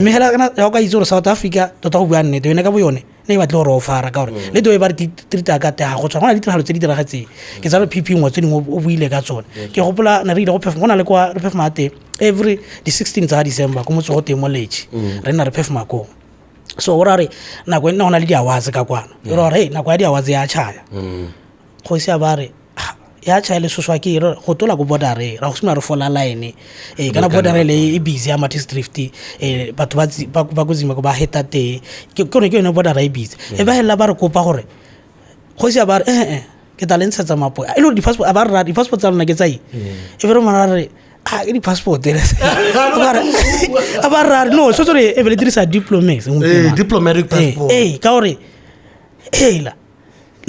Mme hela kana ya o ka itse gore South Africa tota go bua nnete yone ka bo yone ne e batle gore o fara ka gore le teo e ba re treat-a ka teng ga go tshwana. Go na le ditiragalo tse di diragetseng ke tsaya gore PP nngwe tse dingwe o buile ka tsone. Ke gopola ne re ile go perform go na le kwa re performa teng every di 16 tsa December ko motse go teng mo Leche re nna re performa koo. So o ra re nako e nna go na le di-awards ka kwano e ra gore hey nako ya di-awards ya tšhaya. Kgosi a ba re ya tšha le soswa ke re go tola ko border ra go simolola re fola line ee kana border le e busy ya Matis Drift ee batho ba ba ko Zimbabwe ba heta teng ke ke ke yone border e busy e ba hela ba re kopa gore kgosi a ba re eh eh ke tla le ntshetsa mapo e le gore di-passport a ba re ra di-passport tsa lona ke tsa eng e be re mona re a ke di-passport a ba ra re no so tsore e be le dirisa diplomacy diplomatic passport ee ka gore hela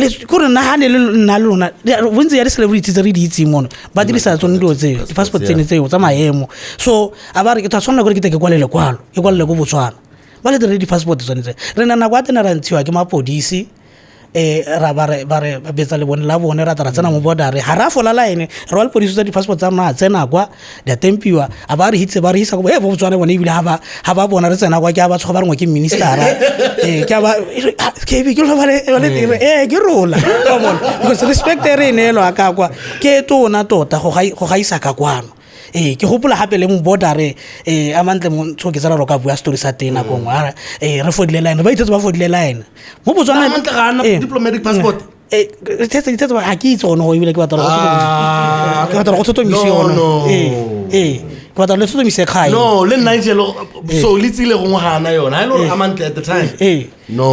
kore nna ga ne le nna le lona bontsi ya di-celebrity tse re di itseng mono ba dirisa tsone dilo tseo di-passport tsene tseo tsa maemo. So a ba re ke tla tshwanela kore ke te ke kwale lekwalo ke kwalele ko Botswana ba le dire di-passport tsone tse. Re na nako ya tena ra ntshiwa ke mapodisi ra ba re ba re ba betsa lebone la bone ra tla ra tsena mo border ga ra fola line re wa lepodisi tsa di-passport tsa rona a tsena kwa di a tempiwa a ba re hitse ba re isa ko e bo Botswana bone ebile ga ba bona re tsena kwa ke a ba tshoga ba rengwe ke ministera ee ke a ba ke ke lo ba le ba le ee ke rola wa bona because respect e re e neelwa ka kwa ke e tona tota go gaisa ka kwano. Ee ke gopola gape le mo border ee a mantle mo tsho ke tsala ro ka bua story sa teng nako nngwe ee re fodile line ba ithetse ba fodile line mo Botswana. A mantle ga ana diplomatic passport. Ee tse ga ke itse gone go ebile ke batla ke batla go tlhotlhomise yone. Ee ke batla le tlhotlhomise kgae. No le nna itse so le tsile gongwe ga ana yone ha e le gore a mantle at the time. Ee. No.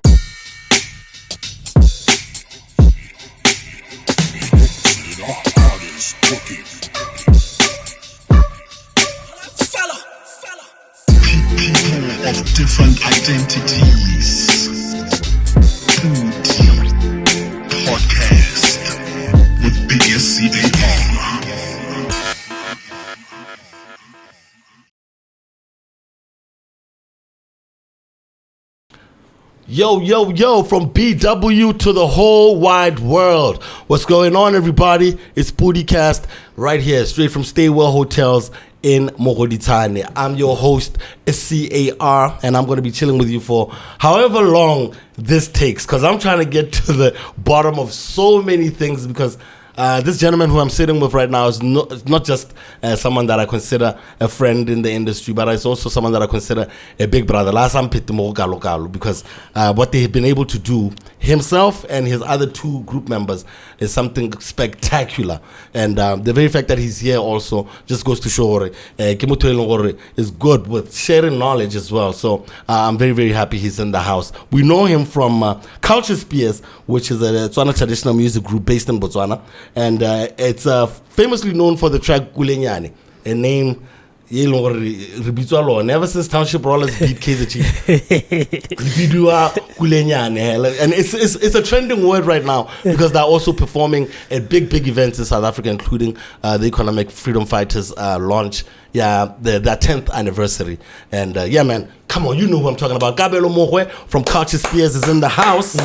People of different identities. Pudi Podcast with BSCAR. Yo, yo, yo, from BW to the whole wide world. What's going on, everybody? It's Pudicast right here, straight from Staywell Hotels in Mogoditshane. I'm your host, SCAR, and I'm going to be chilling with you for however long this takes, because I'm trying to get to the bottom of so many things, because this gentleman who I'm sitting with right now is not just someone that I consider a friend in the industry, but it's also someone that I consider a big brother. Last time, because what they have been able to do, himself and his other two group members, is something spectacular. And the very fact that he's here also just goes to show ke motho e leng gore is good with sharing knowledge as well. So I'm very, very happy he's in the house. We know him from Culture Spears, which is a Tswana traditional music group based in Botswana. And it's famously known for the track Kulenyane, a name ye leng gore re bitswa lone ever since Township Rollers beat Kaizer Chiefs. Re bidiwa Kulenyane, and it's a trending word right now because they're also performing at big events in South Africa, including the Economic Freedom Fighters launch, their 10th anniversary. And yeah, man, come on, you know who I'm talking about. Kabelo Mogwe from Culture Spears is in the house.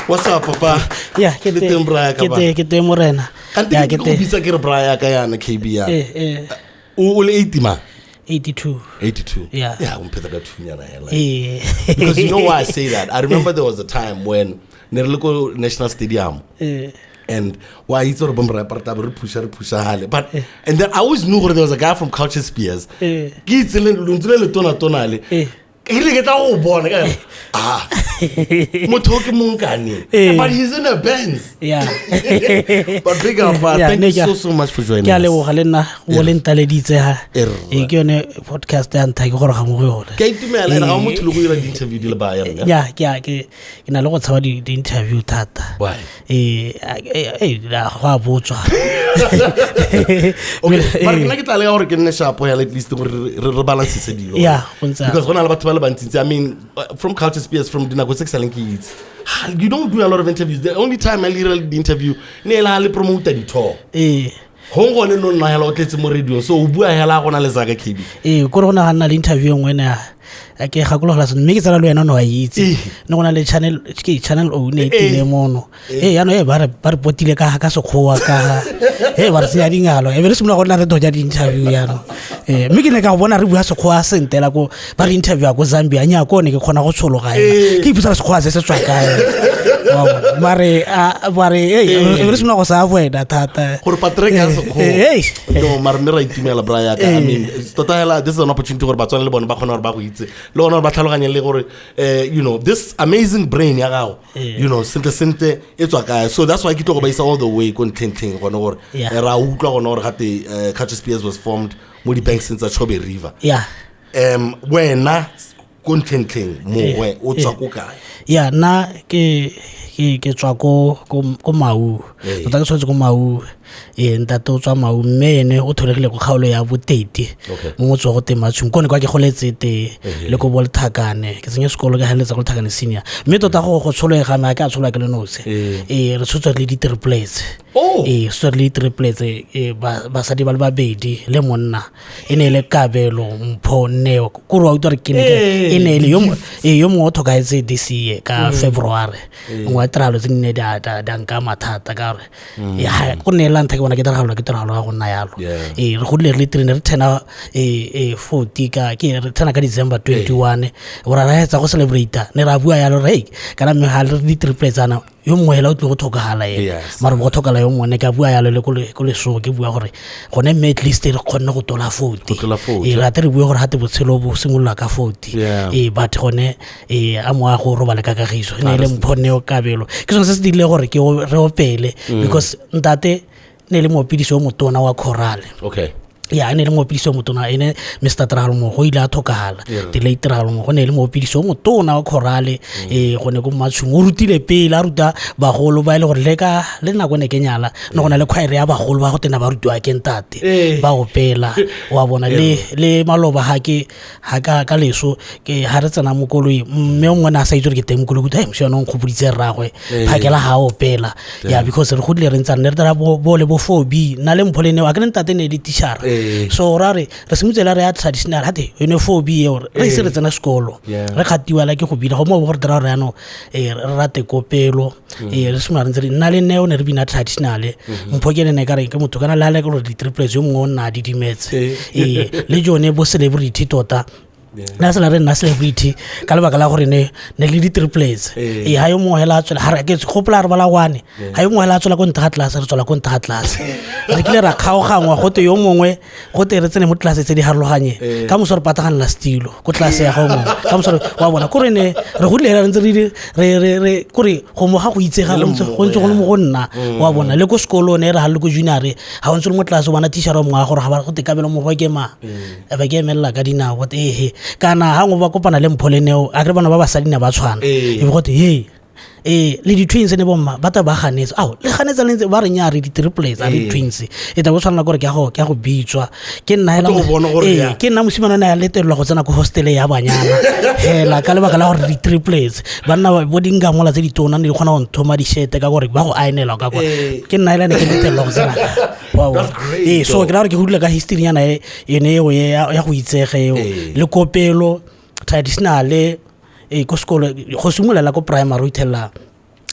What's up, Papa? Yeah, ke teng Braya ka ba. Ke teng morena. Yeah, ke teng. Ke bitsa ke re Braya ka yana KB ya. O le 80 ma? 82. 82. Yeah. Yeah, o mphetsa ka thunyana hela. Because you know why I say that? I remember there was a time when ne re le ko National Stadium. And why itse gore bo mra parta re pusha hale. But and then I always knew there was a guy from Culture Spears. Ke itse le ntse le tona tona le. Ke ile ke tla go bona ka motho ke monkane, but he's in a Benz. Yeah. But big up, thank you so much for joining us. Ke a leboga le nna go le ntaleditse ha. E ke yone podcast ya ntha ke gore ga mo go yone. Ke itumela ene ga motho le go dira di-interview di le ba ya rena. Yeah, ke na le go tshaba di-interview thata. Why? Go a botswa. Okay, but nna ke tla leka gore ke nne sharp ya at least gore re balance dilo. Yeah, go ntse. Because go na le batho ba le bantsi. I mean, from Culture Spears, from dinako tse ke sa leng ke itse. You don't do a lot of interviews. The only time I dira the interview ne la le promote di-tour. Hong gone no nna hela o tletse mo radio, so o bua hela go na le Zaka KB. Ee, kore go na ga nna le interview nngwe ne Ke gakologela sentle, mme ke tsala le wena o ne wa itse. Ne go na le channel, ke Channel O ne e tile mono. Ee, yaanong e ba re potile ka Sekgowa ka e ba re tsenya dingalo, e be re simolola go nna re doja di-interview yaanong. Ee, mme ke ne ka go bona re bua Sekgowa sentela ko ba re interviewa ko Zambia, nya ko ne ke kgona go tshologa ena. Ke ipotsa Sekgowa se se tswa kae. Wa bona? Mare e be re simolola go sa avoida thata. Gore Patrick ya Sekgowa. Eh. No, mare mme ra itumela, bra yaka. I mean, tota hela, this is an opportunity gore Batswana le bone ba kgone gore ba go itse, le gone gore ba tlhaloganye le gore this amazing brain ya gago, sentle sentle e tswa kae. So that's why ke tlo go ba isa all the way ko ntlhentlheng gone gore ra utlwa gone gore gate Culture Spears was formed mo di-bankseng tsa Chobe River. Wena ko ntlhentlheng mongwe o tswa ko kae? Ya, nna ke tswa ko Mau. Tota ke tshwanetse ko Mau. Ee, ntate o tswa Mau, mme ene o tholegile ko kgaolo ya Boteti, mo motse wa go Tematshung, kone kwa ke goletse teng, le ko bo Lethakane. Ke tsenye sekolo, ke feleletsa ko Lethakane Senior. Mme tota go tsholwega me, ga ke a tsholwa ke le nosi. Ee, re tshotswe re le di-triplets. Ee, re tshotswe re le di-triplets, ee, basadi ba le babedi le monna. E ne e le Kabelo, Mpho, Neo. Kore wa utlwa gore ke ne ke e ne e le yo mongwe o tlhokahetse this year ka February. Nngwe ya tiragalo tse di ne di a nkama thata ka gore go ne e la ntlha ke bona ke diragalelwa ke tiragalo ya go nna yalo. Ee, re godile re le three, ne re turna 40 ka, ke re turna ka December 21. Gore ra hetsa go celebrate, ne ra bua yalo re, hey, kana mme ga re di-triplets ana, yo mongwe hela o tlile go tlhokagala ena. Mara go tlhokala yo mongwe, ne ka bua yalo le ko leso, ke bua gore gone mme at least re kgonne go tola 40. Go tlola 40. Ee, rate re bue gore gate botshelo bo simolola ka 40. Ee, but gone, ee, a moa go robale ka kagiso. E ne e le Mpho, Neo, Kabelo. Ke sone se se dirile gore ke re opele, because ntate ne e le moopedisi o motona wa chorale. Ya, e ne e le moopedisi o motona, ene Mr Tiragalo Mogo o ile a tlhokagala. The late Tiragalo Mogo ne e le moopedisi o motona wa chorale, go ne ko Mmatshung. O rutile pele, a ruta bagolo ba e le gore le ka le nako ne ke nyala, ne go na le choir ya bagolo ba go tena ba rutiwa ke ntate, ba opela, wa bona. Le maloba ha ke, ha ka, ka leso, ke ha re tsena mo koloi, mme o mongwe ne a sa itse gore ke teng mo koloi, ke utlwa, hey, mosimane o nkgopoditse rraagwe, phakela ha a opela. Ya, because re godile re ntse re ne re dira bo le bo 4B, nna le Mpho le Neo, a ke le ntate ne e le teacher. So ra re, re simolotse la re ya traditional, ha te, yone 4B eo, re ise re tsena sekolo. Re kgatiwa la ke go bina, go mo go re dira gore jaanong, re rate kopelo. Re simolola re ntse re, nna le Neo ne re bina traditional. Mpho ke ene ne ka re ke motho kana le ha le gore di-triplets, yo mongwe o nna a didimetse. Le jone bo celebrity tota. Nna sela re nna celebrity ka lebaka la gore ne le di-triplets. Ee, ha yo mongwe hela a tswela, ha re, ke gopola re bala one. Ha yo mongwe hela a tswela ko ntle ga tlase, re tswela ko ntle ga tlase. Re kile ra kgaogangwa, gote yo mongwe, gote re tsene mo tlase tse di harologanyeng. Ka moso re pataganela setilo ko tlase ya ga o mongwe. Ka moso re, wa bona, kore ne re godile hela re ntse re di, re, re, re, kore go mo ga go itsega, Le go ntse, mmogo, go ntse go le mo go nna. Wa bona, le ko sekolong ne re ha le ko junior, ha o ntse le mo tlase o bona teacher o mongwe a gore ga ba go te Kabelo Mogo ke mang. E ba ke emelela ka dinao, gote ehe. Kana ha nngwe ba kopana le Mpho le Neo, a kere bana ba basadi ne ba tshwana. E be gote, hey, le di-twins ne bomma ba tla ba ganetsa. Ao, le ganetsa le ntse ba re nnyaa, re di-triplets, a re twins. E tla bo tshwanela gore ke a go bitswa. Ke nna hela Go tlo go bona gore ya. ke nna mosimane o ne a letelelwa go tsena ko hostel ya banyana. Hela, ka lebaka la gore di-triplets, banna ba, bo dingamola tse ditona ne di kgona go nthoma di-shirt ka gore ba go aenelwa ka kwa. Ke nna hela ne ke letelelwa go tsena. Wa bona. That's great, So though. ke ra gore ke godile ka history nyana e, ene eo e ya go itsege eo. Le kopelo, traditional, ko sekolo, go simolola ko primary, o ithella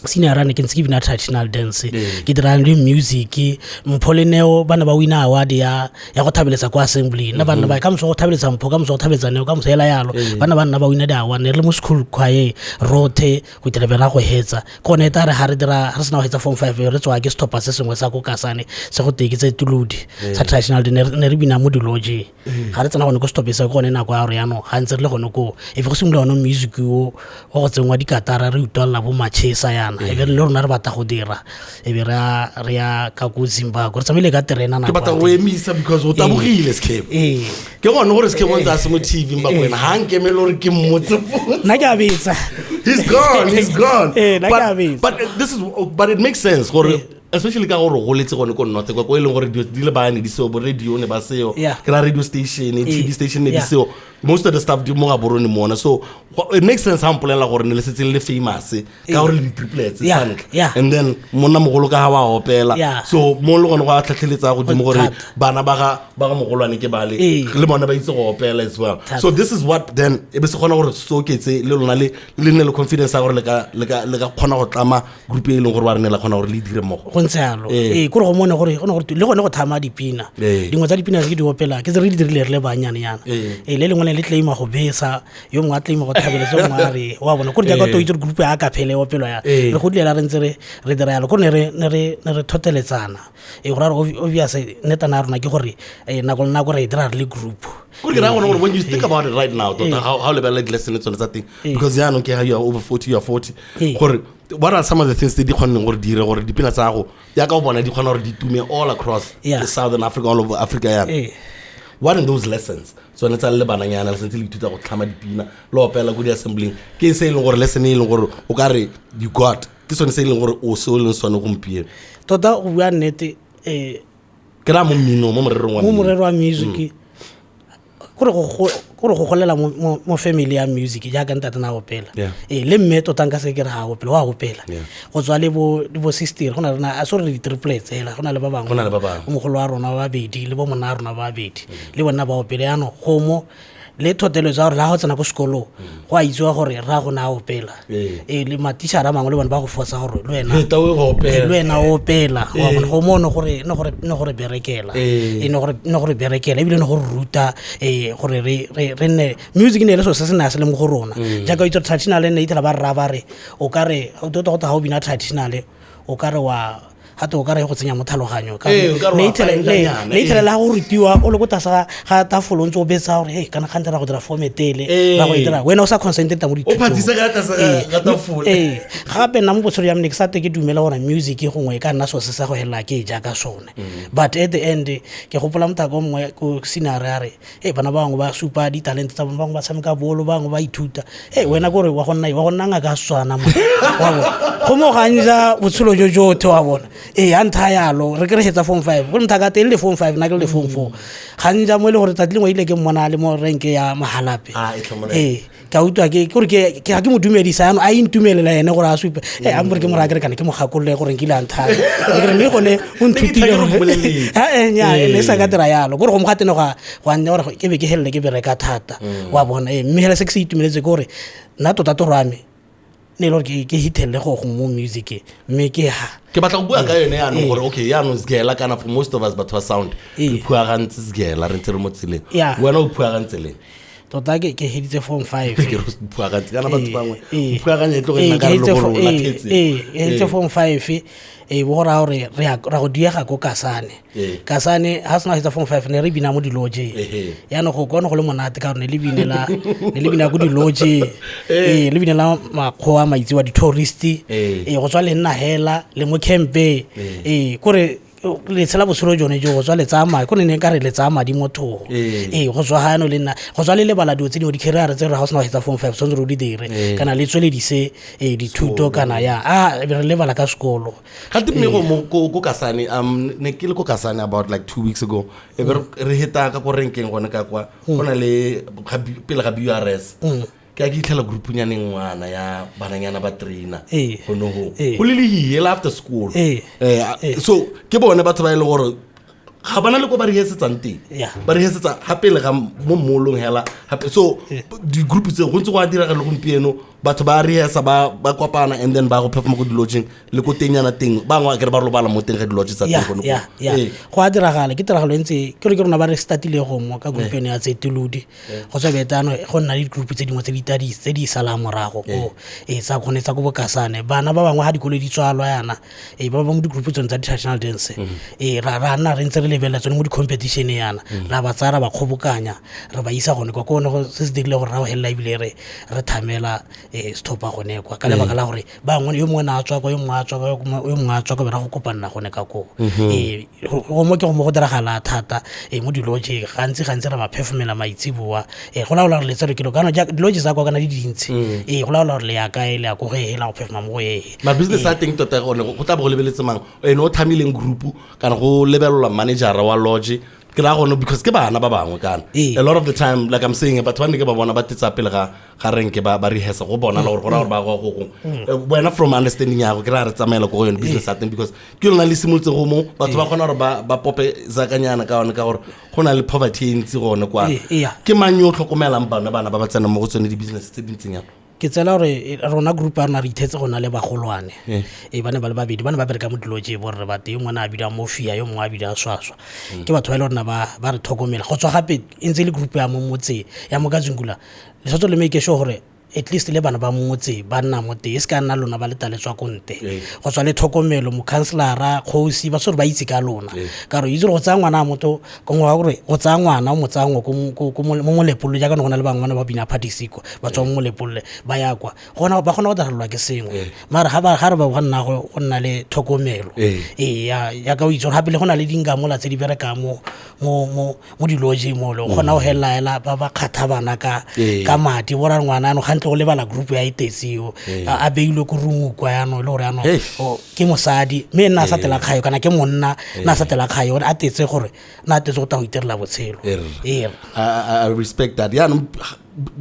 senior ne ke ntse ke bina traditional dance. Ke dira le music. Mpho le Neo ba ne ba wina award ya go thabeletsa kwa assembly. Nna ba nna ba ka moso go thabeletsa Mpho, ka moso go thabeletsa Neo, ka moso hela yalo. Ba ne ba nna ba wina di-award, ne re le mo school choir rothe go itela bera go hetsa. Ke gone e tla re ha re dira, re sena go hetsa form 5, re tswa ke setlhopha se sengwe sa ko Kasane, se go teng ke tse Tulodi, sa traditional, ne re bina mo di-lodgeng. Ga re tsena gone ko setlhopheng sa, ke gone nako ya gore jaanong ga ntse re le gone koo, e be go simolola one music o wa go tsenngwa dikatara, re utlwalela bo machesa yana. E be le rona re batla go dira, e be re ya ka ko Zimbabwe, re tsamaile ka terena nako Ke batla ya go teng. emisa because o tabogile Sekhebo. Ke gone gore Sekhebo ntse a se mo TV Bakwena, ha nkemele gore ke mmotse potso. Nna ke a betsa. He's gone, he's gone. Nna ke a betsa. But it makes sense gore Especially ka gore o goletse gone ko north kwa ko e leng gore dilo di le bane di seo, bo radio ne ba seo, ke ra radio station, TV station ne di seo, most of the stuff di mo Gaborone mona. So it makes sense ha mpolelela gore ne le setse le le famous ka gore le di-triplets santle, and then monna mogolo ka ga wa opela, so mo le gone go a tlhatlheletsa godimo gore bana ba ga mogolwane ke bale le bone ba itse go opela as well. So this is what then e be se kgona gore soketse le lona le nne le confidence ya gore le ka kgona go tlama group e leng gore ba re ne la kgona gore le dire mmogo. Go ntse yalo. Ee, kore go mone gore go ne gore le gone go thama dipina, dingwe tsa dipina tse ke di opela ke tse re di dirile re le banyane yana. Ee, le lengwe le le claima go besa, yo mongwe a claima go thabeletsa, yo mongwe a re wa bona kore jaaka to itse gore group ya kaphele e opelwa ya re go dilela re ntse re dira yalo, kore ne re thoteletsana. Ee, go ra gore obvious nnetana ya rona ke gore nako le nako re e dira re le group. Kore ke raya gone gore when you think about it right now, tota how lebelela di-lesson tsone tsa teng, because jaanong ke ga you are over 40, you are 40, gore what are some of the things tse di kgonneng gore di dire gore dipina tsa gago yaka o bona di kgona gore di tume all across the Southern Africa, all over Africa yana? What are those lessons tsone tsa le bananyana le sentse le ithuta go tlhama dipina le opela ko di-assembling? Ke se e leng gore lesson e leng gore o ka re you got, ke sone se e leng gore o se o leng sone gompieno? Tota go bua nnete, Ke raya mo mmino, mo morerong wa mo mmino. Morero wa music, kore go golela mo family ya music jaaka ntate na opela, ee, le mme tota nka se ke re ga a opela, wa opela. Go tswa le bo sister go na le a se gore di-triplets hela, go na le ba bangwe. Go na le ba bangwe. Bo mogolo wa rona ba babedi le bo monna wa rona ba babedi le bona ba opele. Yaanong gomo le thoteletso ya gore la ga o tsena ko sekolong go a itsiwa gore rra go ne a opela. Ee, le matišara a mangwe le bone ba go fosa gore le wena Feta o go opela. Le wena o opela, wa bona. Go mo ne gore berekela. Ne gore berekela ebile ne gore ruta gore re nne music ne e le selo se se ne a se le mo go rona. Jaaka o itse gore traditional ne ithela ba rra ba re o ka re tota go ga o bina traditional o ka re wa gate o ka re go tsenya mo tlhaloganyo. Ee, o ka re wa faentanyana, Ne ithela la go rutiwa o le ko tlase ga tafolo o ntse o betsa gore hey, kana kgante ra go dira formetele ra go e dira, wena o sa concentrate mo O dithutong. phathisa ka tlase ga tafole. Ee, gape nna mo botshelo jwa me ne ke sa te ke dumela gore music gongwe e ka nna selo se sa go helela ke e jaaka sone, but at the end ke gopola mothako o mongwe ko senior a re e bana ba bangwe ba supa ditalente tsa bone, bangwe ba tshameka bolo, bangwe ba ithuta, e wena kore wa go nna ngaka ya Setswana mo wa bona go mo ganja botshelo jo jothe wa bona. Ee, a ntha yalo re ke re hetsa form five gore mothaka teng le form five, nna ke le form four ganja mo e le gore tsatsi lengwe ile ke mmona a le mo renke ya Mahalape. Ah, e tlhomolela. Ee, ka utlwa ke kore ke ga ke mo dumedisa yanong a intumelela ene gore a supe e a mpore ke mo raya ke re kana ke mo gakolole gore nkile a nthaya ke re mme gone o nthutile Ne ke tla ke re mmoleletse. Nya ne sa ka dira yalo kore go mo gatene go a nne gore ke be ke helele ke bereka thata wa bona. Ee, mme hela se ke se itumeletse ke gore nna tota toro ya me ne e le gore ke hithelele go mo music mme ke ha Ke batla go bua ka yone yaanong gore okay, yaanong segela kana for most of us batho ba sound re phuagantse segela re ntse re mo tseleng. Wena o phuagantse leng? Tota ke heditse form five. Ke re o phuagantse kana batho bangwe o phuaganya e tloge nna ka re le gore o latlhetse. Ee, ke heditse form five ee, bo go raya gore ra go diega ko Kasane. Kasane ga sena hetsa form five ne re bina mo di-lodgeng. Yaanong go kone go le monate ka gore ne le bina ko di-lodgeng, ee, le bina la makgowa maitse wa di-tourist. Ee, go tswa le nna hela le mo campe, ee, kore le tshela botshelo jone jo go tswa le tsaya madi ko ne ne ka re le tsaya madi mo thogo. Ee, go tswa gano le nna go tswa le lebala dilo tse dingwe di-career tse re ga o sena go hetsa form five tshwanetse re o di dire kana le tsweledise dithuto kana ya a be re lebala ka sekolo. Gate mme go mo ko Kasane, ne ke le ko Kasane about like 2 weeks ago, e be re heta ka ko renkeng gone ka kwa go na le pele ga BURS, ke a ke itlhela groupunyaneng ngwana ya bananyana ba trainer gone go go le lehie le after school. So ke bone batho ba e leng gore ga bana le ko ba rehearsetsang teng, ba rehearsetsa ga pele ga mo mmolong hela gape. So di-group tse go ntse go a direga le gompieno, batho ba rehearsa, ba kopana and then ba go performa ko di-lodgeng le ko tengnyana teng, bangwe a kere ba robala mo teng ga di-lodge tsa teng gone ya koo. Ya, go a diragala, ke tiragalo e ntse ke re ke rona ba re startile go mo ka group eno ya Tsetolodi go tswa betano go nna le di-group tse dingwe tse di salang morago ko ee tsa gone tsa ko bokasane bana ba bangwe ga dikolo di tswalwa yana, ee, ba ba mo di-group tsone tsa di-traditional dance, ee, ra nna re ntse re lebelela tsone mo di-competition yana, ra ba tsaya, ra ba kgobokanya, re ba isa gone kwa. Ke one go se se dirile gore ra go helela ebile re thamela setlhopha gone kwa, ka lebaka la gore bangwe, yo mongwe na a tswa kwa, yo mongwe a tswa kwa, yo mongwe a tswa kwa, be ra go kopanela gone ka koo. Go mo ke go mo go diragala thata mo di-lodge. Gantsi ra ba performela maitseboa. Go laola gore letseno ke lo kana di-lodge tsa kwa kana di dintsi. Go laola gore le ya kae, le ya ko go e la go performa mo go e. Ma business a teng tota gone go tla bo go lebeletse mang, ene o tlhamileng group, kana go lebelelwa managera wa lodge? Ke raya gone because ke bana ba bangwe kana a lot of the time, like I'm saying, batho ba ne ke ba bona ba tetsa pele ga renke ba rehearsa go bona gore go raya gore ba go go gongwe. Wena from understanding ya go, ke raya re tsamaela ko go yone business ya teng, because ke yona le simolotse go mo batho ba kgona gore ba pope zakanyana ka one, ka gore go na le poverty e ntsi gone kwa. Ke mang yo o tlhokomelang bana ba ba tsenang mo go tsone di-business tse di ntseng yalo? Ke tsela gore rona group ya rona re ithetse go na le bagolwane. Ba ne ba le babedi, ba ne ba bereka mo dilodge borre ba teng. Yo mongwe a bidiwa Mofia, yo mongwe a bidiwa Swaswa. Ke batho ba e le gorena ba re tlhokomela go tswa gape e ntse e le group ya mo motseng ya mo Kazungula. Le tshwanetse le make sure gore at least le bana ba motse ba nna mo teng, e se ka nna lona ba letaletswa ko nte. Go tswa le tlhokomelo, mokhanselara, kgosi, ba tshwere ba itse ka lona, ka gore itse gore go tsaya ngwana wa motho kongwe wa gore go tsaya ngwana o mo tsaya ngwe mo Molepolole, jaaka ne go na le bangwe ba ne ba bina phadisiko ba tswa mo Molepolole ba ya kwa gona, ba kgona go diragalelwa ke sengwe. Mara ga re ba go nna go nna le tlhokomelo. Ee, ya ka o itse gore gape le go na le dingamola tse di berekang mo di-lodge mo le o kgona go helela hela ba kgatha bana ka ka madi, bo ra ngwana ano gantle go lebala group ya itetsi eo, a beilwe ko room kwa yanong, e le gore yanong ke mosadi mme nna a sa tela kgayo, kana ke monna nna a sa tela kgayo, a tetse gore na a tetse go ta go itirela botshelo. Ee. I respect that. Yaanong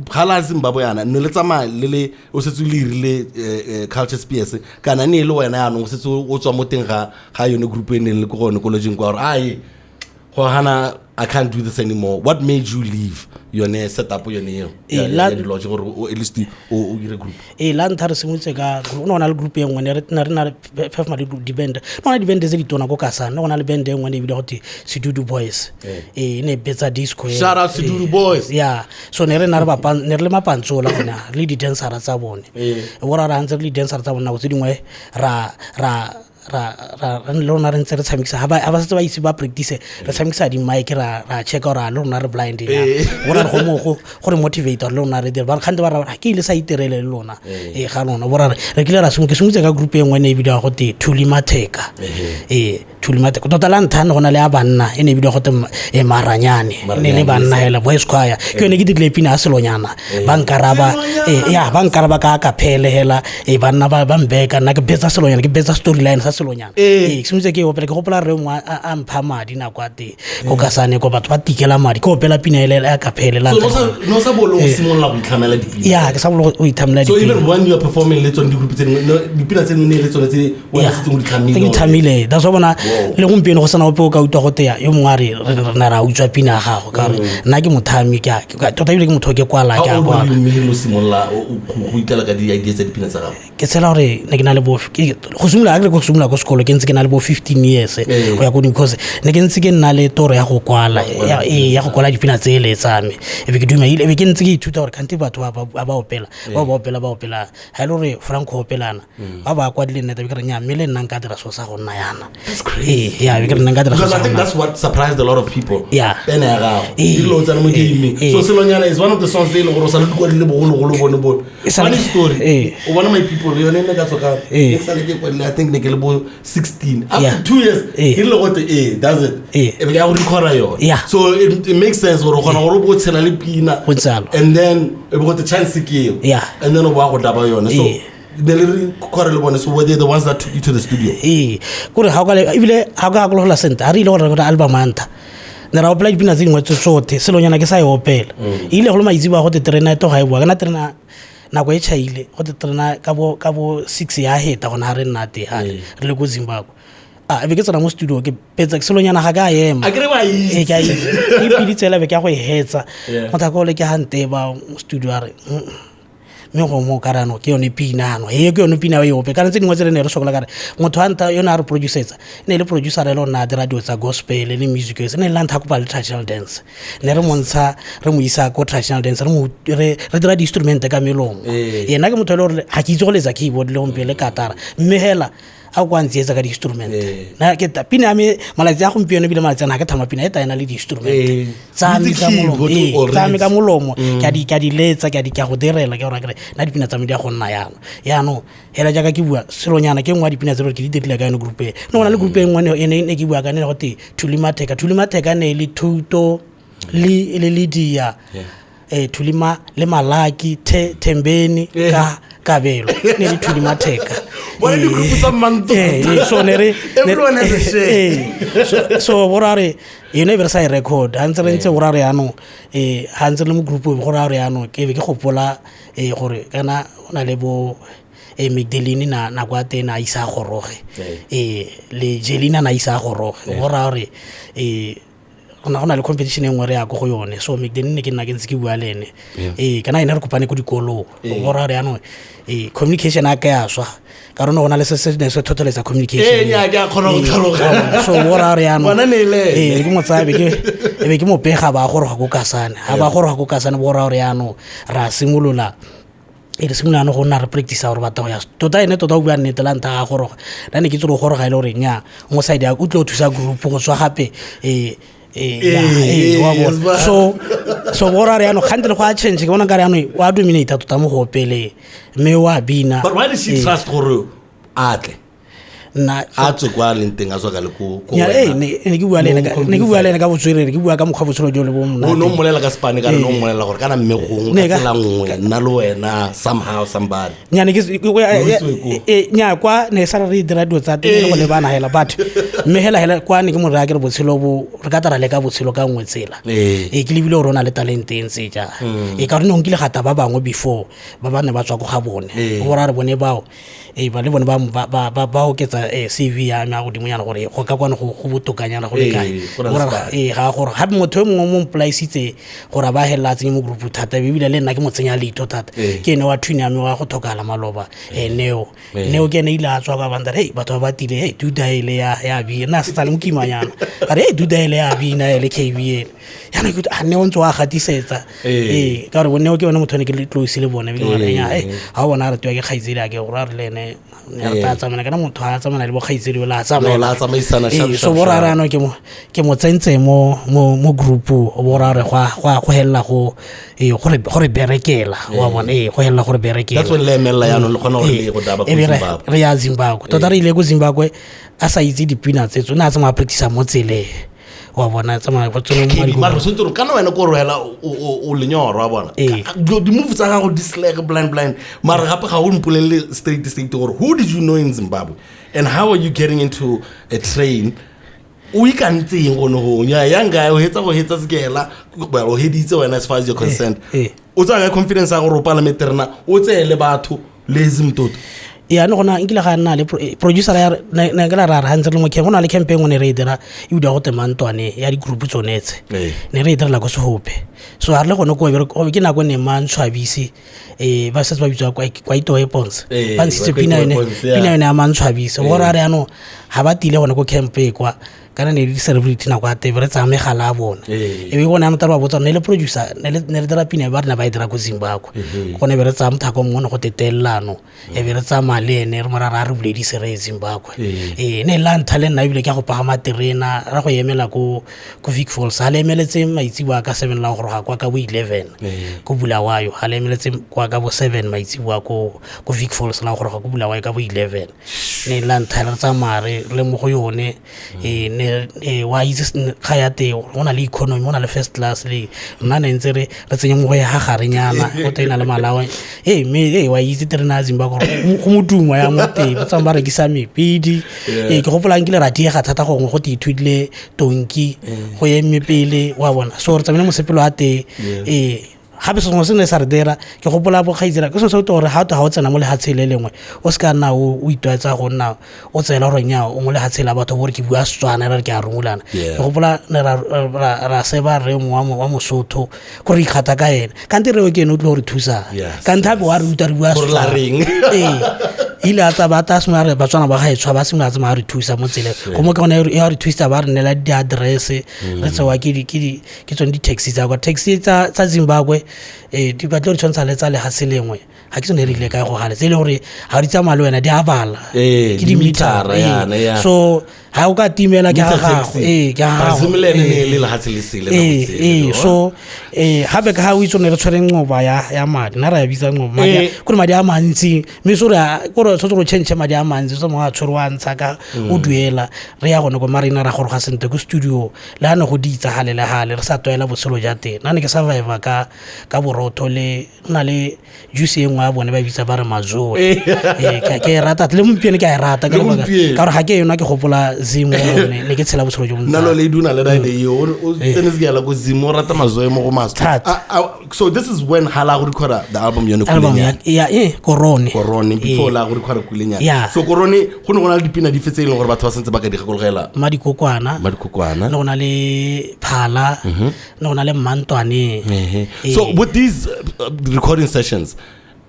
ga la Zimbabwe yana ne le tsamaya le o setse o le irile Culture Spears, kana ne e le wena yaanong o setse o tswa mo teng ga yone group e neng le ko gone ko lodging kwa, gore ai go hana, I can't do this anymore? What made you leave yone setup yone eo ya di-lodge gore at least o dire group? Ee, la ntlha re simolotse ka go ne go na le group e nngwe, ne re na re performa le di-band, ne go na le di-band tse di tona ko Kasane. Ne go na le band e nngwe ne e bile gote Sedudu Boys. Ee, e ne e betsa disco. Shout out Sedudu Boys. Yeah, so ne re na re ne re le mapantsola gone, re le di-dancera tsa bone. Borra ra ntse re le di-dancera tsa bone, nako tse dingwe ra le rona re ntse re tshamekisa ha ba setse ba itse ba practice, re tshamekisa di-mic, ra checka gore a le rona re blind ya. Borra re go mo go re motivate gore le rona re dire ba kgante ba ra ga ke ile sa iterele le lona. Ee, ga lona borra re kile ra ke simolotse ka group e nngwe ne e bidiwa gote Thuli Matheka. Ee, Thuli Matheka tota la ntlha ne go na le ya banna e ne e bidiwa gote Maranyane, e ne e le banna hela, boys choir. Ke yone ke dirile pina ya selonyana, ba nkaraba. Ee, ya ba nkaraba ka kaphele hela. Ee, banna ba mbeka, nna ke betsa selonyana, ke betsa storyline sa selonyana. Ee, ke simolotse ke e opela. Ke gopola rre mongwe a mpha madi nako ya teng ko Kasane ko batho ba tikela madi, ke opela pina ele ya kaphele la So ntlha. No sa bolo go simolola go itlhamela dipina? Ya, ke sa bolo go ithamela So dipina. even when you are performing le tsone di-group tse dingwe, no, dipina tse dingwe ne e le tsone tse wena setseng o di tlhamile? Tse ke di tlhamile, that's why bona le gompieno go sena ope o ka utlwa go teya yo mongwe a re re ne ra utswa pina ya gago, ka gore nna ke mothami, tota ebile ke motho o ke kwala, ke How a old were kwala. you mme o simolola go itlela ka di-idea tsa dipina tsa gago? Ke tshela gore ne ke na le bo go simolola a ke re go simolola ko sekolo ke ntse ke na le bo 15 years go ya ko godimo, because ne ke ntse ke nna le toro ya go kwala, ya go kwala dipina tse ele tsa me, e be ke duma e be ke ntse ke ithuta gore kante batho ba opela ba opela ga e le gore Franco opelana ba kwadile nnete, be ke re nya mme le nna nka dira so sa go nna yana. Ee, ya be ke re nna nka dira so Because sa I go think nna. that's what surprised a lot of people. Pene ya gago. Ee. Ebile o tsena mo gaming. Ee. So Selonyana is one of the songs tse e leng gore o sa le di kwadile bogologolo bone bone. E sa le- Funny story. Ee. O bona my people yone ne ka tswa ka Ee. ke sale ke kwadile, I think ne ke le bo 16. After 2 years Ee. ke rile gote ee, does it. Ee. E be ke ya go recorda yone. So it makes sense gore o kgona gore o bo o tshela le pina. Go ntse jalo. And then e be gote chance ke eo. And then o bo a go daba yone. So Ee. ne le recorda le bone, so were they the ones that took you to the studio? Ee, kore ga o ka ebile ga o ka gakologelwa sentle, ga re ile gore recorda album ya ntlha, ne ra opela dipina tse dingwe tse tsotlhe, selonyana ke sa e opela. E ile go le maitseboa, gote terena e toga e boa, kana terena nako e tšhaile, gote terena ka bo 6 ya heta gona ga re nna teng gale re le ko Zimbabwe. A e be ke tsena mo studio, ke betsa selonyana, ga ka a ema. A kere wa itse. Ee, ke a itse, ke ipiditse be ke ya go e hetsa. Motho a ko le ke ga nteba mo studio a re, Mme go mo ka rano ke yone pina ano e ke yone pina e ope, kana tse dingwe tse re ne re sokola kare motho a nta yone a re producertsa, e ne e le producer e le nna a dira dilo tsa gospel le music, e ne e le la ntlha kopa le traditional dance, ne re montsha re mo isa ko traditional dance, re mo re dira di-instrument ka melomo. Yena ke motho e le gore ga ke itse go letsa keyboard le gompieno le katara, mme hela Ga o kwa ntsietsa ka di-instrument. Ee. Na ke pina ya me malatsi a gompieno ebile malatsi a na ga ke thama pina e ta ena le di-instrument. Ee. Tsa me Itse ka molomo, keyboard ee, tsa me ka already. molomo, ke a di letsa, ke a go direla, ke gore kere nna dipina tsa me di a go nna yalo. Yaanong hela jaaka ke bua selonyana, ke nngwe ya dipina tse gore ke di dirile ka yone group e. Ne go na le group e nngwe ne ke bua ka ne go te Thuli Matheka. Thuli Matheka ne e le Thuto le Lydia, Thuli ma le Malaki the Thembeni ka Kabelo, ne le Thuli Matheka. Bona di-group tsa Mmanto. So ne re Everyone has a share. So go ra re yone e be re sa e record ga ntse re ntse go ra re yaanong, ga ntse re le mo group go ra re yaanong ke be ke gopola gore kana go na le bo Magdalene na nako ya teng na isa a goroge, le Jelina na isa a goroge. Go raya gore go na le competition e nngwe re ya ko go yone. So Magdalene ne ke nna ke ntse ke bua le ene, kana ene re kopane ko dikolong. Go raya gore yaanong communication a ka ya swa ka rone, go na le se se ne se thotholetsa communication. Ee, nnyaa, ke a kgona go tlhaloganya. So go raya gore yaanong Ngwana ne e le ene. Ke mo tsaya, be ke mo pega, ba goroga ko Kasane. Ga ba goroga ko Kasane, bo raya gore yaanong ra simolola, e re simolola yaanong go nna re practice gore batla go ya tota. Ene tota o bua nnete, la ntlha ga goroga nna ne ke tsere go goroga e le gore nnyaa, mo side ya o tlile go thusa group go tswa gape, ya, wa bona. So bo ra re yaanong kgante le go a change, ke bona nkare yaanong wa dominate tota mo go opeleng mme wa bina. But why does she trust gore a tle Nna a tswe kwa a leng teng, a tswa ka le ko Nya, wena? ne ke bua le ene ne ke bua le ene ka botswerere, ke bua ka mokgwa botshelo jo le bo O monate. no mmolela ka sepane ka no mmolela gore kana mme gongwe Ne ka ka- tsela nngwe nna le wena somehow somebody. Nya ne ke O itse ko. Nya kwa ne sa re dira dilo tsa teng le go lebana hela, but mme hela hela kwa ne ke mo raya ke re botshelo bo re ka tara le ka botshelo ka nngwe tsela. Ke lebile gore o na le talente e ntse jang, ka gore ne nkile gata ba bangwe before ba ba ne ba tswa ko ga bone. Go raya re bone bao, ba le bone ba oketsa CV ya me ya godimonyana gore go ka kwane go botokanyana go le kae. Go na le Go raya- sebaka. Ga gore gape motho yo mongwe o mo mpolaisitse gore a ba helela a tsenye mo group thata, ebile le nna ke mo tsenya leitho thata. Ke ene wa twin ya me wa go tlhokala maloba, Neo. Neo ke ene ile a tswa kwa bantare, hei batho ba batile, hei duda ele ya bina, nna a setse a le mokimanyana, a re hei duda ele ya bina ele KB ele yana ke a Neo ntse wa gatisetsa. Ka gore bo Neo ke bone motho o ne ke le close le bone, ebile nya ga o bona a ratiwa ke kgaitsedi a ke gore a re le ene ne re tla tsamaya kana motho a tsamaya le bo kgaitsedi o la No, la tsamaisana sharp, so sharp, bo ra sharp. re ano ke mo tsentse mo group, bo ra re go helela go go re berekela wa bona, go helela go re berekela. That's when le emelela yaanong le kgona gore le ye go daba ko E be Zimbabwe. Re ya Zimbabwe tota, re ile ko Zimbabwe a sa itse dipina tsetso, o ne a tsamaya practice mo tseleng wa bona, tsamaya go tsweng mo KB, mara dikobong. o tshwanetse gore kana wena ko roela o lenyoro wa bona. Di-move tsa gago di slag blind blind, mara gape ga o mpolelele straight straight gore who did you know in Zimbabwe and how are you getting into a train, o ikantse eng gone gong ya yang guy o hetsa go hetsa sekela, well, o heditse wena as far as you're concerned. O tsaya ka confidence ya gore o palame terena, o tseye le batho le Zimtoto. Ya ne gona nkile ga nna le producer ya ne ke la ra re ga ntse re le mo camp, go na le camp e nngwe ne re e dira e bidiwa go temantwane ya di-group tsonetse. Ne re e direla ko Segope, so ga re le gone ko ke nako e ne Mantshwabisi, ba setse ba bitswa Kwaito Weapons. Ba ntshitse ba pina Kwaito yone, Weapons, yeah. pina yone ya Mantshwabisi. Go raya re yanong ga ba tile gone ko camp e kwa kana ne le di-celebrity nako ya tebe re tsaya megala a bone. E be bone yanong tare ba botsa ne le producer ne le dira pina ba rena ba e dira ko Zimbabwe, gone be re tsaya mothako mongwe ne go tetelelano, e be re tsamaya le ene re mora ra re buledise re ye Zimbabwe. Ne la ntha le nna ebile ke a go pagama terena ra go emela ko Vic Falls, ga le emeletse maitsiboa ka 7 la go goroga kwa ka bo 11 ko Bulawayo, ga le emeletse kwa ka bo 7 maitsiboa ko Vic Falls la go goroga ko Bulawayo ka bo 11. Ne la ntha re tsamaya re le mo go yone, ne wa itse ga ya teng go na le economy, go na le first class, le nna ne ntse re tsenye mo go ya ga garenyana go teng na le malawa, mme wa itse terena ya Zimbabwe gore go modumo ya mo teng ba tsamaya ba rekisa mepedi. Ke gopola nkile ra diega thata gongwe go te ithutile tonki go eme pele wa bona, so re tsamaile mosepelo wa teng. Gape sengwe se ne sa re dira ke gopola bokgaitsela ke selo se gore ga o tsena mo lehatsheng le lengwe o se ka nna o itwaetsa go nna o tseela gore nya o mo lehatsheng la batho bore ke bua Setswana re re ke a romolana. Ke gopola ne ra seba rre mongwe wa Mosotho gore ikgatha ka ene, kante reo ke ene o tlile go re thusa, kante gape wa re utlwa re bua Gore la Setswana. reng? Ile a tsa ba ta simolola re Batswana ba gaetshwa ba simolola tsamaya re thusa mo tseleng go mo ke gone ya re thusa, ba re neela di-address, re tsewa ke tsone di-taxi tsa kwa, taxi tsa Zimbabwe, di batle re tshwantsha le tsa lehatshe lengwe. Ga ke tsone re ile kae go gale tse e le gore ga di tsamaya le wena di a bala. Ee, Ke di-meter, di-meter-a ee. yana, ya. So ga o ka timela ke ga Meter gago, taxi. ee, ke ga Mara gago, Zim le ene ee. ne e le lehatshe le sele nako Ee, tsele, ee, no? so gape ka ga o itse ne re tshwere nqoba ya madi, nna ra ya bitsa nqoba madi Ee. kore madi a mantsi, mme so re kore tshwanetse gore o change madi a mantsi, so mongwe a tshwere wa ntsha ka o duela. Re ya gone ko marina, ra goroga sentle ko studio, le ga ne go di itsagale le gale re sa tlwaela botshelo ja teng. Nna ne ke survive ka borotho le nna le juice e nngwe ya bone ba e bitsa ba re mazoe. Ee, ke e rata le gompieno, ke a e rata ka Le lebaka- gompieno. ka gore ga ke yona ke gopola zimo ya yone, ne ke tshela botshelo jo bo Nna lo ntse le duna le ride eo o tsene se ke yala ko Zim, o rata mazoe mo go maswe. Thata. So this is when ha la go recorda the album yone, Album Kulenyane. ya Korone. Korone, before Ee. la go recorda Kulenyane. Yeah. So Korone go ne go na le dipina dife tse e leng gore batho ba santse ba ka di gakologela? Madikokwana. Madikokwana. Ne go na le Phala, ne go na le Mmantwane. Ehe. Ee. So with these recording sessions,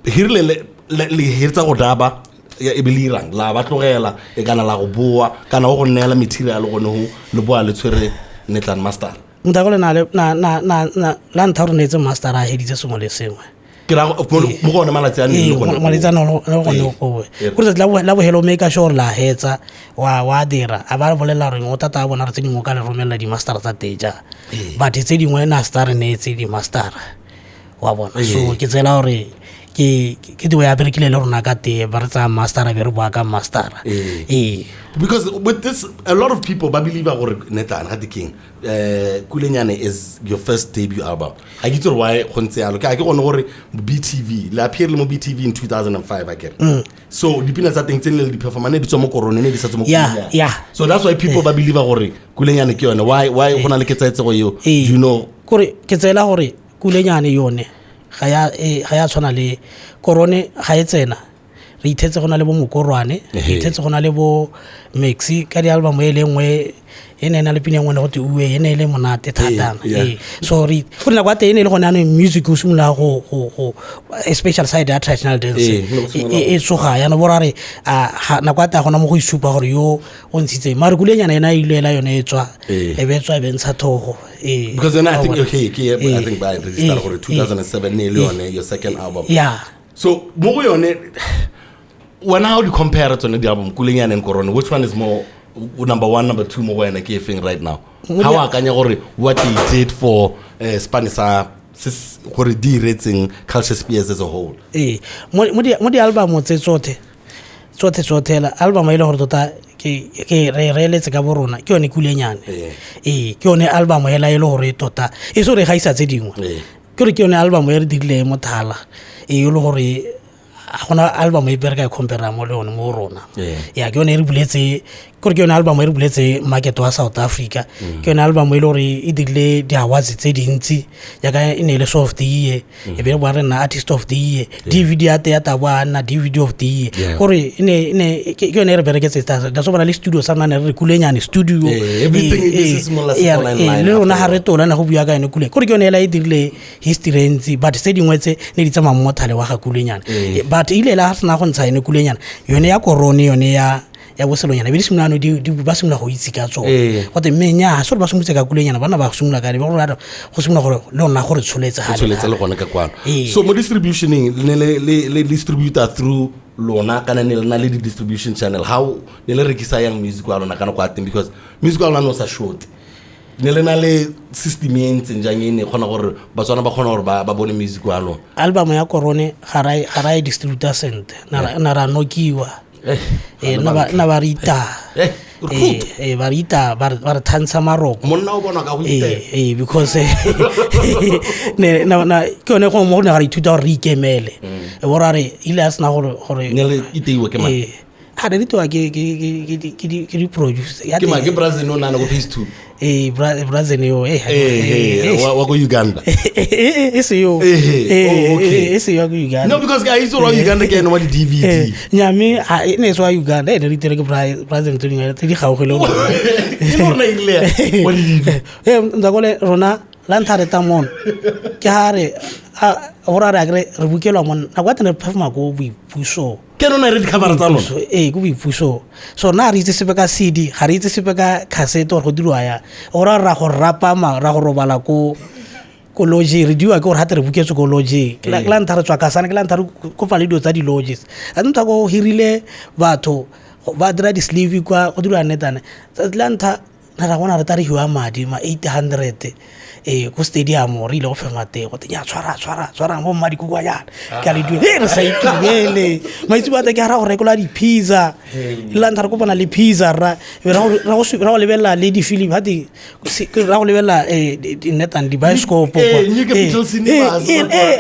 hirile le heretsa go daba ya e be le irang la ba tlogela e kana la go boa kana go go neela material gone go le boa le tshwere Netlan master? Nta le na le na na na na la ntha re neetse master a heditse sengwe le sengwe. Ke ra mo go one malatsi a ne Ee, le gone malatsi a ne le gone koe. Ee. Kore tsatsi la bohelo make sure la hetsa wa dira, a ba re bolelela gore o tata a bona re tse dingwe o ka le romelela di-master tsa teja, but tse dingwe na sta re neetse di-master wa bona. So ke tsela gore ke teo ya berekile le rona ka tee, ba re tsaya master be re boa ka master. Ee. Ee. Because with this, a lot of people ba believe gore Netlan ga king Kulenyane is your first debut album. Ga ke itse gore why go ntse yalo, ke a ke gone gore BTV le appear le mo BTV in 2005 akere. So dipina tsa teng tse ne le di performa ne di tswa mo Korone, ne di sa tswa mo Yeah, Kulenyane. yeah. So that's why people ba believe gore Kulenyane ke yone. Why go na le ketsaetsego eo? Ee. Do you know? Kore ke tseela gore Kulenyane yone ga ya tshwana le Korone. Ga e tsena re ithetse go na le bo Mokorwane, re Ehe. ithetse go na le bo Maxi ka di-album e le nngwe e ne e na le pina e nngwe ne go te ue, e ne e le monate thatana. yeah. Ee. So re gore nako ya teng e ne e le gone anong music o simolola go special side ya traditional dance Ee, ne go simolola e tsoga yana bo ra re nako ya teng ga gona mo go isupa gore yo o ntshitseng, mare Kulenyana ena e ile ela yone e tswa, Ee. e be e tswa e be ntsha thogo. Ee. Because then I Wa think bona. okay, ke I Ee. think ba register Ee. gore 2007 ne e le yone your second album. Yeah. So mo go yone wena, how do you compare tsone di-album Kulenyane and Korone? Which one is more number one, number two mo go wena, ke efeng right now? Mo How akanya gore what they did for spane sa gore di iretseng Culture Spears as a whole? Ee, mo di-album tse tsothe tsothe tsothe hela, album e le gore tota ke re reeletse ka bo rona ke yone Kulenyane. Ee. Ee, ke yone album hela e le gore tota e se gore e gaisa tse dingwe. Ee. Ke gore ke yone album e re dirileng mothala e le gore ga gona album e re ka e compare mo le yone mo rona. Ee. Ya, ke yone e re buletse, ke gore ke yone album e re buletse market wa South Africa. Ke yone album e le gore e dirile di-awards tse dintsi, jaaka e ne e le Song of the Year, e be re boa re nna Artist of the Year, DVD ya te ya taboa nna DVD of the Year. Kore e ne ke yone e re bereketse thata. That's why bona le studio sa rona ne re re Kulenyane Studio. Eh, everything Ee, e se simolola se ee, fola in ee, line le rona after ga re tola ne go bua ka yone Kule, kore ke yone ela e dirile history e ntsi, but tse dingwe tse ne di tsamaya mothale wa ga Kulenyane. Ee. But ile la sena go ntsha yone Kulenyane, yone ya Korone, yone ya boselonyana be di simolola ano ba simolola go itse ka tsone. Ee. Gote mme nnyaa, se gore ba simolotse ka Kulenyana, bana ba simolola ka ba gore go simolola gore le rona gore tsholetse Go gale tsholetse gale. le gone ka kwano. Ee. So mo distributioneng ne le distributor through lona kana ne le na le di-distribution channel? How ne le rekisa yang music wa lona kana kwa teng? Because music wa lona ne o sa short, ne le na le system e ntseng jang e ne e kgona gore Batswana ba kgona gore ba bone music wa lona? Album ya Korone ga ra e distributor sente, na ra nokiwa. Eh, Ee, na ba re itaa. Eh, Ee, ee, ba re itaa, ba re thantsha maroko. Monna o bonwa ka go itela. Ee, because ne na ke yone go mo go ne ga re ithuta gore re ikemele, e bo ra re ile a sena gore Ne le iteiwa ke mang? Ee, ga ne re itewa ke di-producer ya Ke mang? teng. Ke Brazil o nana ko phase two? Ee, Brazil yo, Eh, eh, wa ko Uganda? E se yo. Eh, Ee, oh, okay. e se yo ya ko Uganda. No, because ke a itse gore wa Uganda ke ene wa di-DVD. Ee, nyame ga e ne e se wa Uganda, e ne re itele ke Brazil tse dingwe tse di gaugile. Ke le rona e rile wa di-DVD. Ee, ntsakole rona la ntlha re ta mono ke ga re gore a re akere re bukelwa mo nako ya teng re performa ko Boipuso. Ke ene o na re di-cover tsa lona. Ee, ko Boipuso. So nna ga re itse sepe ka CD, ga re itse sepe ka cassette gore go diriwa yang, gore ra go rapama ra go robala ko Ko lodge re diwa ke gore gate re buketswe ko lodge, ke la ntlha re tswa kasane, ke la ntlha re kopa le dilo tsa di-lodges. A ntho ko hirile batho ba dira di-sleeve kwa go diriwa netane. Tsatsi la ntlha ra bona re tla re hiwa madi ma 800 ko stadium, re ile go fema teng, go tenya tshwara tshwara tshwarang bo mma dikokwanyana, ke a le duela. E re sa itumele maitse bata ke ra go rekola di-pizza, le la ntlha re kopana le pizza ra be ra go lebelela le di-film, gate ra go lebelela dinetane di-bioscope. New Capital Cinemas.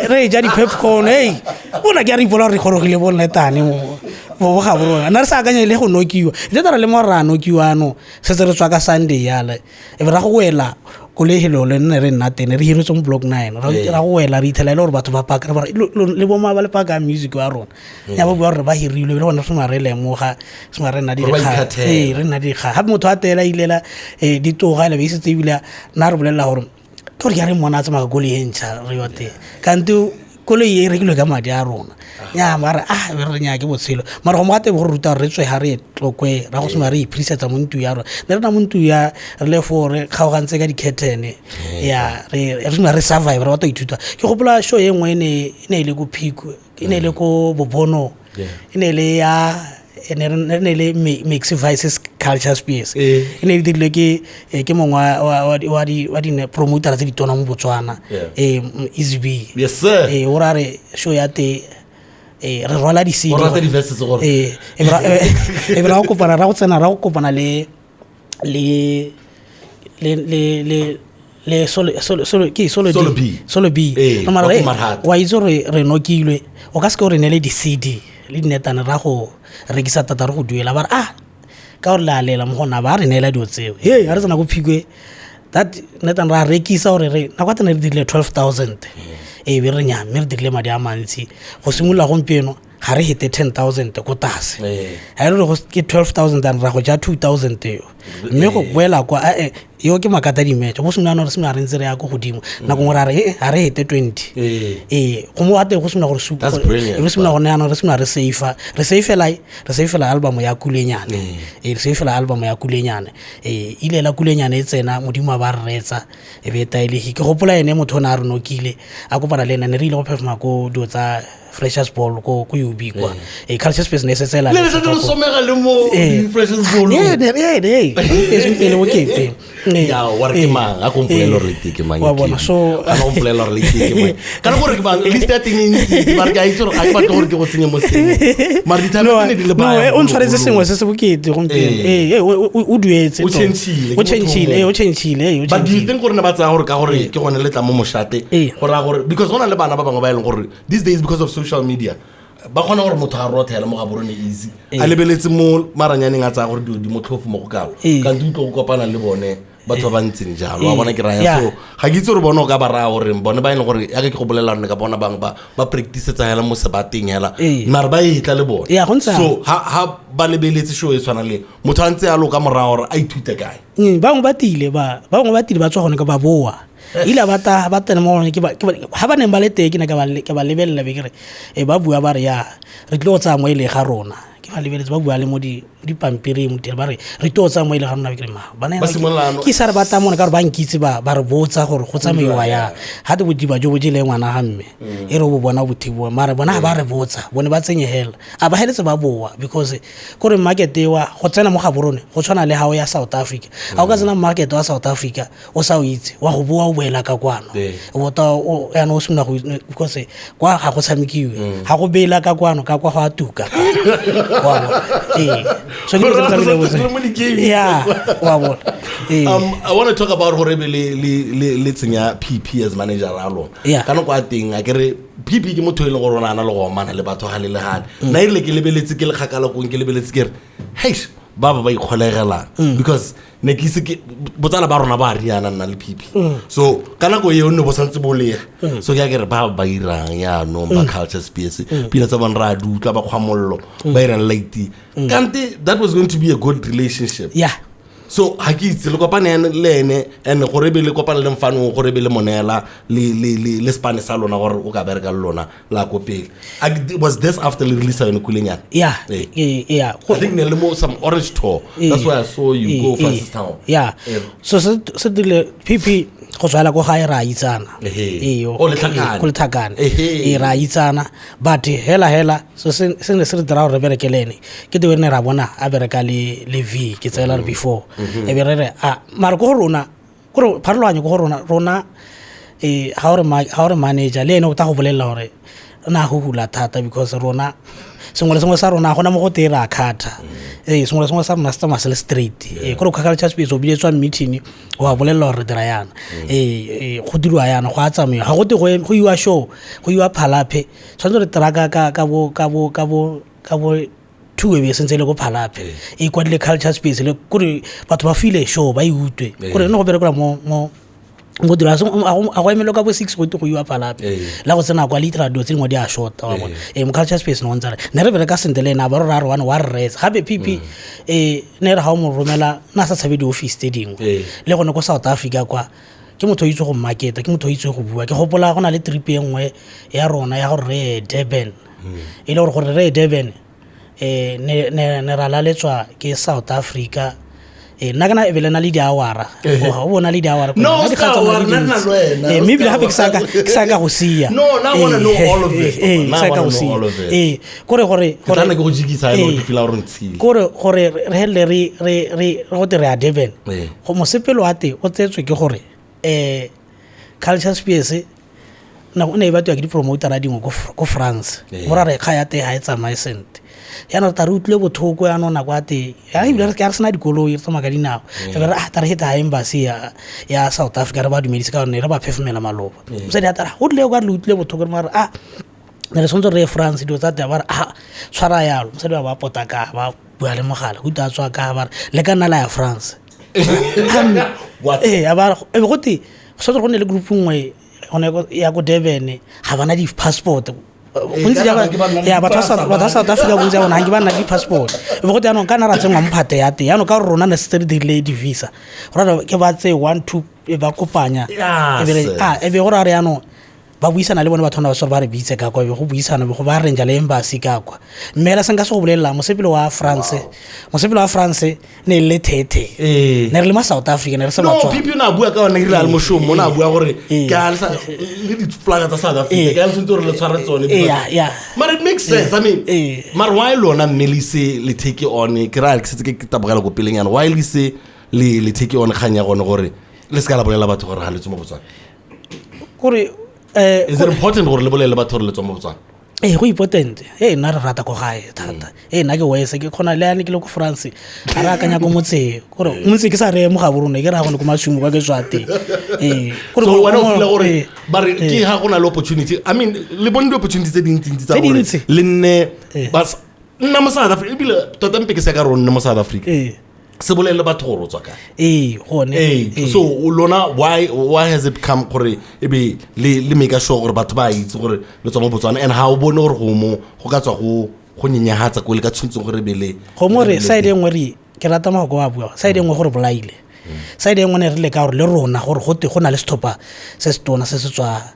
Re ja di-popcorn, ei bona ke a re ipola gore re gorogile bo netane mo bo ga borona nna re sa akanye le go nokiwa le re le mo ra nokiwa ano setse re tswa ka Sunday yale, e be ra go wela ko lehelo le nne re nna teng, re hiretswe mo block 9, ra go wela re ithela e le gore batho ba paka, re ba re, le boma ba le paka music wa rona ya ba bua gore ba hirilwe le gone re re lemoga se re nna Gore ba dikgang. ikhathela. Ee, re nna dikgang gape motho a tela ilela di toga ele be isetse ebile nna re bolelela gore ke gore ke a re mmona a tsamaya ka koloi e ntšha re yo teng, kante koloi e rekilwe ka madi a rona ya mare a be re nya ke botshelo, mara go mo gate go re ruta gore re tswe ga re tlokwe ra go simolola re iphirisetsa mo ntu ya rona, ne re na mo ntu ya re le fo re kgaogantse ka di-curtain ya re simolola re survive, re batla go ithuta. Ke gopola show e nngwe e ne e le ko Phiko, e ne e le ko Bobono, e ne e le ya e ne re ne le Mix Vices Culture Space. E ne e dirilwe ke mongwe wa di promoter tse di tona mo Botswana, Easy B. Yes sir. O ra re show ya te re rwala di-CD. O rata di-verses gore. E be ra go kopana, ra go tsena, ra go kopana le solo solo solo ke solo Solo D. B. Solo B. Eh, No, mara wa re ko Marhata. wa itse gore re nokilwe, o ka se ke o re neele di-CD le dinetane ra go rekisa tata re go duela, ba re ah ka gore le a lela mo gona ba re neela dilo tseo he ga re tsena ko Phikwe that netane ra rekisa gore re nako ya teng re dirile 12,000, e be re nya mme re dirile madi a mantsi go simolola gompieno ga re hete 10,000 ko tlase. Ga e le gore ke 12,000 and ra go ja 2,000 eo, mme go boela kwa eo ke makata dimetso go simolola re simolola re ntse re ya ko godimo, nako nngwe ra re ga re hete 20. Ee, go mo ate go simolola gore That's brilliant. re simolola gone jaanong re simolola re safa, re safela album ya Kulenyane. Ee, re safela album ya Kulenyane. Ee, ile la Kulenyane e tsena, modimo a ba re retsa e be e taelege. Ke gopola ene motho o ne a re nokile a kopana le ene, ne re ile go performa ko dilo tsa freshers ball ko UB kwa, ee, Culture Space ne e setse e Le le setse le somega le mo di-freshers ball. Ee, e le bokete. Ya, wa re ke mang? A ko mpolelle gore le tee ke mang, Wa bona, Kebi. so Kana o mpolelle gore le tee ke mang. Kana gore ke mang, list ya teng e ntsi, mare ke a itse gore ga ke batle gore ke go tsenye mo seemong. Mare dithabe No, tse ne di le no, baya o ntshwaretse bogologolo. sengwe se se bokete gompieno. Ee. Ee, o duetse O tota. change-ile, ke O motho o change-ile, mongwe. o change-ile, o But do you change-ile. think gore ne ba tsaya gore ka gore ke gone le tla mo moshate, Ee. go raya gore because go na le bana ba bangwe ba e leng gore these days because of social media ba kgona gore motho a rothela mo Gaborone easy, a lebeletse mo maranyaneng, a tsaya gore dilo di motlhofo mo go kalo, kante utlwe go kopana le bone batho ba ba ntseng jalo wa bona ke raya. So ga ke itse gore bone o ka ba raya gore bone ba e leng gore yaka ke go bolelela rone ka bona bangwe ba practice-etsa hela mo sebateng hela, mare ba e tla le bone. Yeah, go ntse So ha ba lebeletse show e tshwana le motho a ntse a lo ka morago gore a ithute kae? Bangwe ba tile ba bangwe ba tile ba tswa gone ka ba boa ile ba ta ba tsena mo gone ke ba ha ba neng ba le teng, ke ne ke ba lebelela be ke re e ba bua ba re ya re tlile go tsaya mo e le ga rona, ke ba lebeletse ba bua le mo dipampiring mo ba re re tlile go tsaya mo e le ga rona, be ke re ma bana Ba simolola ke sa re ba tla mone ka gore ba nkitse ba re botsa gore go tsamaiwa ya ga te bodiba jo bo jele ngwana ga mme e re bo bona bothiboa, mare bona ga ba re botsa bone ba tsenye hela a ba heletse ba boa, because kore market wa go tsena mo Gaborone go tshwana le ga o ya South Africa, ga o ka tsena market wa South Africa o sa o itse wa go boa o boela ka kwano. O bota o yaanong o simolola go because kwa ga go tshamekiwe ga go beela ka kwano ka kwa go a tuka wa bona. Ee, so ke dilo tse di Re tsamaileng mo di-game. Ya wa bona, ee. I want to talk about gore be le tsenya PP as manager a lona. Ka nako ya teng a kere PP ke motho e leng gore o ne a na le go omana le batho gale le gale. Nna erile ke lebeletse ke le kgakala kong, ke lebeletse ke re heish ba ikgolegelang, because ne ke ise ke botsala ba rona ba riana nna le PP, so ka nako eo ne bo santse bo lega, so ke a ke re ba irang yaanong ba Culture Space, pina tsa bone re a di utlwa, ba kgwa mollo ba irang light, kante that was going to be a good relationship. So ga ke itse le kopane le ene and gore be le kopane le mfanong gore be le monela le spane sa lona gore o ka bereka le lona la ko pele. Was this after le release yone Kulenyana? Yeah. Yeah. I think ne le mo some orange tour, that's why I saw you go Francis Town. Yeah. So se dirile PP Go tswaela ko gae re a itsana. Ehe. Ee, Oh, Letlhakane. ee, ko Letlhakane. Ehe. Ee, re a itsana, but hela hela so se ne se re dira gore re bereke le ene ke teo re ne ra bona a bereka le V ke tseela re before e be re re a mare ko go rona kore pharologanyo ko go rona rona ga o re manager le ene o tla go bolelela gore na go hula thata, because rona sengwe le sengwe sa rona ga gona mo go tee re a kgatha. Ee, sengwe le sengwe sa rona se tsamaya se le straight. Ee, kore culture space o biletswa meeting, wa bolelela gore re dira yana, ee, go diriwa yana, go a tsamaiwa, ga go te go iwa show, go iwa Phalaphe, tshwanetse re traka ka bo 2 e be sentse e le ko Phalaphe e kwadile culture space le kore batho ba file show ba e utlwe kore ne go berekelwa mo dira a go emelwa ka bo 6 go te go iwa Phalaphe. La go tsena kwa le dilo tse dingwe di a shota, wa bona. Ee, mo culture space ne go ntse ne re bereka sentle le ene, a ba re ra re one wa re reetsa gape pp ne re ga o mo romela na sa tshabe di-office tse dingwe. Le gone ko South Africa kwa ke motho o itse go marketa, ke motho o itse go bua. Ke gopola go na le trip e nngwe ya rona ya gore re ye Durban, e le gore re ye Durban ne ra laletswa ke South Africa. Nna kana e be le na le di-hour-a, o bona le di-hour-a. No, o ska wa, nna re na le wena, o Mme ebile ska gape ke sa ka go sia. No, now I wanna know all of it, Papa. Ke Now sa I ka wanna go know sia. all of it. Ee, kore gore Ke tla nna ke go jikisa e le gore Ee. ke feel-a gore o ntshile. Kore gore re helele re go te re ya Durban. Go mosepelo wa teng o tsetswe ke gore culture space nako o ne e batiwa ke di-promotera dingwe ko France. Go ra re kga ya teng ga e tsamaye sentle, yaanong re ta re utlwile botlhoko. Yaanong nako ya teng ya ebile re ke re sena dikoloi, re tsamaya ka dinao, e be re ah ta re heta embassy ya South Africa, re ba dumedise ka gonne re ba phefomela maloba. Mosadi a tara go tlile kwa re le utlwile botlhoko, re mare ah ne re tshwanetse re ye France, dilo tsa teng. Ba re ah tshwara yalo, mosadi wa ba pota ka ba bua le mogala go utlwa a tswa ka ba re le ka nna la ya France. What? Ee, a ba e be go te go tshwanetse go nne le group nngwe gone ya ko Durban, ga bana di-passport bontsi Kana ga ke ba nna le ya batho ba dipasa, batho ba South Africa, bontsi ya bona ga ke ba nna le di-passport. E be go te yanong ka nna ra tsenngwa mo phate ya teng, yanong ka gore rona ne setse re dirile di-visa, go ra ke ba tseye one two e ba kopanya. E be e be gore a re yanong ba buisana le bone batho ba ba re bitse ka kwa, e be go buisana, be go ba arrange le embassy ka kwa. Mme hela se nka se go bolelelang, mosepele wa France ne e le thethe. Ne re le ma South Africa, ne re se No, Batswana. Pipi o ne a bua ka one erile a le mošomo, o ne a bua gore ke a le di-flag tsa South Africa, ke a le tshwanetse gore le tshware tsone mare it makes sense, I mean, mare why lona mme le ise le take on, ke raya ke setse ke tabogela ko peleng yana, why le ise le take on kgang ya gone gore le se ka la bolela batho gore ga le tswe mo Botswana? Kore Is it important gore le bolele batho gore le tswa mo Botswana? Ee, go important. Ee, nna re rata ko gae thata. Ee, nna ke wese ke kgona le yane ke le ko France ga re akanya ko motseng, kore motse ke sa reye mo gabo rona, ke raya gone ko masumo kwa ke tswa teng. Ee. Kore So wena o feel gore ba re ke ha go na le opportunity, I mean, le bone di-opportunity tse dintsintsi tsa Tse gore dintsi. le nne nna mo South Africa, ebile tota mpe ke se ka re o nne mo South Africa, se bolelele batho gore o tswa kae. Ee, gone. Ee, so lona why has it come gore e be le make sure gore batho ba itse gore le tswa mo Botswana, and ha o bone gore go mo go ka tswa go nyenyahatsa ko le ka tshwanetseng gore e be le Go mo re le side e nngwe re ke rata magoko wa bua, side e nngwe gore bolaile, side e nngwe ne re le ka gore le rona gore go te go na le setlhopha se se tona se se tswa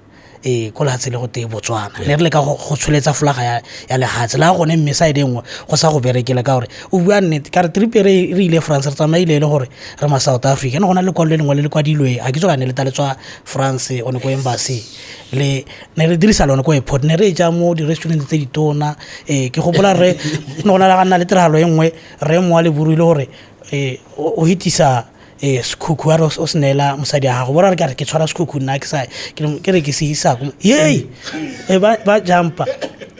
ko lehatshe le go te Botswana, ne re le ka go tsholetsa folaga ya lehatshe la gone. Mme side e nngwe go sa go berekele ka gore o bua nnete, ka re trip e re ile France, re tsamaile e le gore re ma South Africa, ne go na le lekwalo le lengwe le le kwadilwe, ga ke tso ne le ta le tswa France gone ko embassy, le ne re dirisa lone ko airport, ne re e ja mo di-restaurant tse ditona. Ee, ke gopola re ne go na le ga nna le tiragalo e nngwe, re mo wa leburu ile gore o hitisa sekhukhu, a re o se neela mosadi wa gago, bora re ka re ke tshwara sekhukhu nna ke sa ke re ke se isa yei ba jumpa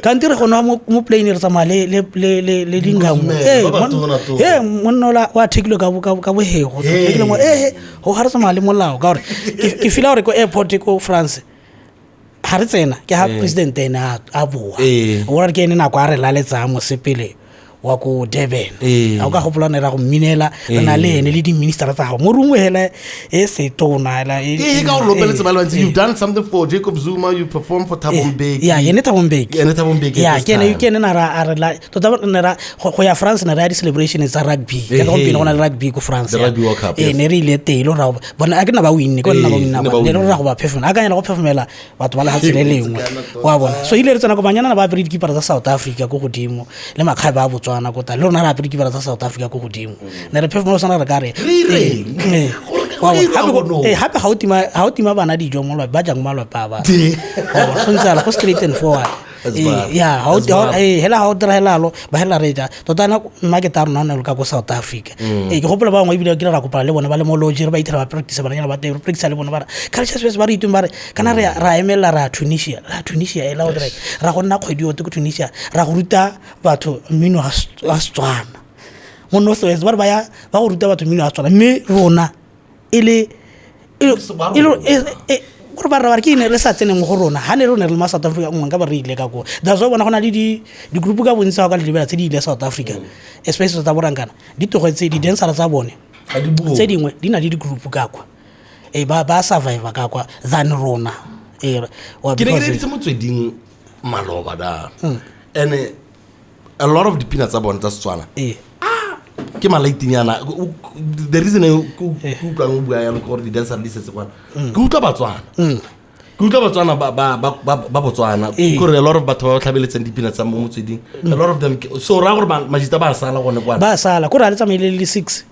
kante re gona mo plane re tsamaya le dingamo. Dingwe ba ba tona-tona. Ee, monna ola wa thekilwe ka bohego. Hey. Ke le mo go ga re tsamaya le molao ka gore ke feela gore ko airport ko France ga re tsena ke ga president ene a boa, o re ke ene nako a re laletsang mosepele wa ko Durban. Ga o ka gopola ne ra go mminela re na le ene le di-ministera tsa gago mo rungwe hela e setona hela Ee, ka gore lopeletse ba le bantsi. You've done something for Jacob Zuma, you performed for Thabo Mbeki. Ya, ene Thabo Mbeki. Ene Thabo Mbeki at Ya, this ke ene time. ke ene na ra a re la tota ne ra go ya France, ne re ya di-celebration tsa rugby ka gompieno go na le rugby ko France. The Rugby World Cup, Ee, yes. ne re ile teng le ra bona a ke nna ba winne ko nna ba winna Ne ba ne re winne. ra go ba perform a kanyana go performela batho ba lehatshe le lengwe, wa bona. So ile re tsena ko banyana ba apere dikipara tsa South Africa ko godimo le makgabe a Botswana ko ta le rona re apere dikipara tsa South Africa ko godimo, ne re perform sana re ka re Re ireng? Ee. Gore Wa bona? Ira Gape go no. eh, gape ga o tima bana dijo mo lwapeng, ba jang mo malwapa a batho. Teng. Wa bona, go ntse jalo, go straight and forward. That's Eh, bad. ya That's bad. hela ga o dira helalo ba hela re ja tota nna ke ta rona o ne le ka ko South Africa. Ee, ke gopola ba bangwe ebile ke ra kopana le bone ba le mo lodge, re ba ithela ba practice bananyana ba teng, re practice le bone ba re Culture Space ba re itong ba re kana re ra emelela ra Tunisia, ra Tunisia ela o dira eng? Ra go nna kgwedi yote ko Tunisia, ra go ruta batho mmino wa Setswana mo North West, ba re ba ya ba go ruta batho mmino wa Setswana, mme rona e le Ba gore ba re ba re ke ene re sa tseneng mo go rona ga ne rone re le ma South Africa nngwe nka ba re ile ka koo. That's why bona go na le di-group ka bontsi ga o ka le lebela tse di ile South Africa, especially tsa borankana di tlogetse di-dancera tsa bone. Ga di bue. Tse dingwe di na le di-group ka kwa, ee, ba survive ka kwa than rona. Ee, Ke ne ke reditse Motsweding maloba da, and a lot of dipina tsa bone tsa Setswana ke malaitinyana. The reason e ke utlwang o bua yalo ke gore di-dancer di setse kwana, ke utlwa Batswana, ke utlwa Batswana ba Botswana. Kore a lot of batho ba ba tlhabeletseng dipina tsa mo Motsweding, a lot of them so raya gore majita ba sala gone kwana. Ba sala kore ga le tsamaile le six,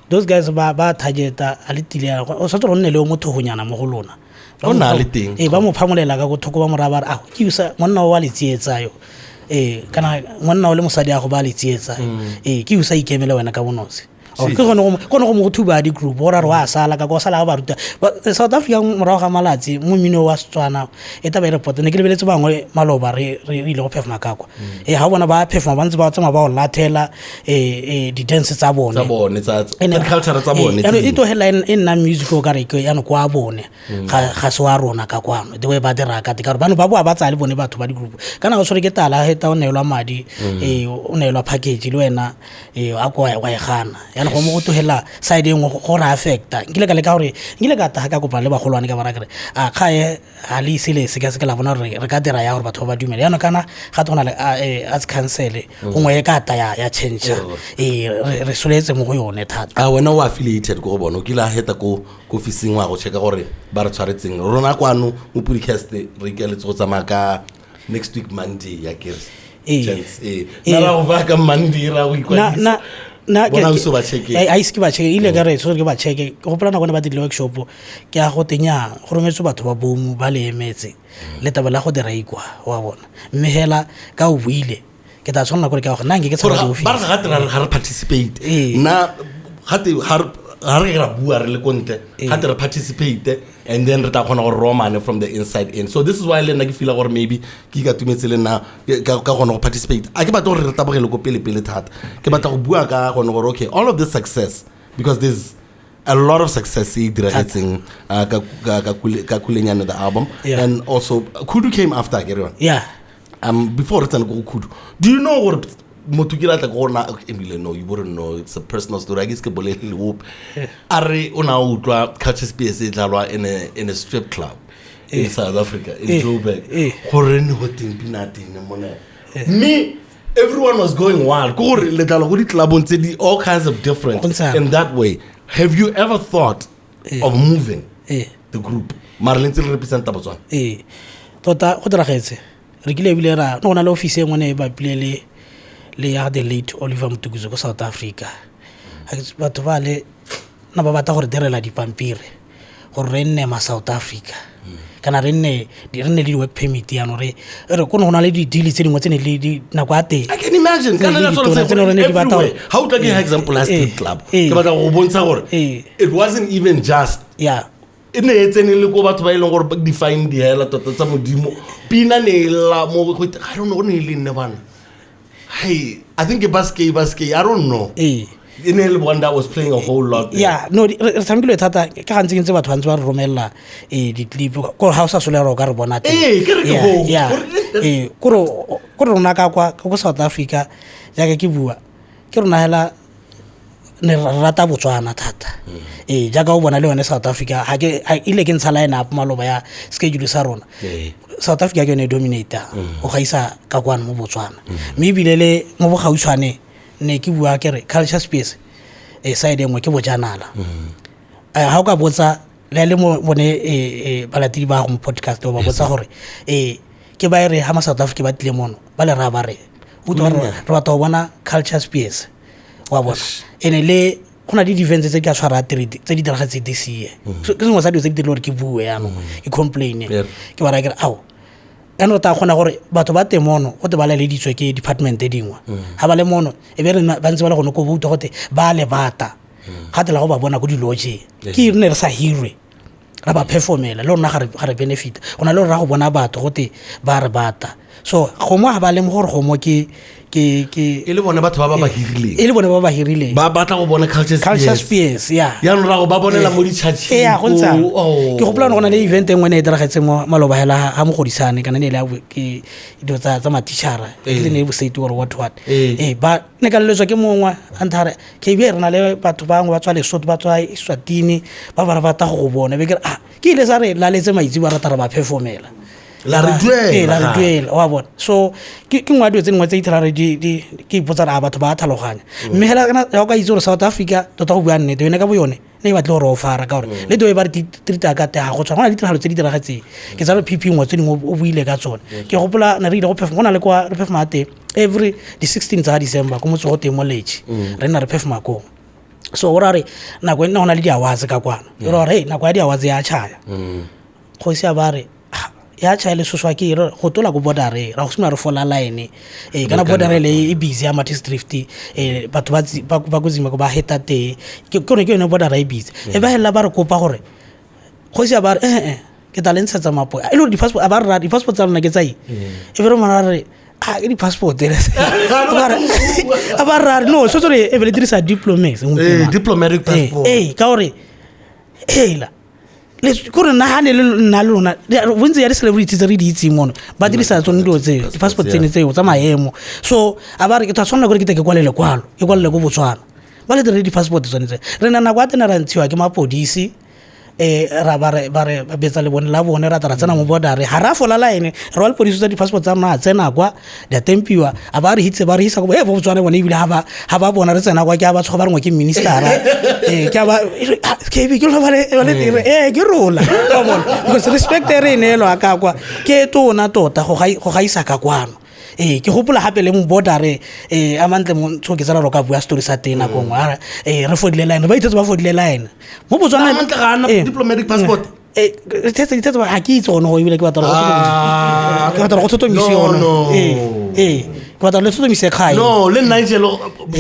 those guys ba targeta a le tile yana. O tshwanetse gore o nne le o mothogonyana mo go lona. Ba O mo na le teng. Ee, ba mo phamolela ka ko thoko, ba mo raya ba re, "Ao, ke usa monna o wa le tsietsa yo." Ee, kana monna o le mosadi ago ba le tsietsa. Ee, ke usa ikemele wena ka bonosi. Or ke gone go mo go thuba di-group gore a re wa sala ka kwa, o sala ga ba ruta South Africa morago ga malatsi mo mmino wa Setswana e taba e report ne ke lebeletse bangwe maloba re ile go performa ka kwa. Ee, ga o bona ba performa ba ntse ba tsamaya ba o lathela di-dance tsa bone. Tsa bone, tsa culture tsa bone Ee, tse yaanong e dingwe. tlohela e nna music o kare ke yaanong kwa bone ga se wa rona ka kwano, the way ba dira ka teng, ka gore bano ba boa ba tsaya le bone batho ba di-group kana o tshwere ke tala heta o neelwa madi, ee, o neelwa package le wena, ee, a ko wa e gana. Yaanong go mo go tlohela side e nngwe go re affecta. Nkile ka leka gore nkile ka taga ka kopana le bagolwane ka bara kere a kgae ga le ise le sekaseke la bona gore re ka dira ya gore batho ba ba dumele. Yaanong kana ga te go na le arts council gongwe e ka ta ya change, ee, re soletse mo go yone thata. A wena o affiliated ko go bone? O kile a heta ko officing wa go checka gore ba re tshwaretseng rona kwano mo podcast? Re ikaeletse go tsamaya ka next week Monday ya kere. Ee. Gents, ee. Ee. Na ra go baya ka Monday ra go ikwadisa? Na Bona o se ba check-e. A ise ke ba check ile ka re tshwere ke ba check. Ke gopola nako ne ba dirile workshop, ke ya go tenya go rometswe batho ba bomo ba le emetse le taba la go dira ikwa wa bona, mme hela ka o buile ke tla tshwanela kore ke ya go nna nke ke Gore tshaba ba re di-office. gate ga re participate. Ee. Nna gate ga re ra bua re le ko ntle, gate re participate and then re tla kgona gore romane from the inside in. So this is why le nna ke feela gore maybe ke ikatumetse le nna ka kgona go participate. A ke batla gore re tabogele ko pele-pele thata, ke batla go bua ka gone gore okay, all of this success, because there's a lot of success e diragetseng ka Kulenyane the album, and also Kudu came after, ke re yone? Yeah. Before re tsena ko go Khudu, do you know gore motho ke ratla go na ebile? No, you wouldn't know, it's a personal story, a ke se ke bolele ope. A re o na utlwa Culture Space e dlalwa in a strip club in South Africa, in Joburg, gore ne go teng pina teng mona, mme everyone was going wild, ke gore le dlala go di-clubong tse di all kinds of different Go ntse jalo. in that way. Have you ever thought of moving the group, mare le ntse le representa Botswana? Ee, tota go diragetse, re kile ebile ra no go na le office e nngwe ne e bapile le ya the late Oliver Mtukudzi ko South Africa. Ha ke batho ba le na ba batla gore direla dipampiri gore re nne ma South Africa kana re nne le di-work permit. Yaanong re ko ne go na le di-deal tse dingwe tse ne le nako ya teng. I can imagine. Tse Kana ne that's le what I'm ditona, saying. tse ne re ne di batla Everywhere. gore- Ha o tla ke example ya strip club. Ke batla go bontsha gore it wasn't even just e ne e tsene le ko batho ba e leng gore ba define di hela tota tsa Modimo. Pina ne e lla mo go, I don't know, go ne e le nne bana. Hey, I think e Baske Baske, I don't know. E ne e le one that was playing a whole lot there. Yeah, no, re tshamekile thata ka gantsi ke ntse batho ba ntse ba re romelela di-clip kore ga o sa solera o ka re bona teng. Ee, ke re ke Ee, kore rona ka kwa ka ko South Africa, jaaka ke bua ke rona hela ne re rata Botswana thata. Ee, jaaka o bona le yone South Africa ga ke ile ke ntsha line up maloba ya schedule sa rona. South Africa ke yone e dominata go gaisa ka kwano mo Botswana, mme ebile le mo bogautshwane ne ke bua ke re Culture Space e side e nngwe ke bojanala. Ga o ka botsa le le mo bone balatedi ba go mo podcast, o ba botsa gore ke ba e re ha ma South Africa ba tlile mono ba le raya ba re utlwa re batla go bona Culture Space wa bona ene le Go na le di-events tse di ka tshwara tse di diragetseng this year. So ke sengwe sa dilo tse di dirile gore ke bue yaanong, ke complaine. Ke ba raya ke re ao, yaanong re tla kgona gore batho ba teng mono gote ba laleditswe ke department e dingwe, ga ba le mono e be re ba ntse ba le gone ko bouta gote ba le bata ga tela go ba bona ko di-lodgeng. Ke re ne re sa hirwe ra ba performela le rona, ga re benefit go na le gore ra go bona batho gote ba re bata. So gomo ga ba lemo gore gomo ke E le bone batho ba ba hirileng. E le bone ba ba hirileng. Ba batla go bona Culture Culture Spears. Spears, ya. Yaanong ra go ba bonela mo ditšhatšheng. Ee, go ntse jalo. Oh. Ke gopola gore go na le event e nngwe ne e diragetseng mo maloba hela ga Mogodisane, kana ne e le ya ke dilo tsa mathišara, ke le ne e boseti or what what. Ee, ba ne ka leletswa ke mongwe a nthare kb re na le batho bangwe ba tswa Lesotho, ba tswa Eswatini, ba ba re batla go go bona. Be ke re, ah, ke ile sa re laletse maitse ba rata re ba performela. La re duela Ee, la re gape. duela, wa bona. So ke nngwe ya dilo tse dingwe tse ithela re ke ipotsa re a batho ba a tlhaloganya. Mme hela kana ya o ka itse gore South Africa tota, go bua nnete, yone ka bo yone ne e batle gore ofara ka gore le the way ba re treat-a ka teng ga go tshwana. Go na le ditiragalo tse di diragetseng, ke tsaya pp nngwe tse dingwe o buile ka tsone. Ke gopola ne re ile go perform, go na le kwa re performa teng every di-16 tsa December ko motse go teng mo Leche, re nna re performa koo. So o ra re nako e nna go na le di-awards ka kwano, e re gore hey, nako ya di-awards ya tšhaya, kgosi a ba re, "Ah, ya tšhaya lesoswa ke re go tola ko bordereng ra go simolola re fola line ee kana border le e busy ya Matis Drift, batho ba ba ko Zimbabwe ba heta teng, ke ke yone border e busy e ba helela. Ba re kopa gore kgosi a ba re ke tla le ntshetsa mapo e le gore di-passport, a ba re ra di-passport tsa lona ke tsa eng? E be re mona re a ke di-passport a ba re no so tsore e be le dirisa diplomacy. Diplomatic passport. Ee, ka gore hela kore nagane le nna le lona bontsi ya di-celebrity tse re di itseng mono ba dirisa tsone dilo tseo, di-passport tsene tseo tsa maemo. So a ba re ke tla tshwanela kore ke te ke kwale lekwalo, ke kwalele ko Botswana ba le dire di-passport tsone tse. Re na nako ya tene ra ntshiwa ke mapodisi, ra ba re ba re ba betsa le bone la bone, ra tla ra tsena mo border, ga ra fola line, re wa lepodisi tsa di-passport tsa rona, a tsena kwa di a tempiwa, a ba re hitse ba re isa ko e bo Botswana bone. Ebile ha ba bona re tsena kwa ke a ba tshoga, ba rengwe ke ministera, ke a ba ke be ke lo ba le dire ke rola wa bona, because respect e re e neelwa ka kwa ke e tona tota go gaisa ka kwano. Ee, ke gopola gape le mo border a mantle mo tsho ke tsala ro ka bua story sa teng nako nngwe. A re fodile line, ba ithetse ba fodile line mo Botswana. A mantle ga a na diplomatic passport? Dithetse ga ke itse gone go, ebile ke batla gore Ah, ke batla gore go tlhotlhomise no, yone. No. Ee, ke batla gore le tlhotlhomise kgae. No, le nna itse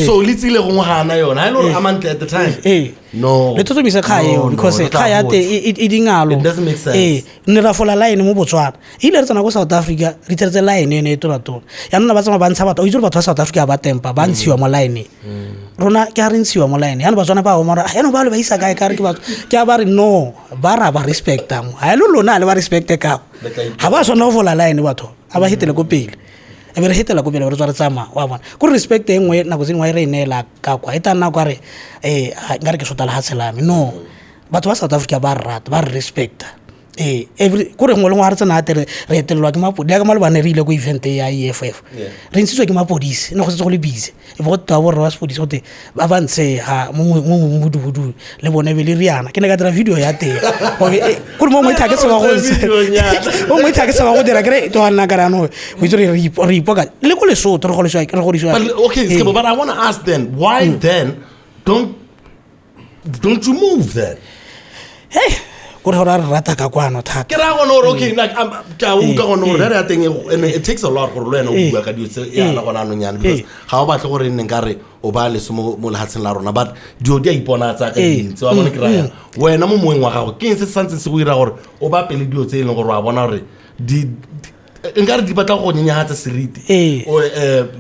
so le tsile gongwe ga ana yona ha e le gore a mantle at the time. Ee. No. Le tlhotlhomise kgae eo No, no, because re tla kgae ya botsa. teng e dingalo. It doesn't make sense. Ee, nne ra fola line mo Botswana, ile re tsena ko South Africa re iteretse line ene e tona-tona, yaanong ba tsamaya ba ntsha batho. O itse gore batho ba South Africa ba tempa ba ntshiwa mo line, rona ke ga re ntshiwa mo line. Yaanong Batswana ba oma, yaanong ba le ba isa kae? Ka re ke batho ke a ba re no ba ra ba respecta mo ga e le lona a le ba respecte kao, ga ba tshwanela go fola line, batho a ba hetele ko pele. E be re hetela ko pele, re tswa re tsamaya, wa bona. Kore respect e nngwe nako tse dingwe e re e neela ka kwa e tla nna kwa re nkare ke sota lehatshe la me. No, batho ba South Africa ba re rata, ba re respecta. Ee, every kore nngwe le nngwe ga re tsena ate re etelelwa ke mapodisi. Yaka malobane re ile ko event ya EFF, re ntshitswe ke mapodisi, ne go setse go le busy, e be go tewa borre ba sepodisi gote ba ba ntshe ga mo mobudubudu le bone be le riana. Ke ne ka dira video ya teng. Gore, kore mo ngwe ke se ba go mo ngwe ke se ba go dira ke re to nna ka rano o itse re ipoka le ko Lesotho re godisiwa re godisiwa. But okay, Skipper, but I want to ask then, why then don't you move then? Hey, kore gore a re rata ka kwano thata. Ke raya gone gore okay, like ke a utlwa gone gore re ya teng and it takes a lot gore le wena o bua ka dilo tse yana gone anong yana, because ga o batle gore e nne nkare o ba leso mo lehatsheng la rona, but dilo di a iponatsa ka dintsi wa bone. Ke raya wena mo moeng wa gago, ke eng se se santseng se go dira gore o ba pele dilo tse e leng gore wa bona gore nkare di batla go nyenyagatsa seriti o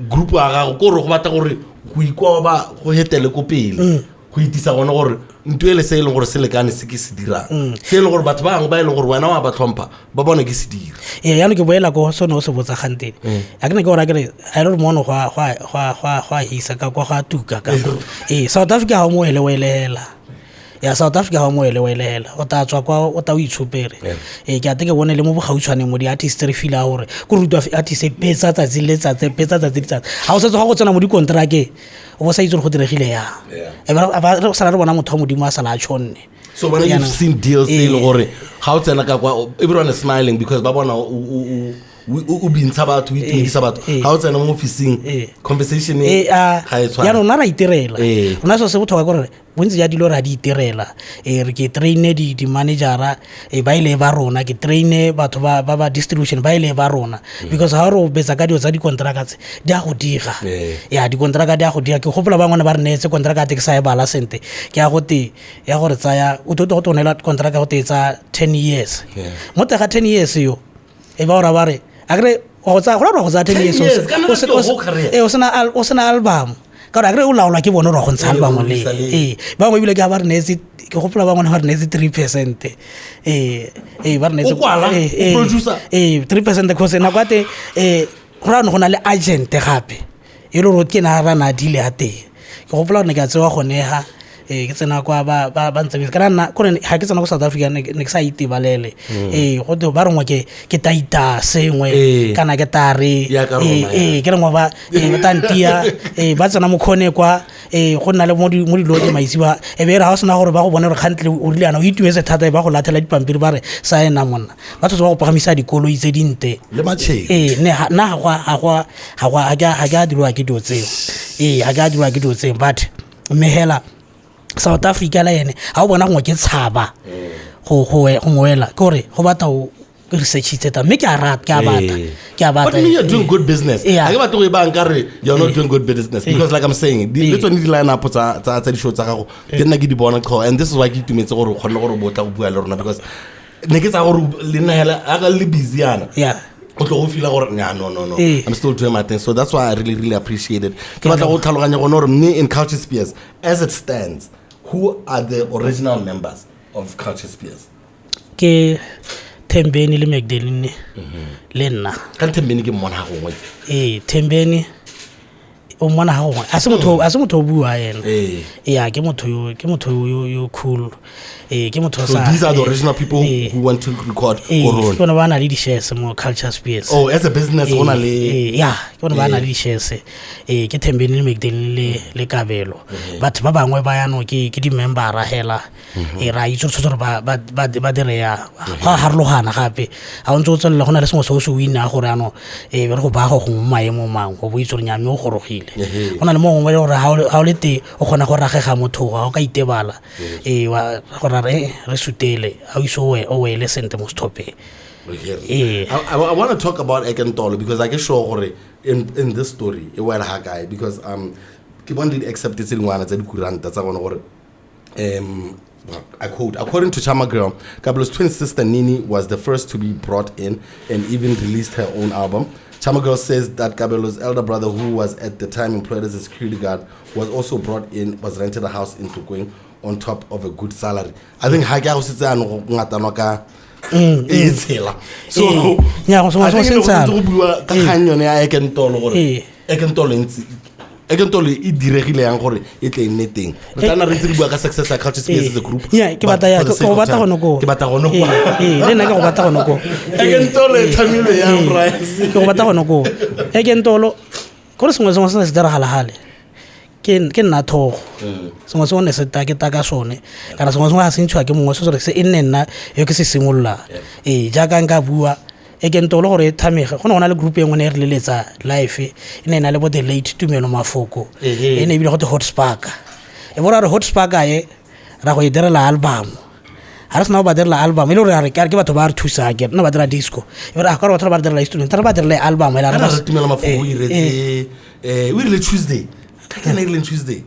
group wa gago, ke gore go batla gore go ikwa ba go hetele ko pele, go itisa gone gore ntho ele se e leng gore se lekane se ke se dirang, se e leng gore batho ba bangwe ba e leng gore wena wa ba tlhompha ba bone ke se dira? Ee, yaanong ke boela ko sone o se botsa ganteng, a ke ne ke gore a kere a e le gore mono go a hisa ka kwa, go a tuka ka kwa. Ee, South Africa ga o mo ele o elela ya South Africa ga o mo ele o elela, o tla tswa kwa o ta o itshopere. Ee, ke ate ke bone le mo bogautshwaneng mo di-artist re feela gore ko re utlwa artist e betsa tsatsi le letsatsi, e betsa tsatsi le letsatsi, ga o setse ga go tsena mo dikonterakeng o bo sa itse gore go diregile yang. E be re sala re bona motho wa Modimo a sala a tšhonne. So when you've seen deals tse e leng gore ga o tsena ka kwa, everyone is smiling because ba bona o O bintsha batho, o itumedisa batho. Ee. Ga o tsena mo officing, Ee. conversation ee a ga e tshwane. Jaanong rona ra itirela. Ee. Rona seo se botlhokwa ke gore bontsi ja dilo re a di itirela. Ee, re ke traine di-managera ba ile ba rona, ke traine batho ba distribution ba ile ba rona, because ga re o betsa ka dilo tsa dikontraka tse di a go diga. Ee. Ya, dikontraka di a go diga. Ke gopola bangwe ba re neetse kontraka te ke sa e bala sente, ke ya go te ya gore tsaya o tlo go neela kontraka go te e tsaya 10 years. Yeah. Mo teng ga 10 years yo e ba ora ba re akere go tsaya go ra go tsaya 10 10 years years, kana that's your whole career. Ee, o sena album, ka gore akere o laolwa ke bone gore wa go ntsha Ee, album o le. releasa le. Ee, bangwe ebile ke ga ba re neetse, ke gopola bangwe ba re neetse 3%. Ee, ba re neetse. O kwala, Ee, o ee, producer? Ee, 3%, cause nako ya teng go raya go na le agent gape e le gore ke na ra na deal ya teng. Ke gopola gore ne ke a tsewa gone ga ee ke tsena kwa ba ntsamaisa kana nna kore ga ke tsena ko South Africa ne ke sa itebalele. Ee, go te ba rengwe ke taita sengwe Ee. kana ke tare. Ya ka rona, Ee, ya. ee, ke rengwe ba ee, ba tantia ee, ba tsena mokgone kwa ee, go nna le mo dilong maisiwa e be e re ga o sena gore ba go bone gore kgantle o rile yana o itumetse thata, e ba go lathela dipampiri ba re saena monna, ba tshwanetse ba go pagamisa dikoloi tse dinte. Le matšheng. Ee, ne nna ga ke a dirwa ke dilo tseo. Ee, ga ke a dirwa ke dilo tseo, but mme hela South Africa le ene ga o bona gongwe ke tshaba go moela ke gore go batla o researchitse ta, mme ke a rata, ke a batla. Eh. Ke a batla. But me, you're doing good business. Yeah. Ha ke batle go e baya nkare you're not doing good business, because like I'm saying, le tsone di line up tsa di-show tsa gago ke nna ke di bona qho, and this is why ke itumetse gore o kgonne gore o botla go bua le rona, because ne ke tsa gore le nna hela a ka le busy yana, o tlo go feela gore nya, no, no, no, Eh. I'm still doing my thing. So that's why I really, really appreciate it. Ke batla go tlhaloganya gone gore mme in Culture Spears as it stands, who are the original members of Culture Spears? Ke Thembeni le Magdalene le nna. Ka Thembeni ke mmona ga gongwe. Ee, Thembeni o mmona ga gongwe, a se motho o bua ena. Ee. Ya, ke motho yo cool. Ee, ke motho o So these are the original people who want to record Ee, Korone. ke bone ba na le di-shares mo Culture Spears. Oh, as a business go na le Ee, ya, ke bone ba na le di-shares. Ee, ke Thembeni le Magdalene le Kabelo. Batho ba bangwe ba yanong ke di-membera hela. Ee, ra itse gore tshwanetse gore ba dire ya go a harologana gape ga o ntse o tswelela go na le sengwe se o se wina gore ano ee be re go baga gongwe mo maemong mangwe o bo itse gore nyame o gorogile. Go na le mo gongwe e le gore ga o le teng o kgona go ragega motho ga o ka itebala ee gore re sutele ga o ise o wele sente mo sethopheng. Ee. I want to talk about Ekentolo because I get sure gore in this story e wela ha kae, because ke bone di accept tse dingwana tsa dikuranta tsa bone gore I quote, "According to Chama Girl, Kabelo's twin sister Nini was the first to be brought in and even released her own album. Chama Girl says that Kabelo's elder brother, who was at the time employed as a security guard, was also brought in, was rented a house in Tlokweng on top of a good salary." I think ha ke a go setse ano go ngatanwa ka e tshela. So Ee. Nya, go I think se ne go ntse sentse go buiwa ka kgang yone ya Ekentolo gore Ee. Ekentolo e ntse Ekentolo e diregile yang gore e tle e nne teng. Re tla nna re ntse re bua ka success ya Culture Spears as a group. Yeah, ke but batla ya for the ke sake go of batla time, gone koo. Ke batla gone Ee, kwa. ee, le nna ke go batla gone koo. Ekentolo e tlhamilwe yang, Bryce? Ke go batla gone koo. Ekentolo kore sengwe le sengwe se ne se diragala gale ke nna thogo, sengwe sengwe ne se ta ke ta ka sone, kana sengwe sengwe ga se ntshiwa ke mongwe se gore se e nne nna yo ke se simololang. Ee, jaaka nka bua Ekentolo gore e thamege go ne go na le group e nngwe ne e re leletsa life, e ne e na le bo the late Tumelo Mafoko. Ehe. E ne ebile go te Hot Spark, e bo ra re Hot Spark e ra go e direla album. Ga re sena go ba direla album e le gore a re ke batho ba re thusang, ke nna ba dira disco e be re a ka gore batho ba re direla instrument re ba dirile album e la re Kana re Tumelo Mafoko o Eh, iretse o irile Tuesday. Ka ke ena e rileng Tuesday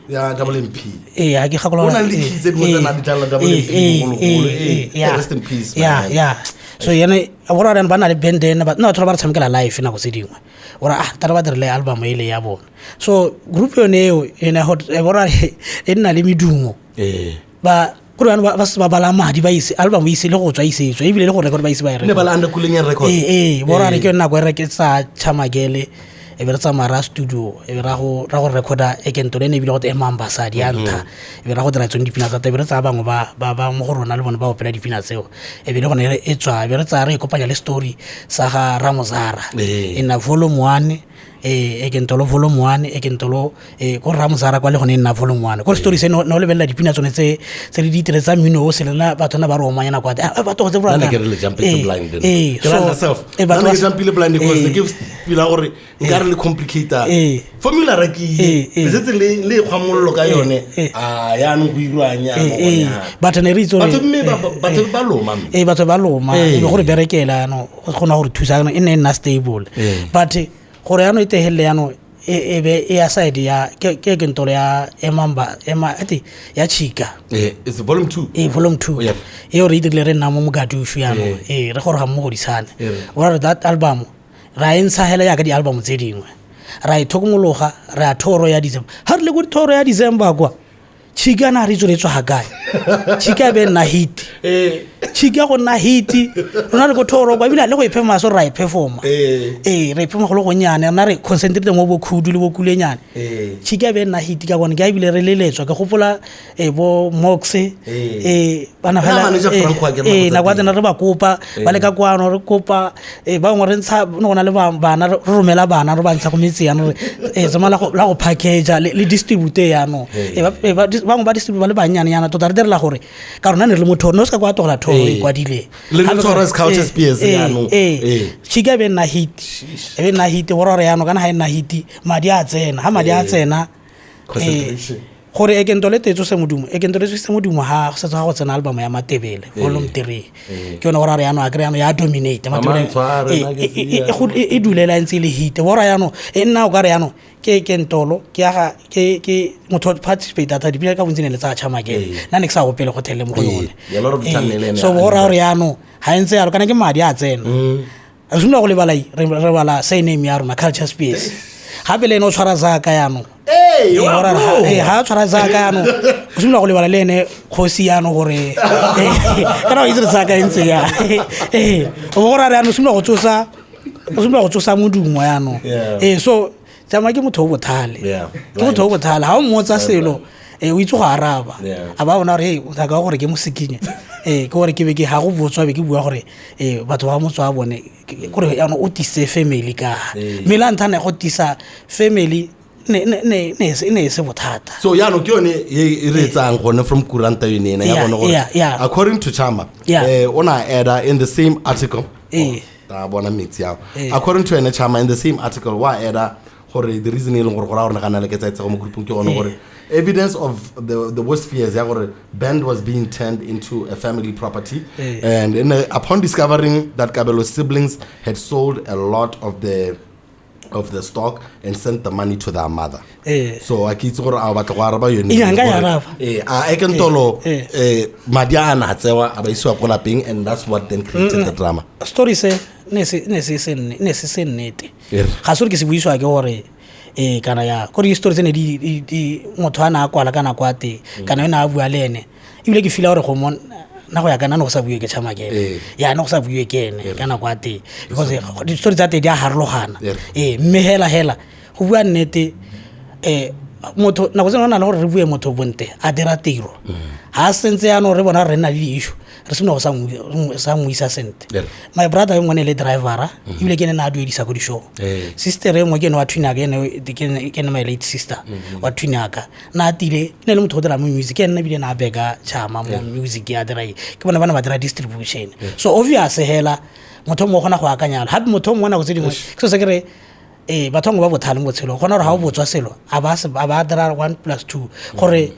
ya Double MP. Ee, ga ke gakologelwa. Go na le di-keys tse dingwe tse nang di dlala Double MP bogologolo, ee. Rest in peace, ya man. Ya, so ene bora ba na le band ene nna batho ba re tshamekela live nako tse dingwe ora ah tare ba dirile album ele ya bona. So group yone eo ene hot e bora e nna le medumo. Ba kore bano ba se ba bala madi ba ise album e ise le go tswa ise tswe ebile le go record ba ise ba e Ne ba le under Kuleng Records. Ee, bora re ke yone nako e re ke tsa Chamagele e be re tsamaya ra studio e be ra go recorda Ekentolo e ne ebile go te emang basadi ya ntha e be ra go dira tsone dipina tsa teng, e be re tsaya bangwe ba mo go rona le bone ba opela dipina tseo e be le gone e tswa e be re tsaya re e kopanya le story sa ga Ramozara. E nna volume one. E ke ntolo volume 1, e ke ntolo ko Ramosara kwa le gone e nna volume 1. Ko story se no no lebelela dipina tsone tse tse di ditire tsa mmino o se lena batho na ba re omanyana kwa ah, batho go tse Nna ne ke re le jumpetse blind then. Ke ra nna self. Batho Nna ne ke jumpile blind because ne ke feel-a gore nkare le complicator. Formula ra ke ile. Le setse le e kgwa mollo ka yone. Ah, yaanong go irwang jaanong gone ha. Batho ne re itse gore Batho mme batho ba loma mme. Ee, batho ba loma. E be gore berekela yaanong go kgona gore thusa yaanong e nne e nna stable. But gore yaanong e tegelele yaanong e be e ya side ya ke ntolo ya emamba ema ate ya Chika. It's volume 2. Ee, volume 2. Oh, yeah. E re e dirile re nna mo Mogadishu yaanong. Ee, re goroga mo Mogoditshane. Ora re that album ra e ntsha hela jaaka di-album tse dingwe, ra e thokomologa, re ya thoro ya December. Ha re le ko thoro ya December kwa, Chika na re itse re tswa ga kae, Chika e be nna hit. Chika go nna hit, rona re ko thoro kwa, ebile le go e performa so ra e performa. Ee, re e performa go le gonnyane, rona re concentrate mo bo Khudu le bo Kulenyane. Chika e be nna hit ka kwane, ke a ebile re leletswa, ke gopola bo Mox, bana Nna fela, manager Franco a ke re nako tsa nako ya teng re ba kopa, ba le ka kwano, re kopa, bangwe re ntsha, no go na le bana, re romela bana, re ba ntsha ko metse yaanong, re, tsamaya la go package-a, le distribute yaanong. Bangwe ba distribute ba le bannyane yana, tota re direla gore, ka rona ne re le mo thoro, ne o se ka kwa tlogela thoro e kwadileng. Le Gape Thoro ka- as Culture Spears yaanong. Chika e be nna hit. E be nna hit, go raya gore yaanong, kana ga e nna hit, madi a tsena. Ha madi a tsena, Concentration. gore e ke ntole tetso se modumo, e ke ntole se modumo ha go setse ga go tsena album ya Matebele, volume 3. Ke yone gore re yaanong, a kry yaanong ya dominate, Mama Matebele, Ntshware, nna ke tsea. e dulela e ntse e le hit. Bo ra yaanong, e nna o ka re yaanong, ke ntolo, ke ya ga, ke motho wa participate data, dipina ka bontsi ne le tsa Chamakele. Nna ne ke sa opele go thelle mo go yone. A lot of the time ne le ene So a bo ra gore yaanong, ha e ntse yalo, kana ke madi a tsena. Re simolola go lebala re bala surname ya rona, Culture Spears. Gape le ene o tshwara zaka yaanong. Hey, Ee, wa ora re bro. ha a tshwara zaka yaanong, o simolola go lebala le ene kgosi yaanong gore, kana o itse re zaka e ntse ya. O bo go raya yaanong, o simolola go tsosa modumo yaanong. So, tsamaya ke motho o bothale. Ke motho o bothale. Ha o mmotsa selo, o itse go araba. A ba bona gore, hey, o tla ka gore ke mosekinye. Ke gore ke be ke ha go botswa be ke bua gore, batho ba motse wa bone, ke gore yaanong o tise family ka. Mme la ntlha ne go tisa family, ne e se bothata. So yaanong ke yone e re etsang gone from Kuranta yone ena ya bone gore according to Chama, o na add-a in the same article. Oh, ta bona metsi ao. According to ene Chama in the same article, wa add-a gore the reason e leng gore go raya gore ga na le ketsaetsego mo groupong ke gone gore evidence of the worst fears ya gore band was being turned into a family property. And upon discovering that Kabelo's siblings had sold a lot of the stock and sent the money to their mother. So a ke itse gore a o batla go araba yone. Ee, nka e Gore, araba. a e ke ntolo, madi a na tsewa, a ba isiwa ko lapeng, and that's what then created the drama. Story se, ne se, ne se se nne, ne se se nnete. Ga se gore ke se buisiwa ke gore, kana ya, gore di-story tse ne di, di, di, motho a na a kwala ka nako ya teng, kana o ne a bua le ene. Ebile ke feel-a gore go mo, nna go ya ka nna ne go sa bue ke Chamakele. Ya, ne go sa bue ke ene ka nako ya teng. Because di-story tsa teng di a harologana. Mme hela hela, go bua nnete, motho, nako tse dingwe go na le gore re bue motho bonte, a dira tiro. Ha sentse jaanong re bona re nna le di-issue, re simolola go sa mo isa sente. My brother yo mongwe ne le driver-a, ebile ke ene ne a duedisa ko di-show. Sister e nngwe ke ene wa twin ya ka, ke ene my late sister, wa twin ya ka. Na a tile, ne le motho o dira mo music, ke ene ebile ne a beka Chama mo music ya dira eng. Ke bone ba ne ba dira distribution. So obvious hela, motho o mongwe o kgona go akanya jalo. Gape motho o mongwe nako tse dingwe, ke selo se ke re, batho bangwe ba bothale mo botshelong. Gona gore ha o botswa selo, a ba se, a ba dira 1 plus 2, gore,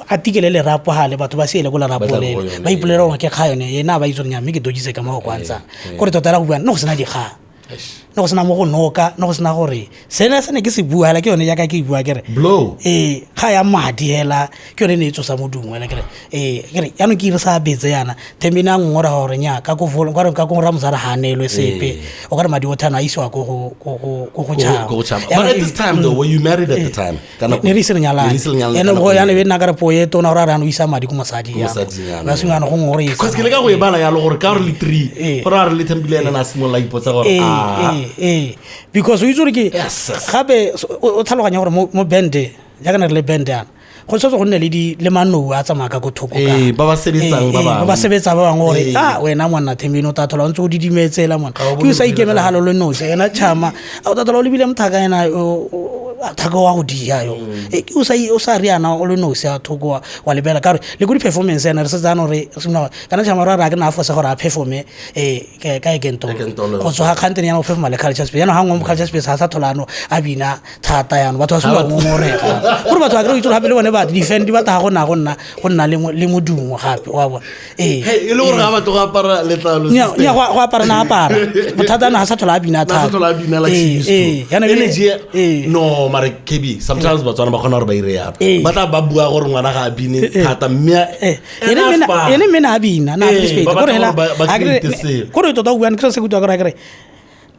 a tikele lerapo hale, batho ba siele ko lerapo Ba tla lele. go yone, Ba ipolele gore ke kgang yone, ena a ba itse gore nnyaa, mme ke dodgitse ka mo go kwantshang. Kore tota la go bua, nne go sena dikgang. Ne go sena mo go noka, ne go sena gore sena se ne ke se bua hela, ke yone jaaka ke e bua ke re, Blow. Ga ya madi hela, ke yone e ne e tsosa modumo hela, ke re, ke re, jaanong ke ire sa betse yana, Thembeni a ngongora gore nnyaa, ka ko vol-, ka re ka ko Ramosara ga a neelwe sepe. O ka re madi otlhe ano a isiwa ko go, ko go, ko go Ko go, Chama. ko go Chama. Jaanong But at this time though, were you married at the time? Ka nako Ne re ise re nyalane. Ne re ise le nyalane Ene ka nako bo yana eo. be nna ka re po e tona gore a re ano isa madi ko mosadi Ko jaanong. mosading jaanong. Ba simolola go ngongora e Because ke leka go e bala yalo gore ka gore le 3, gore a re le Thembile ene a simolola a ipotsa gore, Because o itse gore ke Yes, yes. gape o tlhaloganya gore mo band, jaaka ne re le band yana, Go tshwanetse go nne le di le manou a tsamaya ka ko thoko ka. Ee, ba ba sebetsang ba Ee, bangwe. ba ba sebetsa ba bangwe gore Ee. a wena monna Thembeni o tla thola o ntse o didimetsela monna. Ga o Ke bone o sa go ikemela diragala. galo le nosi ena chama a o tla thola o lebile mothaka ena thaka wa go dia yo. Ee, ke o sa riana o le nosi a thoko wa lebela ka gore le ko di-performance ena re setse jaanong re simolola kana chama re a ke na a fosa gore a performe ka Ekentolo. Ekentolo. Go tsoga kgantene yana o performa le Culture Space jaanong ga nngwe mo Culture Space ga sa thola ano a bina thata jaanong batho ba simolola go ngongorega gore batho ba kry-e itse gore gape le bone ba defend ba taga go na go nna go nna le modumo gape wa bona. Ee. Hey, e le gore ga batho go apara letlalo Nya system. nya go apara na apara bothata na ga sa thola a bina Na sa thata. tlhola a bina like she Ee, used to. ee, jaanong Energy ee. no mare KB sometimes Batswana ba kgona gore ba ire yalo. Ee. Ba tla ba bua gore ngwana ga a bine thata mme Eh, ena a spara. ene mme na a bina na Ee, participate ba kore batla hela gore ba a kere- create seo. kore tota o buang ke selo se ke utlwa kore a kere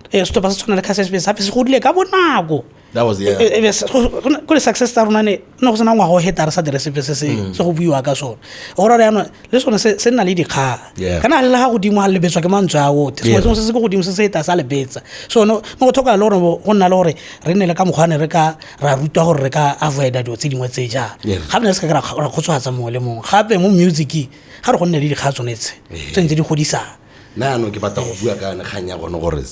setlhopha se tshwana le Culture Space gape se godile ka bonako. That was yeah. Kore success tsa rona ne go sena ngwaga o heta re sa dire sepe se se go buiwa ka sone gore re jaanong le sone se nna le dikgang. Yeah. Kana le ga godimo ga lebetswa ke mantswe a otlhe Yeah. sengwe se se ko godimo se se eta sa lebetsa so no go tlhokala le gore go nna le gore re nne le ka mokgwa ne re ka ra rutwa gore re ka avoida dilo tse dingwe tse jang. Yeah. Gape ne re se ka ra kgotsofatsa mongwe le mongwe gape mo music ga re go nne le dikgang tsone tse tse ntse di godisang. Nna yaanong ke batla go bua ka yone kgang ya gone gore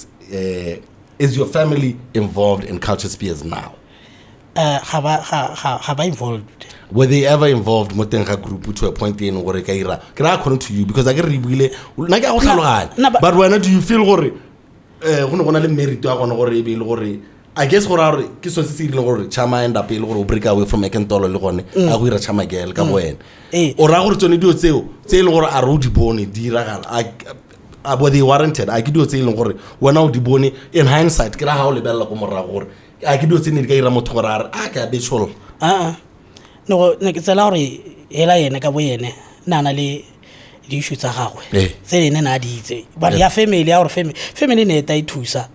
is your family involved in Culture Spears now? Ga ba ga ba involved. Were they ever involved mo teng ga group to a point e leng gore ka ira ke raya according to you because a ke re buile nna ke a go tlhaloganya Na- but wena do you feel gore go ne go na le merit ya gone gore e be e le gore I guess gore a gore ke sone se se dirileng gore Chama end up e le gore o break away from Ekentolo le gone a go ira Chama Girl ka bo wena. Ee. O raya gore tsone dilo tseo tse e leng gore a re o di bone di iragala a were they warranted a ke dilo tse e leng gore wena o di bone in hindsight ke raya ga o lebelela ko morago gore a ke dilo tse ne di ka ira motho gore a re a ke a betšhola. Aa ne ke tsela gore hela yene ka bo yene ne a na le di-issue tsa gagwe Ee. tse ene ne a di itse but ya family ya gore family ne e ta e thusa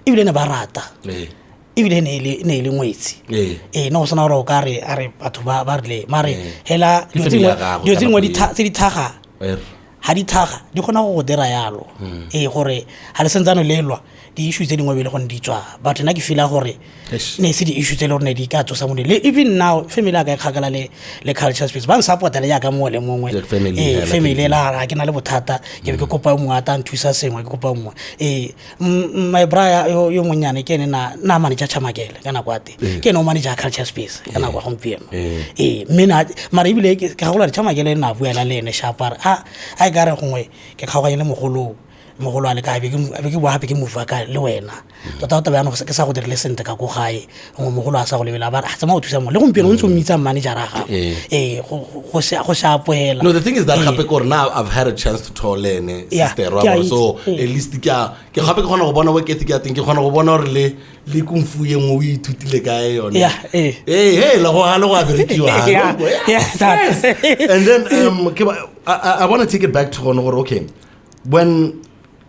ebile ne ba rata Ee. ebile ne e le ngwetsi. Ee. Ee, ne go sena gore o ka re a re batho ba rile mare Ee. hela Ke dilo tse family ya dingwe gago dilo ka tse dingwe nako eo. tse di thaga Er. ga di thaga di kgona go go dira yalo. Ee, gore ga le sentsane le lwa di-issue tse dingwe be le gone di tswa but nna ke feela gore Eish. ne se di-issue tse e le gore ne di ka tsosa molelo le even now family ya ka e kgakala le Culture Space ba nsupporta le jaaka mongwe le mongwe. Like family Ee, hela, family family. ela ga ke na le bothata ke be ke kopa yo mongwe a ta nthusa sengwe ke kopa yo mongwe. Ee, my bra yo monnyane ke ene na manager Chamakele ka nako ya teng ke ene o manager Culture Space ka nako ya gompieno. Ee, mme mara ebile ke gagola gore Chamakele na buela le ene sharp a re a e ka re gongwe ke kgaoganye le mogolo a le kae, a be ke boa gape ke move ka le wena tota go taba jaanong ke sa go dirile sentle ka ko gae gongwe mogolo a sa go lebela ba re a tsamaya go thusa mongwe le gompieno o ntse o mmitsa manager a gago. Ee. Ee, go se apoela. No, the thing is that Ee. gape ke gore now I've had a chance to talk le ene Yeah, sister wa ke a bona. itse. So Ee. at least ke gape ke kgona go bona work ethic ya teng ke kgona go bona gore le kung fu ye nngwe o ithutile kae yone. Yeah, ee. Ee, hey, le go ga le go a berekiwa. Yeah, yeah, that. And then I want to take it back to gone gore okay when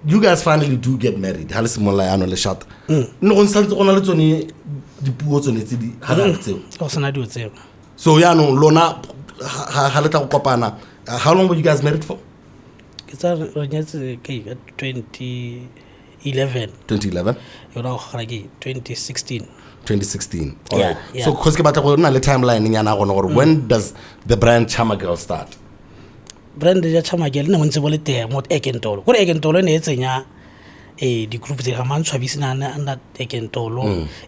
you guys finally do get married ha le simolola yaanong le shata ne go santse go na le tsone dipuo tsone tse di ga gare tseo. Go sena dilo tseo. So yaanong lona ga le tla go kopana how long were you guys married for? Ke tsa re nyetse ke ka 2011. 2011. Yona go gala ke 2016. 2016. All Yeah, right. yeah. So cause ke batla go nna le timeline nyana gone gore when does the brand Chama Girl start? Brand ya Chamakele ne go ntse bo le teng mo Ekentolo kore Ekentolo e ne e tsenya di-group tse ga mantshwabisi ne a nna Ekentolo.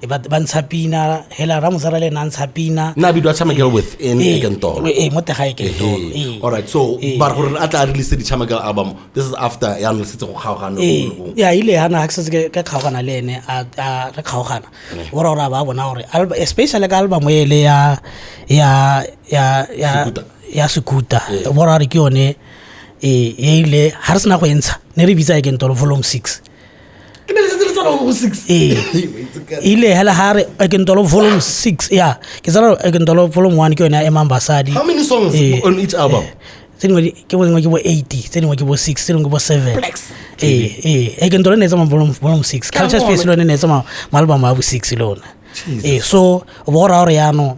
Ba ntsha pina hela Ramosara le ene a ntsha pina. Nna bidiwa Chama Girl within Ee, Ekentolo. ee, mo teng ga Ekentolo ee. All right. So Ee. but gore a tla release di Chama Girl album this is after yaanong le setse go kgaogana. Ee, ya ile yana ga ke setse ke kgaogana le ene a re kgaogana go ra gore a ba bona gore especially ka album ele ya Sekuta. ya Sekuta bo ra gore ke yone e ile ga re sena go e ntsha ne re bitsa Ekentolo volume 6. Ke ne le setse le tsena go 6. Ee, ile hela ha re Ekentolo volume 6 ya ke tsala Ekentolo volume 1 ke yone ya Emang Basadi. How many songs Ee. on each album? Tse dingwe ke bo dingwe ke bo 80 tse dingwe ke bo 6 tse dingwe ke bo 7. Ee, ee, Ekentolo ne e tsamaya volume 6 Culture Space le yone ne e tsamaya mo album ya bo 6 le yone. Ee, so bo go raya gore yaanong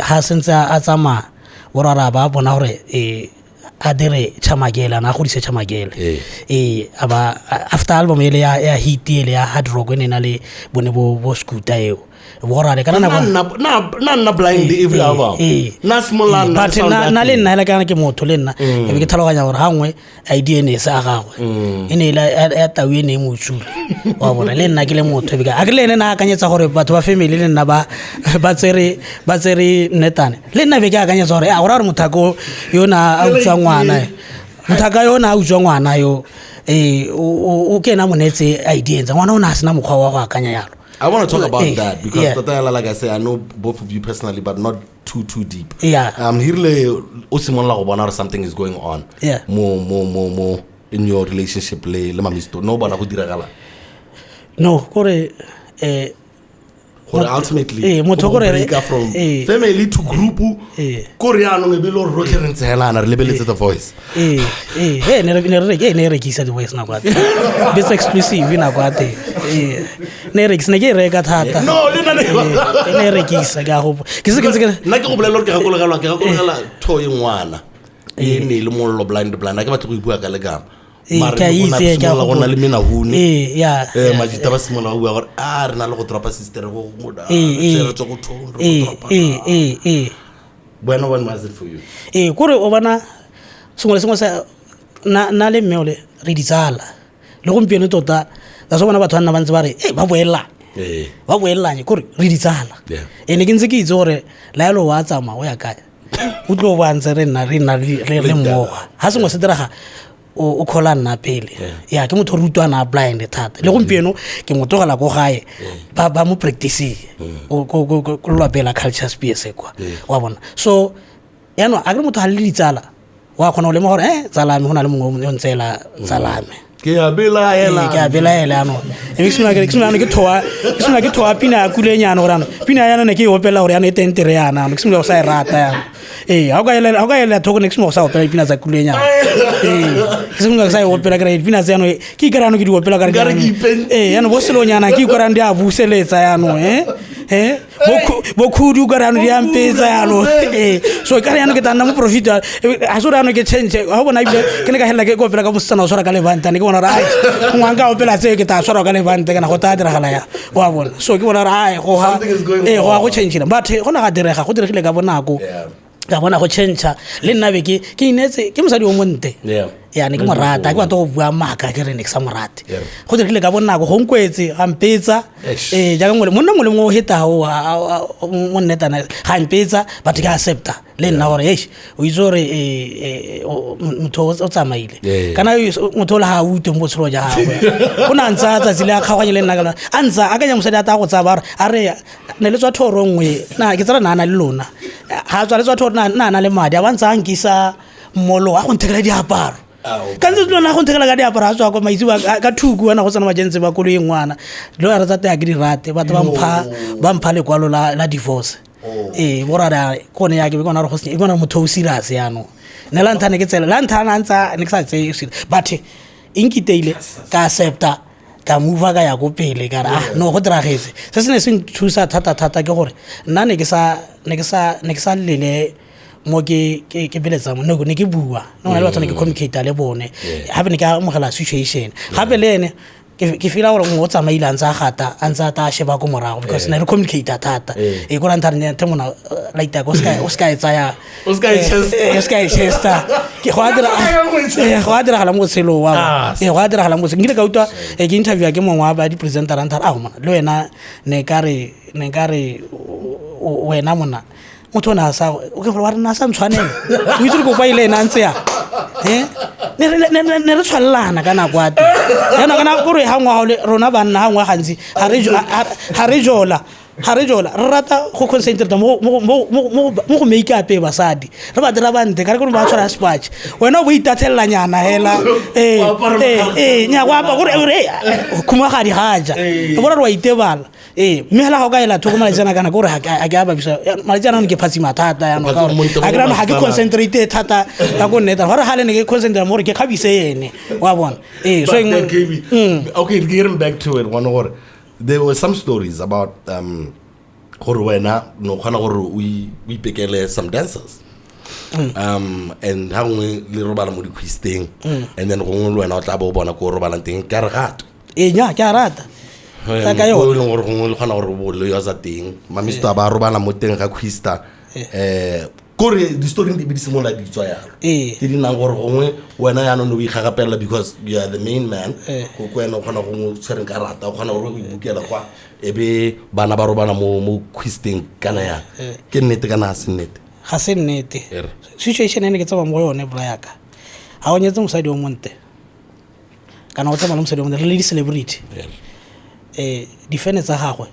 ha sentse a tsamaya bo raya gore a ba bona gore a dire Chamakele ana a godise Chamakele. Ee. Ee, a ba after album ele ya hit ele ya hard rock e ne e na le bone bo Scooter eo. Borare kana nako Nna nna blind every album. Nna simolola nna but le sound ya nna le teng. nna hela kana ke motho le nna, e be ke tlhaloganya gore ga nngwe idea e ne e se a gagwe, e ne e le ya tau e ne e mo utswile, wa bona. Le nna ke le motho, e be a ke le ene na akanyetsa gore batho ba family le nna ba tsere nnetane. Le nna be ke akanyetsa gore a gore mothako yo na a utswa ngwana, mothaka yo na a utswa ngwana yo, ee, o ke ena mo neetse idea ntse ngwana o ne a sena mokgwa wa go akanya yalo. I want to talk about that because Tatayala, like I say, I know both of you personally, but not too too deep. Hirile o simolola go bona gore something is going on. Mo in your relationship le Mamisto. No bona go diragala. No, kore Gore ultimately motho go kore break from family to group. Kore yaanong e be le gore rotlhe re ntse helana re lebeletse The Voice. Ee, ee, ne re rekisa The Voice nako ya teng, betse exclusive nako ya teng. Ee, ne rekisa, ne ke e reka thata. No, le nna Ee, ne e rekisa, ke a gopola ke se ke ntse ke Nna ke go bolelela gore ke gakologelwa tho e ngwana e ne e le mollo blind blind, a ke batle go e bua ka legama. Mare Ke a go na itse, ke a simolola go na le gopola. menahune. Ee, ya. Majita ba simolola go bua gore a re na le go dropa sister go Ee. re tswe go thong re ee go dropa. ee ee ee Wena, when was it for you? Ee, kore o bona sengwe le sengwe sa nna le mme ole re ditsala le gompieno tota. That's why bona batho ba nna ba ntse ba re e ba boelelane, ba boelelanye, kore re ditsala. Ene ke ntse ke itse gore laelo wa tsamaya o ya kae, o tlo bo a ntse re nna re mmogo. Ga sengwe se diraga, o kgola nna pele. Ya, ke motho o rutwana blind thata. Le gompieno ke mo tlogela ko gae, ba mo practicing ko lelapeng la Culture Spears kwa, wa bona. So yaanong a kere motho ga le ditsala, wa kgona go lemoga gore tsala me go na le mongwe yo ntseela tsala me. Ke a belaela. Ee, ke a belaela. Yaanong e be ke simolola ke thoa pina ya kulenyana, gore anong pina yana ne ke e opela, gore yana e teng tere yana. Anong ke simolola go sa e rata yana. Ee, ga o ka elela thoko, ne ke simolola go sa opela dipina tsa kulenyana. Ee, ke simolola ke sa e opela, ke re dipina tse yanong ke ikare yanong ke di opela kare. Nkare ke ipentse. Ee, yanong bo selonyana ke ikarang di a buseletsa yanong, bo khudu kare yanong di a mpetsa yanong. Ee, so kare yanong ke tla nna moprofita, ga se gore yanong ke change. Ga o bona ebile ke ne ka helela ke opela ka mosetsana o tshwara ka lebanta, ne ke bona gore ai, ngwa nka opela tse ke tla tshwarwa ka lebanta, kana go tla diragala ya, wa bona. So ke bona gore ai, go ga Something is going ee, go ga go on. changile, but go ne ga direga, go diregile ka bonako. Ka bona go change le nna be ke inetse ke mosadi o monte. Ya, ne ke mo rata, ke batla go bua maaka ke re ne ke sa mo rate. Go diregile ka bonako, go nkwetse ga mpetsa. Eish. Ee, jaaka mongwe monna mongwe le mongwe o hetago mo nnetana ga mpetsa, but ke accepta le nna gore eish, o itse gore motho o tsamaile. Kana motho o le ga a utwe mo botshelo ja gagwe, go na ntse a tsatsi le a kgaoganye le nna ka lona. A ntse akanya mosadi a taya go tsaya ba gore a re ne le tswa thoro nngwe na ke tsara na na le lona ga tswa le tswa thoro na na le madi a ba ntse a nkisa mmolo a go nthekela diaparo. Ao. Ka ntse lona go nthekela ka diaparo a tswa kwa maitse ka thuku ana go tsena majentse ba koloi e ngwana dilo re tsa teng a ke di rate. Batho ba mpha lekwalo la divorce. Ee, borara kone ya ke be ke bona gore go ke bona motho o serious yaanong. Ne la ntlha ne ke tsela la ntlha na ntsa ne ke sa tseye serious, but e nkiteile ka accepta, ka mova ka ya ko pele, ka re ah no, go diragetse. Se se ne se nthusa thata-thata ke gore nna ne ke sa lele mo ke beletsang mo ne ke bua ne go na le batho ne ke communicate le bone. Gape ne ke amogela situation gape le ene ke feela gore mongwe o tsamaile a ntse a gata a ntse a ta a sheba ko morago, because ne re communicate thata. E ko ranta re the mona laita o ska e tsaya. O ska e chesta. O ska e chesta, ke go a dira go a diragala mo botshelong wa ee, go a diragala mo botshelong. Nkile ka utlwa ke interview ke mongwe wa ba di-presenter, a nthare a mona le wena ne ka re wena mona motho o ne a sa o ke gore wa rena a sa ntshwanela, o itse re kopa ile ene a ntse ya. Ne re tshwanelana ka nako ya teng jaanong kana kore ga ngwaga le rona banna ga ngwa gantsi ga re jola re rata go concentrate mo go make up basadi re ba dira bantle ka re kore ba tshwara sepatšhe, wena o bo itatlhelelanyana hela. Ee. O apare Ee. Ee, nya go apa gore khumagadi ga ja e bona re wa itebala. Ee, mme hela ga o ka ela thoko malatsi ana kana kore ga ke a bapisa malatsi ana ke phatsima thata jaanong ka gore Phatsima ga ke rano ga ke mo concentrate thata ka ko nneta gore ga le ne ke concentrate mo gore ke kgabise ene, wa bona. Ee, so But then, KB, okay, getting back to it, one gore there were some stories about gore wena no kgona gore o ipekele some dancers. And ha nngwe le robala mo di-quisteng, and then gongwe le wena o tla bo o bona ko o robalang teng ka re gato. Ee, nya ke a rata. Tsa ka O yone. e leng gore gongwe le kgona gore o bo le yo sa teng mamisto a ba robala mo teng ga quista kore di-story di be di simolola di tswa yalo Ee. tse di nang gore gongwe wena yaanong ne o ikgagapelela because you are the main man. Ko ko wena o kgona gongwe o tshwereng ka rata o kgona gore o ibukela kwa e be bana ba robala mo quisteng kana yang. Ke nnete kana ga se nnete? Ga se nnete. Ere. Situation e ne ke tsamaya mo go yone bra yaka, ga o nyetse mosadi o monte kana o tsamaya le mosadi o monte re le di-celebrity, difene tsa gagwe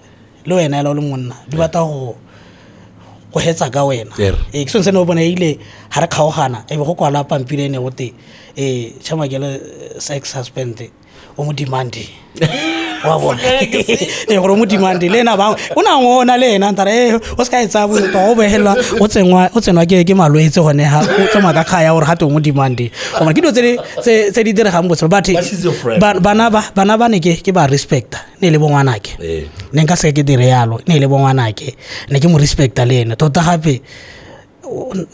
le wena ela o le monna di batla go hetsa ka wena. Ere. Ee, ke sone se ne o bona ile ga re kgaogana e be go kwala pampiri e ne gote chamakele sex husband o mo demande wa bona ee gore o mo demande le ena ba o na ngona le ena ntare e o se ka e tsaya boto o behelwa o tsenwa o tsenwa ke malwetse gone ha o tsamaya ka kgaya gore gate o mo demande gobane ke dilo tse di diregang botshelo but But she's your friend. bana ba ne ke ba respecta ne e le bongwanake. Ee. Ne nka seke ke dire yalo ne e le bongwanake ne ke mo respecta le ene tota gape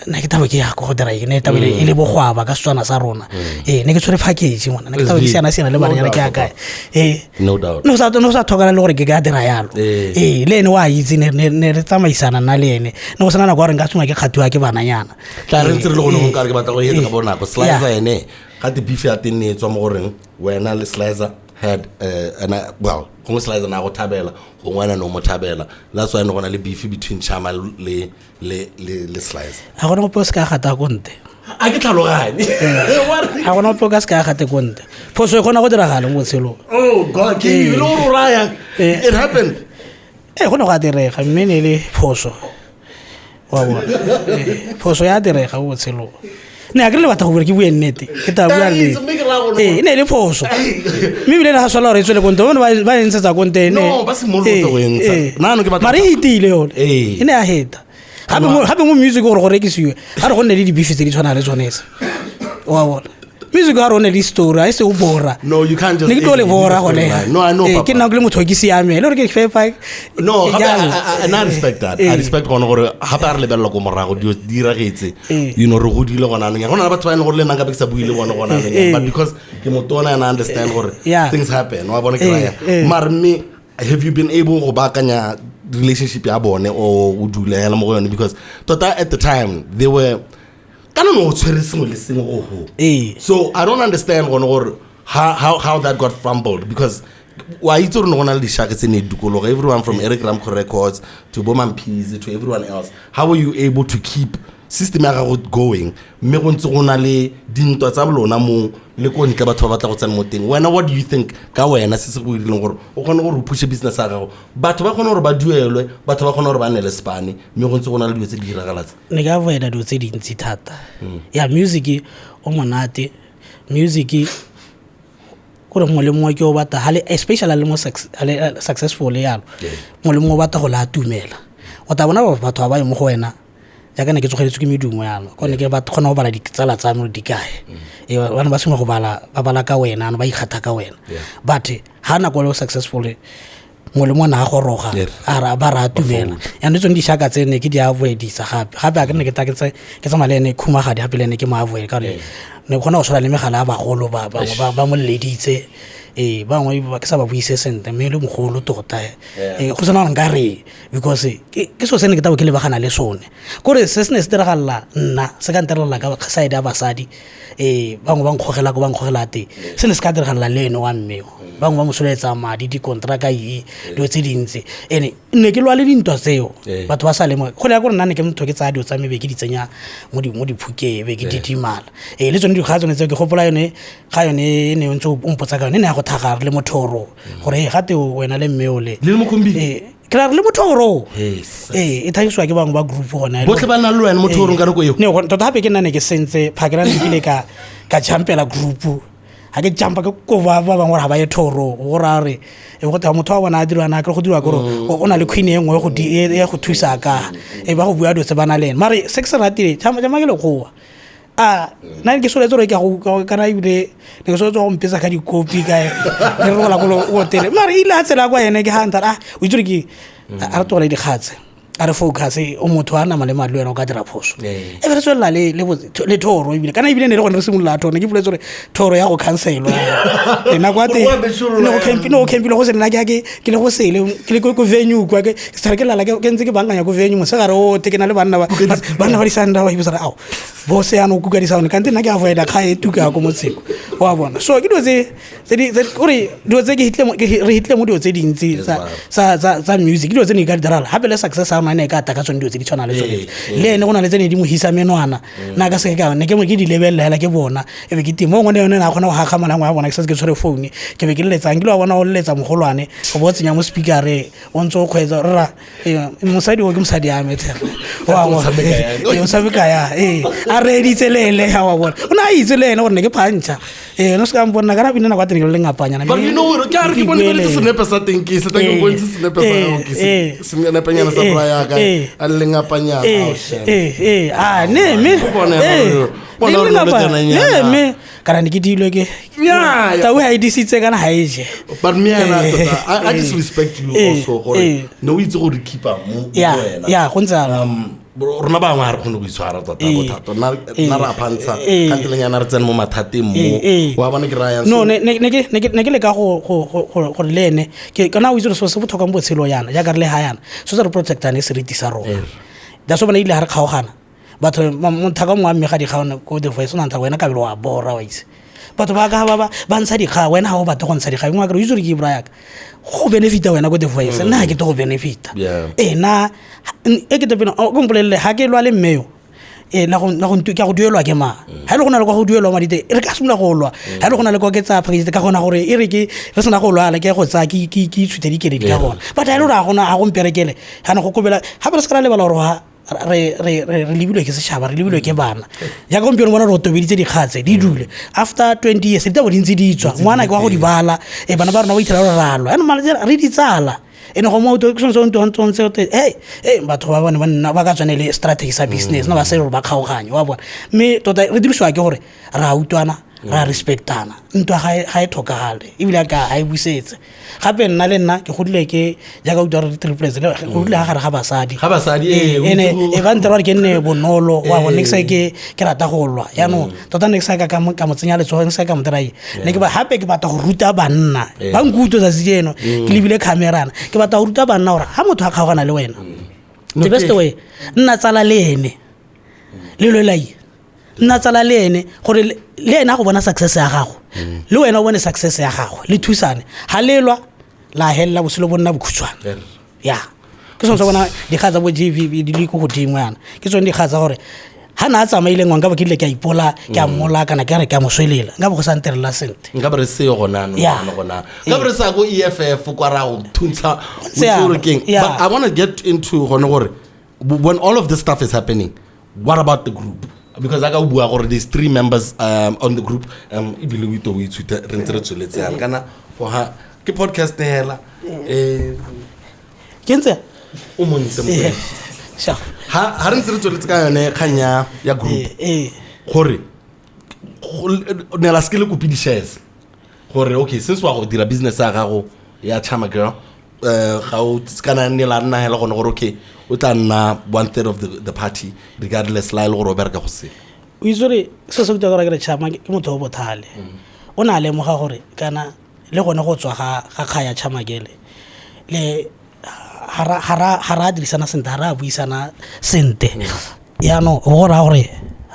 nna ke tabo ke ya ko go dira eng ne tabo e le bogwaba ka Setswana sa rona ee ne ke tshwere package ngwana ne ke tabo ke SV. siana siana le No bananyana ke ya doubt. kae ee. No doubt. Ne go sa tlhokana le gore ke ka dira yalo. Ee. Ee le ene o a itse ne re tsamaisana nna le ene ne go sena nako ya gore nka tsongwa ke kgathiwa ke bananyana. Tla re ntse re le gone Ee, go nkare ke batla go etsa ka ee. bonako. Yeah. Slicer ene ga te beef ya teng ne e tswa mo goreng wena le Slicer had and well gongwe Slicer na go thabela gongwe wena ne o mo thabela, that's why ne go na le beef between Chama le Slicer. Ga gona ope o se ka gata ko nte. A ke tlhaloganye. Ga gona ope o ka se ka gate ko nte, phoso e kgona go diragala mo botshelong. Oh God, ke Ee. le gore o raya Ee. it happened. Ee, go ne go a direga mme ne e le phoso wa bona. Ee, phoso ya direga mo botshelong ne a ke re le batla go bua ke bue nnete ke tla bua. That is, mme ke raya gore- Ee, e ne e le phoso mme ebile ne ga tshwanela gore e tswele ko nte bone ba e ntshetsa ko nte No, ba simolotse go e ntsha. Nna jaanong ke batla- mare e hetile yone. Ee. E ne ya heta gape mo music gore go rekisiwe ga re go nne le dibifi tse di tshwanang le tsonetse wa bona music ga re o nne le story ga e se o bora. No, you can't just Ne ke tlo le you need bora a gone. storyline. No, I know, Ee, papa. ke nna ke le motho o ke siame le gore ke fepa. No, gape jalo. and I respect that. I Ee. respect gone gore gape a re lebelela ko morago dilo di diragetse. Ee. You know re godile gona anong go na le batho ba e leng gore le nna nkabe ke sa bue le bone gona anong Ee. but because ke motona and I understand gore Yeah. things happen wa bona ke Ee, raya ee. mare mme have you been able go baakanya relationship ya bone or o dula hela mo go yone because tota at the time they were kana no o tshwere sengwe le sengwe go ho. Ee. So I don't understand gone gore how that got fumbled because wa itse gore ne go na le dishake tse ne di dikologa everyone from Eric Ramco Records to bo Mampeasy to everyone else. How were you able to keep system ya gago going mme go ntse go na le dintwa tsa lona mo le ko ntle batho ba batla go tsena mo teng? Wena, what do you think ka wena se se go dirileng gore o kgone gore o pushe business ya gago, batho ba kgone gore ba duelwe, batho ba kgone gore ba nne le spane mme go ntse go na le dilo tse di diragalatse? Ne ka avoida dilo tse dintsi thata ya music o monate music kore mongwe le mongwe ke o batla ha le especially ha le mo ha le, successful yalo. Yeah. Mongwe le mongwe o batla go le atumela o tla bona batho ba ba ye mo go wena jaaka ne ke tsogeletswe ke medumo yalo ko ne ke ba kgona go bala ditsala tsa me gore di kae. Ee, bane ba sengwe go bala ba bala ka wena ano ba ikgatha ka wena. Yeah. But ha nako le o successful mongwe le mongwe na a goroga Yeah. a ba re atumela yanong tsone dišaka tse ne ke di avoidisa gape gape a ke ne ke tla ke tsamaya le ene khumagadi gape le ene ke mo avoid ka gore ne ke kgona go tshwana le megala ya bagolo ba mo leleditse ee bangwe ke sa ba buise sentle mme e le mogolo tota. Ee, go sena gore nka re because ke seo se ne ke tabo ke lebagana le sone kore se se ne se diragalela nna se ka ntiragalela ka side ya basadi ee bangwe ba nkgogela ko ba nkgogela teng se ne se ka diragalela le ene wa mmeo bangwe ba mo soletsa madi dikontraka e dilo tse dintsi ene ne ke lwa le dintwa tseo. Ee. Batho ba sa lemoge go le ya kore nna ne ke motho ke tsaya dilo tsa me be ke di tsenya mo diphukeng be ke didimala ee le tsone dikga tsone tseo ke gopola yone ga yone e ne o ntse o mpotsa ka yone e ne ya go thaga re le mothoro gore ee gate wena le mme o le Le le mo kombing? Ee, ke ra re le mothoro. Yes. Ee, e thagisiwa ke bangwe ba group gona. Botlhe ba nna le wena mo thorong ka nako eo? Ne tota gape ke nna ne ke sentse phakela ne kile ka jumpela group ga ke jumpa ke koba ba bangwe gore ga ba ye thoro go raya gore e go tewa motho wa bona a dirwa na kere go dirwa kore o na le queen e nngwe e go thusa ka e ba go bua dilo tse ba na le ene mare se ke se ratile jama ke lekgowa a nna ke soletse gore ke a go kana ebile ne ke soletse go mpetsa ka dikopi kae ke re gola ko hotele mare ile a tsela kwa ene ke ga ntare a o itse gore ke a re tlogele dikgatse. A re focus o motho a nama le madi le wena o ka dira phoso. Ee. E be re tswelela le thoro ebile kana ebile ne le gone re simolola thoro ne ke boletse gore thoro ya go cancelwa. Ee, nako ya teng Gore wa be ne go camp- ne go campile go se nna ke ya ke le go sele ke le ko venue kwa ke sare ke lala ke ntse ke bankanya ko venue mosegare ote ke na le banna ba di-sunda ba ibotsa re ao bose yanong o kuka di-sound kante nna ke avoida kga e tuka ko motsheko wa bona. So ke dilo tse kore dilo tse ke hitlile re hitlile mo dilo tse dintsi Yes, ma'am. tsa music ke dilo tse ne di ka di diragala gape le success ya rona e ne e ka ata ka tsone dilo tse di tshwana le tsone. Le ene go na le tse ne di mo hisa menwana nna ka seke ka ne ke mo ke di lebelela hela ke bona e be ke teng mo ngwe yone na kgona go gakgamala ngwe ya bona ke setse ke tshwere phone ke be ke leletsang ke le wa bona o leletsa mogolwane o bo o tsenya mo speakereng o ntse o kgweetsa rra mosadi o ke mosadi ya me tlhe wa O bona. tshameka yang? Ee, o tshameka ya ee a reeditse le ene ya wa bona o ne a itse le ene gore ne ke phantšha ee no se ka mponna kana bine nako ya teng ke le lengapanyana. But you know, ke a re ke bone bone senepe sa teng ke se tla ke bontshe senepe sa gago ke senepenyana sa bra ya ka a le lengapanyana. Oh, shit. Ee a ne me O bona bona ne gore le lo lengapa- tsenanyana. ne me kana ne ke dilwe ke Yeah, tau ha e disitse kana ha e je. But me and I, tota, I just respect you also gore ne o itse gore keepa mo Ya go wena. ya go ntse jalo. Rona bangwe ga re kgone go itshwara tota bothata nna re a phantsha kgantelenyana re tsene mo mathateng mo wa bona ke rayang. No ne ke leka gore le ene ke kana o itse gore selo se botlhokwa mo botshelo yana jaaka re le ga yana so se re protectane seriti sa rona. That's why bona ile ga re kgaogana batho mothaka mongwe wa mme ga dikgaone ko The Voice o nantha wena kabelo wa bora wa itse batho ba ka ba ntsha dikgang wena ga o batle go ntsha dikgang ngwe kere o itse gore ke ibra yaka go benefita wena ko The Voice nna ga ke te go benefita. Ee na e ke tepena o mpolelele ga ke lwa le mme yo ee la go ke a go duelwa ke mang ga e le go na le kwa go duelwa madi teng re ka simolola go lwa ga e le go na le kwa ke tsaya package ka gona gore e re ke re sena go lwala ke go tsaya ke itshute dikeledi ka gona but ga e le gore ga gona ga go mperekele gana go kobela gape re se ka ra lebala gore ga re lebilwe ke setšhaba re lebilwe ke bana jaaka gompieno bona re tobeditse dikgatse di dule after 20 years di tabo di ntse di tswa ngwana ke wa go di bala e bana ba rona ba ithela gore ra lwa anong malatsi re di tsala ene go mo ke sone se o ntse o hey batho ba bone ba nna ba ka tswane le strategy sa business na ba se gore ba kgaoganye wa bona mme tota re dirisiwa ke gore re a utlwana re a respectana ntwa ga e tlhokagale ebile ka ga e busetse gape nna le nna ke godile ke jaaka utlwa gore di-triplets le go godile ga gare ga basadi. Ga basadi, Ee, o ene itse e ba ntera gore ke nne bonolo wa bo ne ke sa ke rata go lwa yaanong tota ne ke sa ka mo tsenya letsogo ne ke sa ka mo dira eng. Ne ke ba gape ke batla go ruta banna ba nkutlwe tsatsi jeno ke lebile camerana ke batla go ruta banna gore ga motho a kgaogana le wena the best way nna tsala le ene le lwelai nna tsala le ene gore le ene a go bona success ya gago le wena o bone success ya gago le thusane ga lelwa la helela botshelo bo nna bokhutshwane ya ke sone sa bona dikgang tsa bo GBV di le ko godimo yana ke tsone dikgang tsa gore ga na a tsamaile ngwe nka bo ke ile ke a ipola ke a mmola kana ke re ke a mo swelela nka bo go sa nterela sentle. Nka be re seo gona anong, gona nka be re sa ko EFF kwa ra go thuntsha o Ntse itse gore yalo. keng. But I want to get into gone gore when all of this stuff is happening, what about the group? Because aka o bua gore there's three members on the group ebile o ito o ithute re ntse re tsweletse yana kana go ha ke podcast hela Ke ntse o montle Ee. mokwena. Sure. Ha re ntse re tsweletse ka yone kgang ya group gore ne la se ke le kope di-shares gore okay since wa go dira business ya gago ya Chama Girl ga o kana ne la nna hela gone gore okay o tla nna one third of the party regardless la e le gore o bereka go se. O itse gore se se gore ke re Chama ke motho o bothale o ne a lemoga gore kana le gone go tswa ga kga ya Chamakele le ga ra dirisana sentle ga ra buisana sentle yaanong go raya gore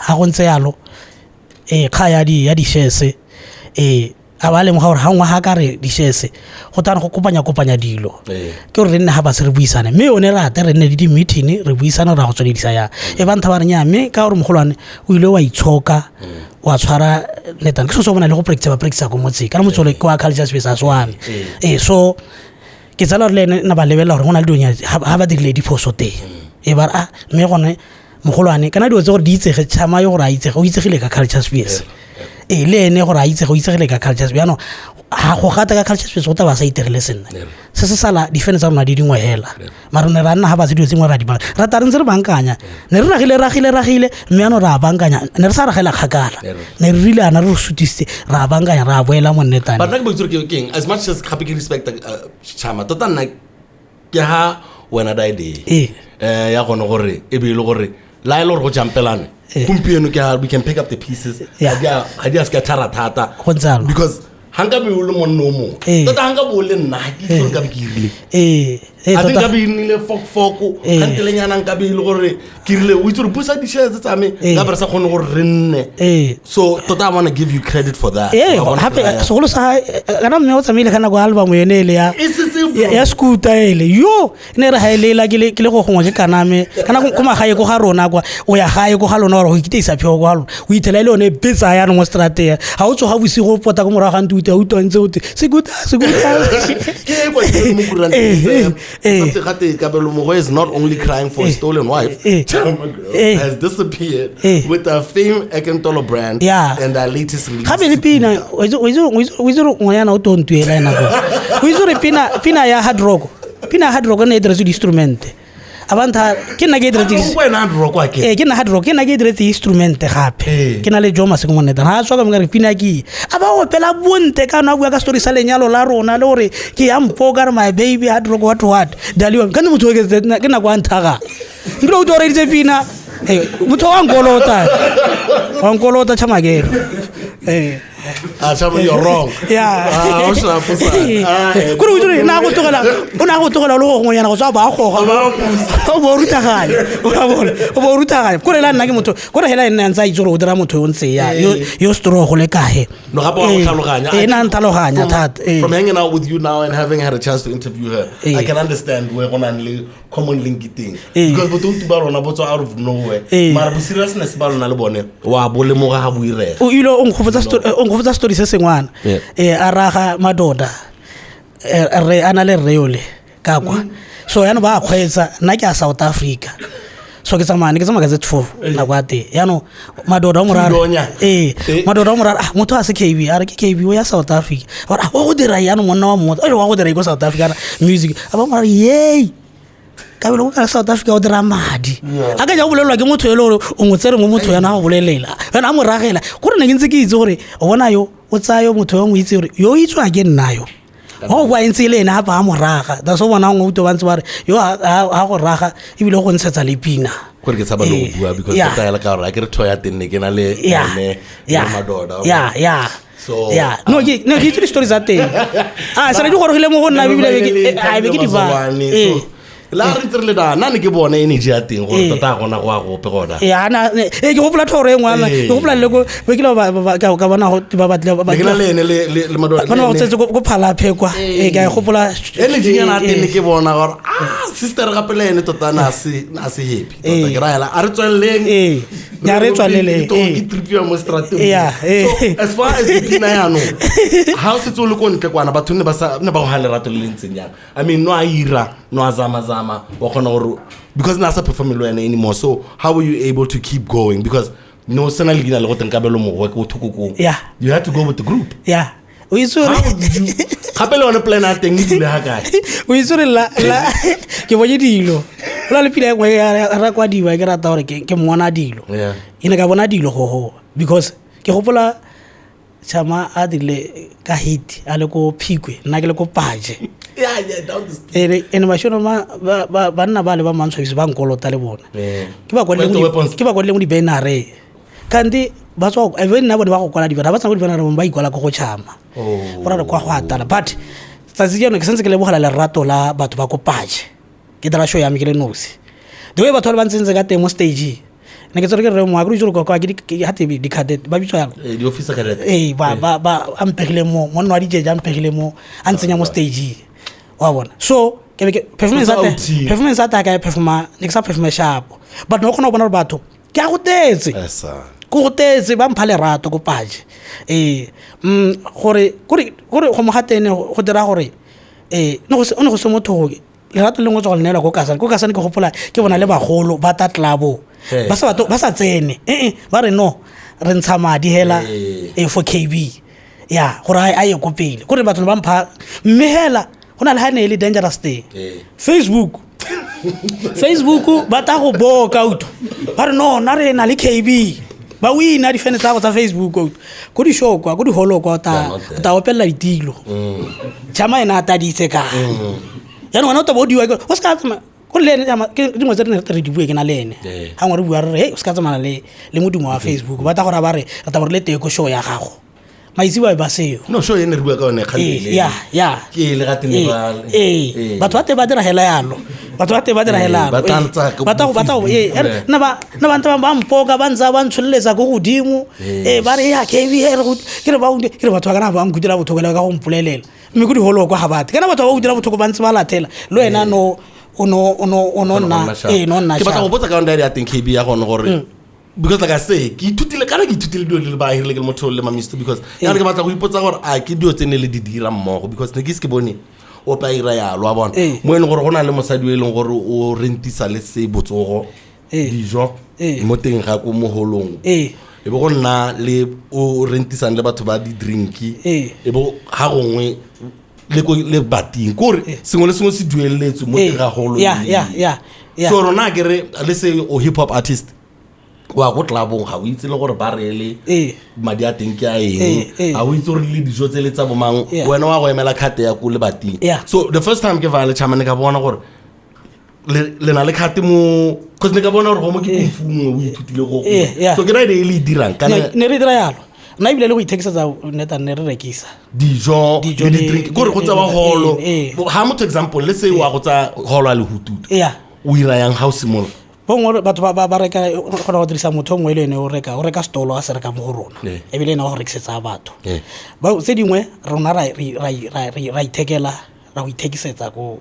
ga go ntse yalo ee kga ya di-shares ee a ba lemoga gore ga nngwe ga ka re di-shares go tana go kopanya-kopanya dilo ke gore re nne ga ba se re buisane mme yone rate re nne le di-meeting re buisane ra go tsweledisa yang e ba ntha ba re nya mme ka gore mogolwane o ile wa itshoka wa tshwara netane ke so se o bona le go practice ba practice ko motseng kana motse ole ke wa culture space a se wa me ee so ke tsala gore le ene na ba lebelela gore go na le dilonyana ga ba dirile diphoso teng e ba re a mme gone mogolwane kana dilo tse gore di itsege Chama yo gore a itsege o itsegile ka culture space ee le ene gore a itsege o itsegile ka culture space jaanong ga go gata ka culture space go tla ba sa iterile senna se se sala difene tsa rona di dingwe hela mara ne ra nna ga batse dilo tse dingwe ra di bankanya ra ta re ntse re bankanya ne re ragile ragile ragile mme jaanong ra bankanya ne re sa ragela kgakala ne re rile ana re re sutisitse ra bankanya ra boela mo nnetane. But nna ke botse gore ke eng as much as gape ke respect Chama tota nna ke ha wena die day. Ee. Ya gone gore e be e le gore la e le gore go jumpelane. Ee. Gompieno ke a we can pick up the pieces. Yeah. Ga di a ska thara thata. Go ntse jalo. Because ha nka be o le monna o mongwe. Ee. Tota ha nka be o le nna ha ke itse gore nka be ke irile. Ee, ee, I think tota. nka be e nnile fok-foko Ee. kgantelenyana nka be e le gore ke rile o itse gore busa di-shares tsa me Ee. nka be re sa kgone gore re nne. Ee. So tota I wanna give you credit for that. Ee, Wa bona gape gore- segolo sa kana mme o tsamaile ka nako ya album yone ele ya E setse, bro. ya scooter ele yo e ne re ga e lela ke le go gongwe ke kaname kana ko magae ko ga rona kwa o ya gae ko ga lona gore go ikiteisa pheo ko ga lona o ithela e le yone e betsa yanong mo strateng ga o tsoga bosigo o pota ko morago ga ntse o utlwa ntse o te sekuta sekuta. Ke e kwadilwe mo kuranteng. Eh, eh, eh. Something gate Kabelo Mogwe is not only crying for a stolen wife, eh, Chama girl eh. has disappeared Eh. with the fame Ekentolo brand Yeah. and our latest release. Gape le pina o itse gore ngwanyana o tontuela e nako o itse gore pina ya hard rock, pina ya hard rock e ne e diretswe di-instrument a bantha ke nna ke e diretse. Ah, wena hard rock wa ke. Ee, ke nna hard rock, ke nna ke e diretse instrument gape. Ee. Ke na le jo maseko moneta ga a tswa ka mo ka re pina ke e. A ba opela bonte ka no a bua ka story sa lenyalo la rona le gore ke ya mpo ka re my baby hard rock what what daliwa ka motho o ke nako a nthaga nkile o utlwa o reditse pina. Ee, motho wa nkolota, wa nkolota chamakelo, ee. Ah, Chama, you're wrong. Yeah. Ah, o sharp, o sa. Ah, eh. Kore o itse gore na go tlogela o ne a go tlogela o le go gongwenyana go tswa ba a goga o bo o rutaganya o a bona, o bo o rutaganya kore la nna ke motho kore hela e nne a ntse a itse gore o dira motho yo ntse ya yo strong go le kae. No, gape wa go tlhaloganya. Ee, na ntlhaloganya thata, ee. From hanging out with you now and having had a chance to interview her, Eh. I can understand where go nang le common link teng. Eh. Because botho ba rona bo tswa out of nowhere. Eh. Mara bo seriousness ba rona le bone wa bo lemoga ha bo irega. O ile o nkgopotsa story, o nkgopotsa story se sengwana. Yeah. A raga madoda, re a na le rre yole ka kwa so yaanong ba a kgweetsa nna ke a South Africa so ke tsamaya ne ke tsamaya ka tse 12 nako ya teng yaanong madoda o morare Thulonya. ee Eh. madoda o morare ah motho a se KB a re ke KB o ya South Africa ba re ah wa go dira yaanong monna wa motho wa go dira ko South Africa a re, music a ba morare yey kabelo ko ka South Africa o dira madi a ka ja go bolelelwa ke motho e le gore o mo tsere mo motho yana a go bolelela yana a mo ragela kore ne ke ntse ke itse gore o bona yo o tsaya yo motho yo mo itse gore yo o itswa ke nna yo wa go boa e ntse e le ene gape a mo raga that's o bona ngwe utlwe ba ntse ba re yo a go raga ebile go ntshetsa le pina. Gore ke tshaba le go Eh, bua because yeah. tota hela ka gore a ke re thoya teng ne ke na le Yeah. ene Yeah. le madoda. Yeah, yeah. So, yeah. No, ke no ke itse di-story tsa teng a sere di gorogile mo go nna ebile be ke di ba. Ee. La re ntse re le da nna ne ke bone energy ya teng gore Eh. tota ga gona go a gope gona. Ya na e ke gopola thoro e nngwe Ee. ke gopola le ko be ke le ka bona go ba batle ba Ne ke na le ene le madoda. ba ne ba go tsetse ko phalaphe kwa ee ke a e gopola. Energy nyana ya teng ne Ee. ke bona gore ah sister gape le ene tota na se na se happy tota Eh. ke ra hela a re tsweleleng. Ee. Ya re tswaleleng, Ke ee. tripiwa mo strateng. Yeah, ee. So as far as dipina yaanong ha o setse o le ko ntle kwana batho ne ba sa ne ba go ha lerato le le ntseng jang. I mean no a ira no a zama zama wa kgona gore because na sa perform le wena anymore, so how were you able to keep going because no sena leina le go teng Kabelo Mogwe ko thoko ko. Yeah. You had to go with the group. Ya o itse How gore did you gape le yone plan ya teng e dule ha kae? O itse gore la ke bonye dilo go na le pila e nngwe ya ra kwadiwa ke rata gore ke mmona dilo. Yeah. E ne ka bona dilo gogo because ke gopola chama a dirile ka hit a le ko Phikwe nna ke le ko Paje. Yeah, yeah, down the street. Ene mašono banna ba le ba mantshwabisi ba nkolota le bona. Yeah. Ke ba kwadile Went to weapons. ke ba kwadile mo di-bannereng kante ba tswa ebe nna bone ba go kwala di-banner ba tsena ko di-bannereng ba ikwala ko go chama. Oh. Go ra re kwa go atala but tsatsi jaanong ke santse ke lebogela lerato la batho ba ko Paje ke dira show ya me ke le nosi the way batho ba le ba ntsentse ka teng mo stage ne ke tsere ke re moa ke itse gore kwa ke ha tebe di-cadet ba bitswa jalo. Eh, di-officer cadet. Ee, ba a mpegile mo monna wa dijeje a mpegile mo a ntsenya mo stage wa bona so ke be ke performance O ya sa teng o performance ya teng ka e performa ne ke sa performa sharp but no kgona go bona gore batho ke a go tetse Esa. ko go tetse ba mpha lerato ko Paje ee gore kore go mo ga tene go dira gore ee ne go se o ne go se motho go lerato lengwe tswa go le neelwa ko Kasane ko Kasane ke gopola ke bona le bagolo ba ta tlabo Eh. ba sa batho ba sa tsene ee ba re no re ntsha madi hela Eh. e for KB ya gore a ye ko pele kore batho ne ba mpha mme hela go na le ha ne e le dangerous teng. Eh. Facebook ba ta go boka utlwa ba re no nna re na le KB ba wina difene tsa go tsa Facebook utlwa ko di-show kwa ko di-hall kwa o They are ta not there. o ta opelela ditilo chama ena a taditse ka jaanong wena o taba o diwa ke o se ka tsamaya Ko le ene ke dingwe tse re ne re di bue ke na le ene. Ee. Ga ngwe re bua re re hey o se ka tsamaya le modumo wa Facebook, ba tla gore ba re re tla bo re le teko show ya gago maitse ba ba seo. No, show e ne re bua ka yone kgang Ee, ele. ya ya Ke e le gate ne Ee, ee batho ba teng ba dira hela yalo, batho ba teng ba dira Ee, hela yalo. ba tla Ee. ntsa ka Ba tla bo ee, Facebook, nna ba nna ba ntse ba mpoka, ba ntsa ba ntsholeletsa ko godimo. Ee. Ee, ba re ya KB e re ke re ba ke re batho ba kana ba nkutela botlhoko le ka go mpolelela, mme ko diholo kwa ga batho kana batho ba utlwela botlhoko ba ntse ba latela le wena no o no o no o no nna ee no nna ke batla go sharp. botsa ka yone ya teng KB ya gone gore because like I say, ke ithutile kana ke ithutile dilo le ba hirile ke le motho le mamisto because ya re ke batla go ipotsa gore a ke dilo tse ne le di dira mmogo because ne ke ise ke bone ope a ira yalo, wa bona, Ee. mo e leng gore go na le mosadi o e leng gore o rentisa le se botsogo Ee. dijo Ee. mo teng ga ko moholong, Ee. e be go nna le o rentisang le batho ba di-drinki, Ee. e bo ga gongwe le ko le bating kore sengwe le sengwe se dueletswe mo Ee. teng ga golo. Ya ya ya ya So rona ke re le se o hip hop artist wa ko clubong, ga o itse le gore ba reele Ee. madi a teng ke a eng, Ee, ee. ga o itse gore le dijo tse le tsa bomang, Yeah. wena wa go emela carte ya ko lebating. Yeah. So the first time ke vale chamane ka bona gore le na le carte mo, cause ne ka bona gore go mo ke kungfu nngwe o ithutile go Ee, yeah. so ke ra e le e dirang kana Ne re dira yalo nna ebile le go ithekisetsa neta ne re rekisa dijo Dijo le di-drink kore go tsewa holo. Ee, ee. Ha motho, example, le se wa go tsa holo a lehututu, ya o ira yang ga o simolola? Bongwe batho ba reka, o kgona go dirisa motho o mongwe le ene o reka stolo a se reka mo go rona, Ee. ebile ene wa go rekisetsa batho. Ee. Tse dingwe rona ra ithekela, ra go ithekisetsa ko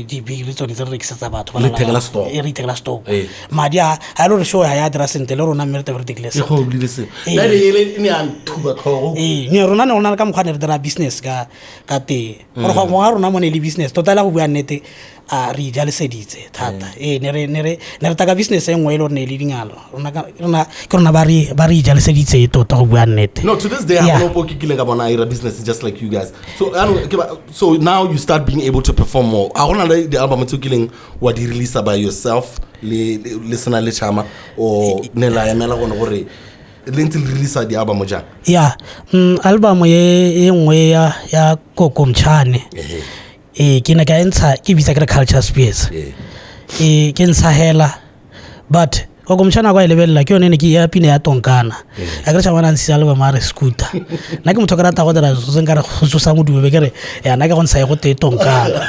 dibiri tsone tse re rekisetsa batho ba Le lala- ithekela stock. Ee, re ithekela stock. Ee. Madi a ga e le gore show ga ya dira sentle le rona, mme re tlabe re tekile e sentle. go bolile seo. Ee. Nna ele e ne ya nthuba tlhogo. Ee, ne rona ne go na le ka mokgwa ne re dira business ka teng gore go ga rona mo ne e le business tota le go bua nnete a re ijaleseditse thata. Ee, ne re taka business e nngwe e le gore ne e le dingalo rona ke rona ba re ijaleseditse tota go bua nnete. No, to this day, Yeah. I don't know ke kileng ka bona a ira business just like you guys. So, I don't, ke so now you start being able to perform more. A gona le di-album tse o kileng wa di release by yourself le sena le chama, or ne la emela gone gore le ntse le release di-album jang? Ya, album ye e nngwe ya Kokomtšhane, ee, ke ne ka e ntsha ke bitsa ke re Culture Spears. Ee. Ee, ke ntsha hela, but Kokomtšhane kwa e lebelela ke yone ne ke ya pina ya tonkana a ke re tšhabana ntshitse album a re Scooter. Nna ke motho ke rata go dira se nka re go tsosa modumo, be ke re ya nna ke go ntsha e go tee tonkana,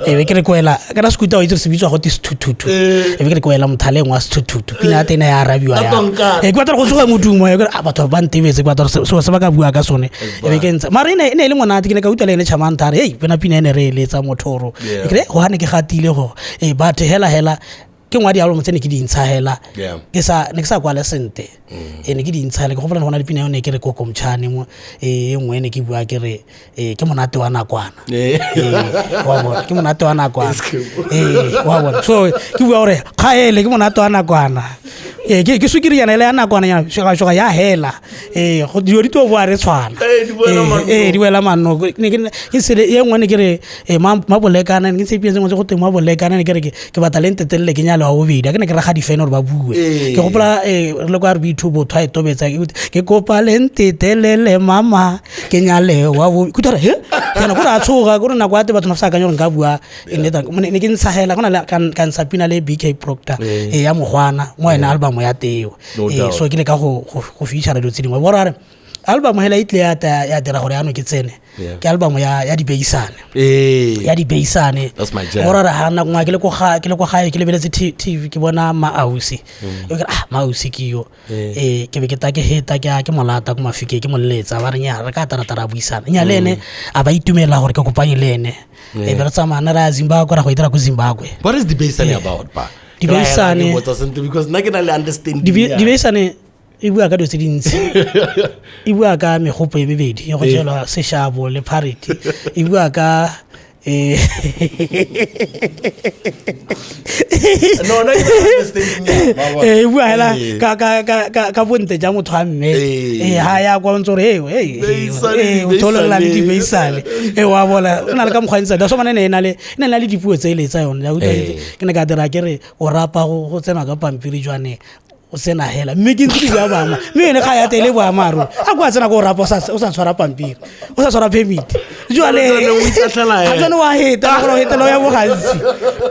e be ke re kwela ke ra Scooter, o itse gore se bitswa go te sethuthuthu, e be ke re kwela mothaleng wa sethuthuthu, pina ya teng e ya arabiwa Ka ya tonkana. ee, ke batla gore go tsoga modumo, e ke re, ah, batho ba ntebetse, ke batla gore selo se ba ka bua ka sone, e be ke ntsha. Mara e ne e le monate, ke ne ka utlwa le ene chamantare hei pena pina e ne re eletsa mothoro. Yeah. E ke re go gane ke gatile go ee, but hela hela ke ngwa di-album tse ne ke di ntsha hela. Yeah. Ke sa ne ke sa kwale sente, ee, ne ke di ntsha hela. Ke gopola ne go na le pina yone ke re Kokomtšhane mo, ee, e nngwe ne ke bua ke re ee, ke monate wa nakwana. Ee. Ee, wa bona ke monate wa nakwana, ee, wa bona. So ke bua gore kgaele ke monate wa nakwana, ee, ke sukiri yana ele ya nakwana yana shoga ya hela, ee, go dilo di tlo boa re tshwana. Ee, di boela Ee, mannong. ee, di boela manno. Ne ke sele e nngwe ne ke re ee, mabolekana ne ke ntse ipina tse nngwe tse go teng mabolekana, ne ke re ke batla le ntetelele ke nyale wa bobedi, a ke ne ke raga difene gore ba bue. Ee. Ke gopola re le kwa re boithu botho a e tobetsa ke kopa le ntetelele mama ke nyale wa bobedi, ke utlwa gore he kana kore a tshoga kore nako ya te batho na sa akanya gore nka bua e nnete. Ne ke ntsha hela go na le ka ntsha pina le BK Proctor, Ee. ee, ya mogwana mo ene album ya teo. No Ee, doubt. so ke le ka go feature dilo tse dingwe bora re album hela e tle ya dira gore yanong ke tsene. Yeah. Ke album ya dibeisane. Ee. Ya dibeisane. That's my jam. Gore re ga nako nngwe ke le ko gae ke lebeletse TV, ke bona maausi, e ke re ah maausi ke yo, ee, ke be ke ta ke heta ke a ke molata ko mafike ke moleletsa ba re nya re ka taratara a buisana nya le ene a ba itumela gore ke kopanye le ene, e be re tsamaya ne re ya Zimbabwe ra go e dira ko Zimbabwe. What is dibeisane about ba? Dibeisane- Ke botsa sentle because nna ke na le understanding. Dibeisane e bua ka dilo tse dintsi, e bua ka megopo e mebedi ya go jelwa seshabo le parity, e bua ka No, nna ke na le understanding ya, wa bona. E bua hela Ee. ka bontle ja motho wa mme. Ee. Ee, ha ya kwa o ntse gore ee, Beisane, ee, o thololela le dibeisane. dibeisane, ee, wa bona o na le ka mokgwa ntse so bana ne e na le e na le dipuo tse e le tsa yone. Ya utlwa, Ee. ke ne ka dira ke re o rapa go tsenwa ka pampiri jwane. O tsena hela, mme ke ntse ke bua boama, mme ene ga ya tele boammaaruri a kwa tsena ko o rapa, o sa tshwara pampiri, o sa tshwara permit, jwale Jwanong o itatlhela hela. ga jane wa heta gore o hetela o ya bogantsi,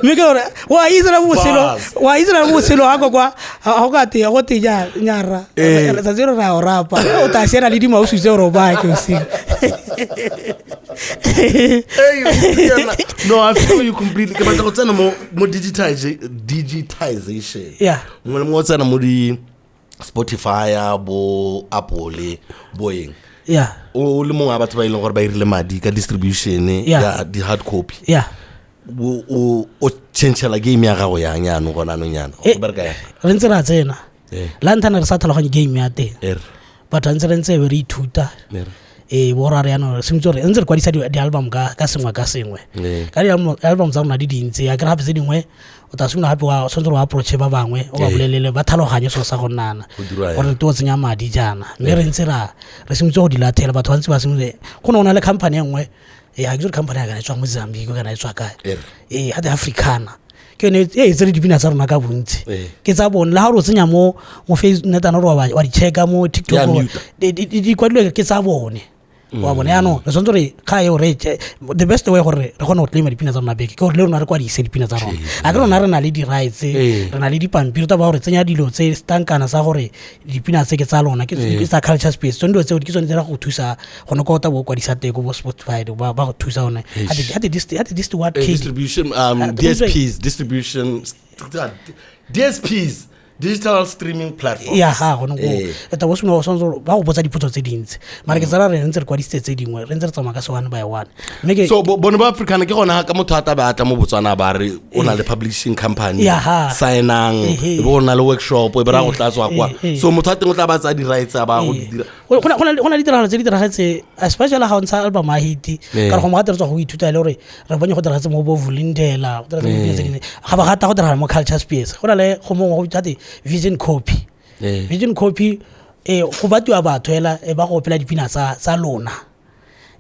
mme ke gore wa itse na botshelo, Bas. wa itse na botshelo ga kwa ga go ka te go te ja nyara Eh. letsatsi re ra o rapa, o ta siana le dimausu tse o robake bosigo. Hey, no, I feel you completely. Ke batla go tsena mo digitization. Yeah. Mongwe le mongwe o tsena mo di Spotify, bo Apple, bo eng. Yeah. O le mongwe wa batho ba e leng gore ba irile madi ka distribution Yeah. ya di hard copy. Yeah. O changela game ya gago yang yaanong gona anong yana? Eh, Go bereka yang? Re ntse ra tsena Eh. la ntlha ne re sa tlhaloganye game ya teng, Er. batho ntse re ntse be re ithuta. Er. Ee, borra re yanong re simotse gore ntse re kwadisa di-album ka sengwe ka sengwe. Ee. Ka di-album tsa rona di dintsi, a kere gape tse dingwe o tla simolola gape wa tshwanetse gore o approache ba bangwe, o ba Ee. bolelele ba tlhaloganye selo sa go nnana Go dirwa yang. gore te o tsenya madi jaana, mme re ntse re simotse go di lathela batho ba ntse ba simolole. Go ne go na le company e nngwe, ee, ga ke itse gore company ya kana e tswa Mozambique kana e tswa kae. Er. Ee, gate Africana ke yone e tsere dipina tsa rona ka bontsi. Ee. Ke tsa bone le ga o tsenya mo face netana gore wa di checka mo TikTok Ya gore mute. di kwadilwe ke tsa bone, wa bone. Yaanong re tshwanetse gore kga eo re the best way gore re kgone go claima dipina tsa rona beke ke gore le rona re kwadise dipina tsa rona, a ke rona re na le di-rights, Ee. re na le dipampiri tsa ba gore tsenya dilo tse stankana sa gore dipina tse ke tsa lona, ke tsa Culture Space. Tsone dilo tseo ke tsone tse ra go thusa gone ko o tla bo o kwadisa teng ko bo Spotify, ba go thusa one gate this what Eh, K D. distribution Ah, DSPs, distribution DSPs, digital streaming platforms. Ya ga gone ko Eh. e tla bo simolola, o tshwanetse gore ba go botsa dipotso tse dintsi, mara ke tsara re ntse re kwadisitse tse dingwe, re ntse re tsamaya ka se one by one, mme ke So bone ba Africana ke gona ka motho a tla ba atla mo Botswana ba re o na le publishing company, Ya ha. signang, Ehe. e be o na le workshop e be ra go tlatswa kwa. Eh, eh. So motho a teng o tla ba tsaya di-rights a ba go di dira. Go na le ditiragalo tse di diragetse, especially ga o ntsha album a hit, Eh. ka gore gongwe gate re tswa go ithuta e le gore re bone go diragetse mo bo Vulindela, go diragetse mo dipina tse dingwe, ga ba gata go diragala mo Culture Space, go na le go mongwe go bitsa gate Vision Copy. Eh. Vision Copy e go batiwa batho hela e ba go opela dipina tsa lona,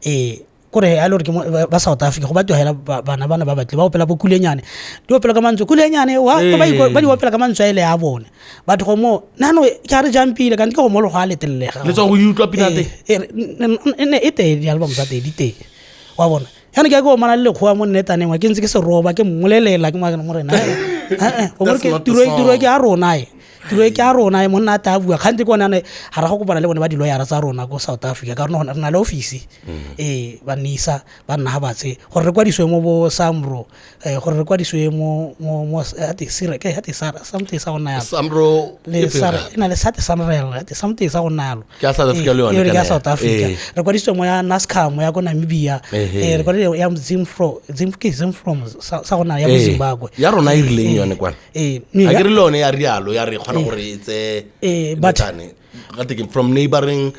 ee, kore a le gore ke ba South Africa, go batiwa hela bana ba batle ba opela bo Kulenyane, di opela ka mantswe Kulenyane wa ba di opela ka mantswe a ele ya bone batho go mo nano ke a re jampile kante ke go mo le go a letellega. Le tswa go e utlwa pina teng? Ee, e ne e teng di-album tsa teng di teng, wa bona. Yana ke ya ke omana le lekgowa mo nnetaneng wa ke ntse ke se roba ke mmolelela ke morena That's not the tiro song. e ke ya rona e, tiro e ke ya rona e, monna a ta bua kgante ke one ane ga ra go kopana le bone ba di-lawyera tsa rona ko South Africa, ka rona re na le office, ee, ba nisa ba nna ga batse gore re kwadisiwe mo bo Samro, gore re kwadisiwe mo ate Sira- ke ate Sara something sa go nna yalo. Samro Le e feng Sara gape? e na le sate Sanrel ate something sa go nna yalo. Ke ya South Africa le yone Ee, ke kana ya ya? South Africa. Ee. Re kwadisiwe mo ya Nascam ya ko Namibia. Ehe. Ee, re kwadisiwe ya Zimfro Zim ke Zimfrom sa go nna ya mo Ee. Zimbabwe. Ya rona e rileng Ee, yone kwana? Ee. A ke re le yone ya rialo ya re kgona gore e tseye Eh, Methane. Gate ke from neighboring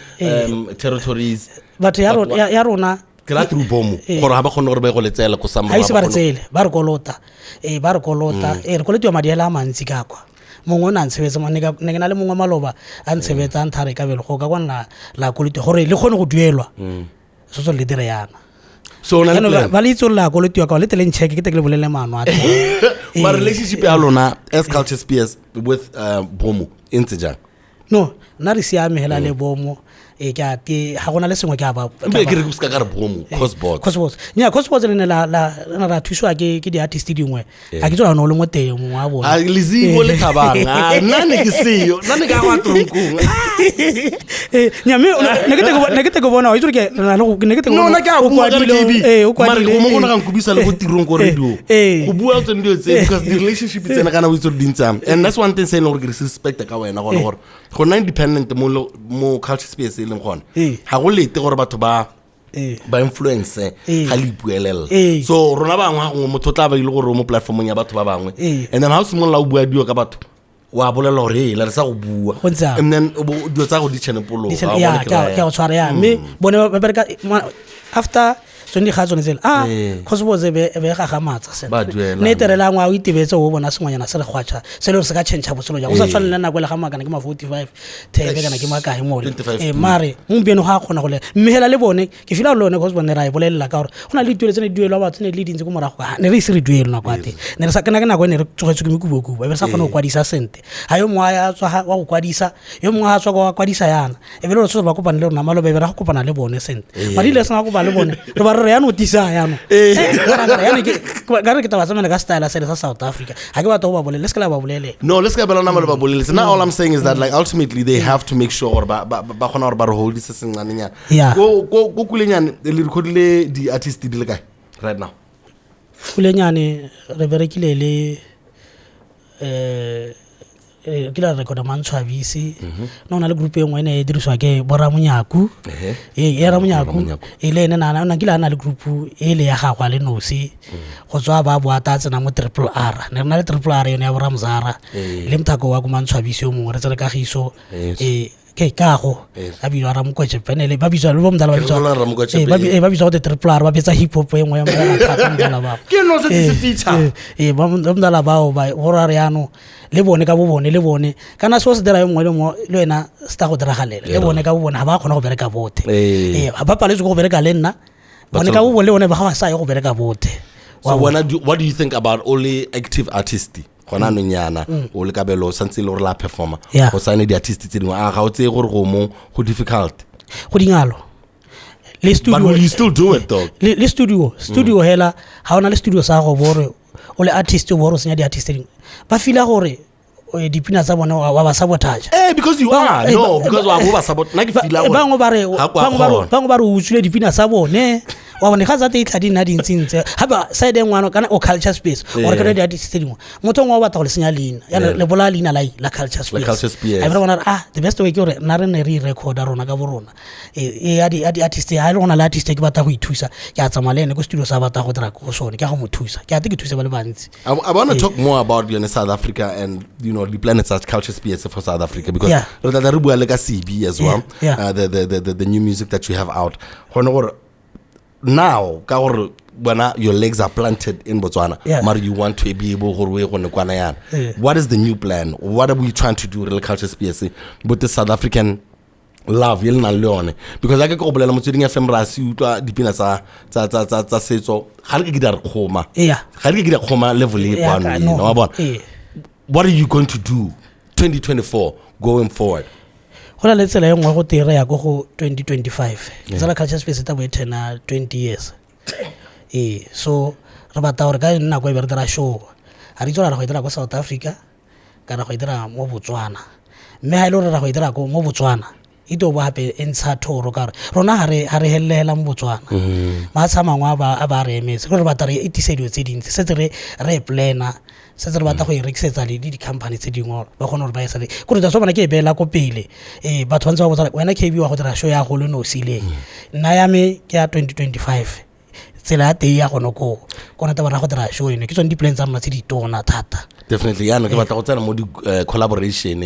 territories. Batho ya Batho ya rona. Ke ra through bomo Eh. gore ga ba kgone gore ba ye go le tseela ko Samro. Ga ise ha ba re kgone- tsele ba re kolota, ee, ba re kolota, ee, re kolotiwa madi a le a mantsi ka kwa. Mongwe o ne a ntshebetsa ne ke na le mongwe maloba a ntshebetsa a nthare ka bele go ka kwa la kolotiwa gore le kgone go duelwa so so le dire yana. So o na le Jaanong plan. ba le itse gore la kolotiwa ka le teleng check ke te ke le bolele maano a teng. Ma relationship ya lona as Culture Spears with bomo e ntse jang? No, nna re siame hela le bomo, ee, ke a te ga gona le sengwe ke a ba ke a Mpe ba- ke re ke se ka ka re bomo cosbot. Cosmos nya Cosmos le ne la re ne ra thusiwa ke di-artist dingwe, ga ke tsela ne o le mo teng mongwe wa bone. A Lezimo le Thabang. Ah, nna ne ke seyo. Nna ne ka go tronkong. Eh, nya mme ne ke te ke bona, wa itse gore ke re na le ne ke te ke No, bona nna ke a o bua ka re kwadile, KB. ee, o Mare kwadile, go mo ee. gona ga nkubisa le ko tirong ko Eh, radio. eh. Go bua tsone dilo tse because the relationship tsena kana o itse gore di ntsang. And that's one thing se e leng gore ke respect ka wena gone gore go nna independent mo culture space e leng gone. Eh. Ga go lete gore batho ba Eh. ba influence Eh. ga le ipuelela. Eh. So rona bangwe ga gongwe motho o tla ba ile gore o mo platformong ya batho ba bangwe. Eh. And then ha o simolola o bua dio ka batho wa bolela gore ee la re sa go bua. Go ntse jalo. And then dilo tsa go di tšhenepologa. Ya, ke a go tshwara ya, mme bone ba bereka after Tsone di ga tsone tsele a Ee. cause be e be gagamatsa sentle. Ba duela. Ne terela ngwe a o itebetse o bona sengwanyana se re gwatsha se le gore se ka change botshelo jang o sa Ee. tshwane le nako e le ga makana ke ma 45 thebe kana ke makae mole. 25 Ee, mare gompieno ga a kgona go le mme hela le bone ke fila le lone cause bone ra e bolelela ka gore go na le dituelo tse ne di duelwa batho ne di le dintsi ko morago ka ne re ise re duele nako ya teng ne re sa kana ke nako e ne re tsogetswe ke mekubokubo e be re sa kgone go kwadisa sente ga yo mongwe a tswa wa go kwadisa yo mongwe a tswa kwa kwadisa yana e be le gore tshwanetse ba kopane le rona maloba e be ra go kopana le bone sente madi le sena go kopana le bone re ba re re ya notisa yanong ka re ke taba tsamana ka style sele sa South Africa ga ke batla go ba bolelela le se ke la ba bolelela. No, let's get better ba boleletse. Now all I'm saying is that like ultimately they have to make sure gore ba kgona gore ba re holdise sencanenyana. Yeah. Ko kulenyane le recordile di-artist di le kae right now? Kulenyane re berekile le um ke la recorda Mantshwabisi. No na le group e nngwe e ne e dirisiwa ke boramonyaku. Ehe. Ee, ya Ramonyaku. Ramonyaku. E le ene na kile a na le group e le ya gagwe a le nosi go tswa ba boata a tsena mo Triple R. Ne re na le Triple R yone ya boramzara Ee. le Mthako wa ko Mantshwabisi yo mongwe re tsere Kagiso. Yes. Ee, ke Kago. Yes. A bidiwa Ramokwetše Penele, ba bitswa le bo mdala ba Ke bitswa gopola Ramokwetše Ee, Pele. ba bitswa go Triple R, ba betsa hip hop e nngwe ya mathata mdala bao. Ke no setse se Ee, feature. ee, ba mdala bao ba go ra re yanong le bone ka bo bone le bone kana seo se dira yo mongwe le mongwe le wena se ta go diragalela le bone ka bo bone ga ba kgona go bereka bothe. Ee. Ee, ga ba paletswe ke go bereka le nna bone ka bo bone le bone ba ga ba sa ye go bereka bothe. So what do you think about only active artist gona anong yana o le Kabelo o santse e le gore la performer Yeah. go sign di-artist tse dingwe a ga o tseye gore go mo go difficult? Go dingalo le But studio will you still do it though? Le studio hela ga ona le studio sa go bore o le artist o bore o senya di-artist tse dingwe ba feela gore dipina tsa bone wa ba sabotage. Eh, because you are no because wa bo ba support nna ke feela gore Bangwe ba re ga kwa bangwe ba re- kgona. bangwe ba re o utswile dipina tsa bone wa bone ga tsa teng itlha di nna dintsintse gape side e nngwe kana o culture space ore Yeah. ke di-artist tse dingwe motho o ngwe o batla go le senya leina yana Yeah. le bolaya leina la culture space. Culture Space. A be re bona re, ah, the best way ke gore nna re ne re i-recorda rona ka bo rona. E ya di-artist ga e le gona le artist e ke batla go ithusa ke a tsamaya le ene ko studio sa batla go dira ko sone ke a go mo thusa ke ate ke thuse ba le bantsi. I want to talk more about South Africa and the planets as culture space for South Africa because Yeah. re tla tla re bua le ka CB as well. Yeah, yeah. The new music that you have out. Gone gore now ka gore bona your legs are planted in Botswana, Yeah. mara you want to be able gore o ye gone kwana yana. Yeah. What is the new plan? What are we trying to do re le culture space with the South African love e le nang le yone? Because like ke go bolela Motsweding FM ra se utlwa dipina tsa setso ga re ke ke di a re kgoma, Yeah. ga re ke ke di a kgoma level e Yeah, kwano ka- ena, no. wa bona? Ee. What are you going to do 2024 going forward? Go na le tsela e nngwe go tee re ya ko go 2025 ke tsela culture space e tla bo e turna 20 years. Ee, so re batla gore ka yone nako e be re dira show ga re itse gore re go e dira ko South Africa kana go e dira mo Botswana mme ga e le gore ra go e dira ko mo Botswana e tlo bo gape e ntsha thoro ka gore rona ga re helelela mo Botswana matsha a mangwe a ba re emetse gore re batla re etise dilo tse dintsi setse re e plana setse re batla go e rekisetsa le di-company tse dingwe gore ba kgone gore ba e sale kore tsa bona ke e beela ko pele. Ee, batho ba ntse ba botsa wena KB wa go dira show ya go le nosi leng nna ya me ke ya 2025 tsela ya teng ya gone koo kone taba ra go dira show eno ke tsone di-plan tsa rona tse di tona thata. Definitely yana ke batla go tsena mo di collaboration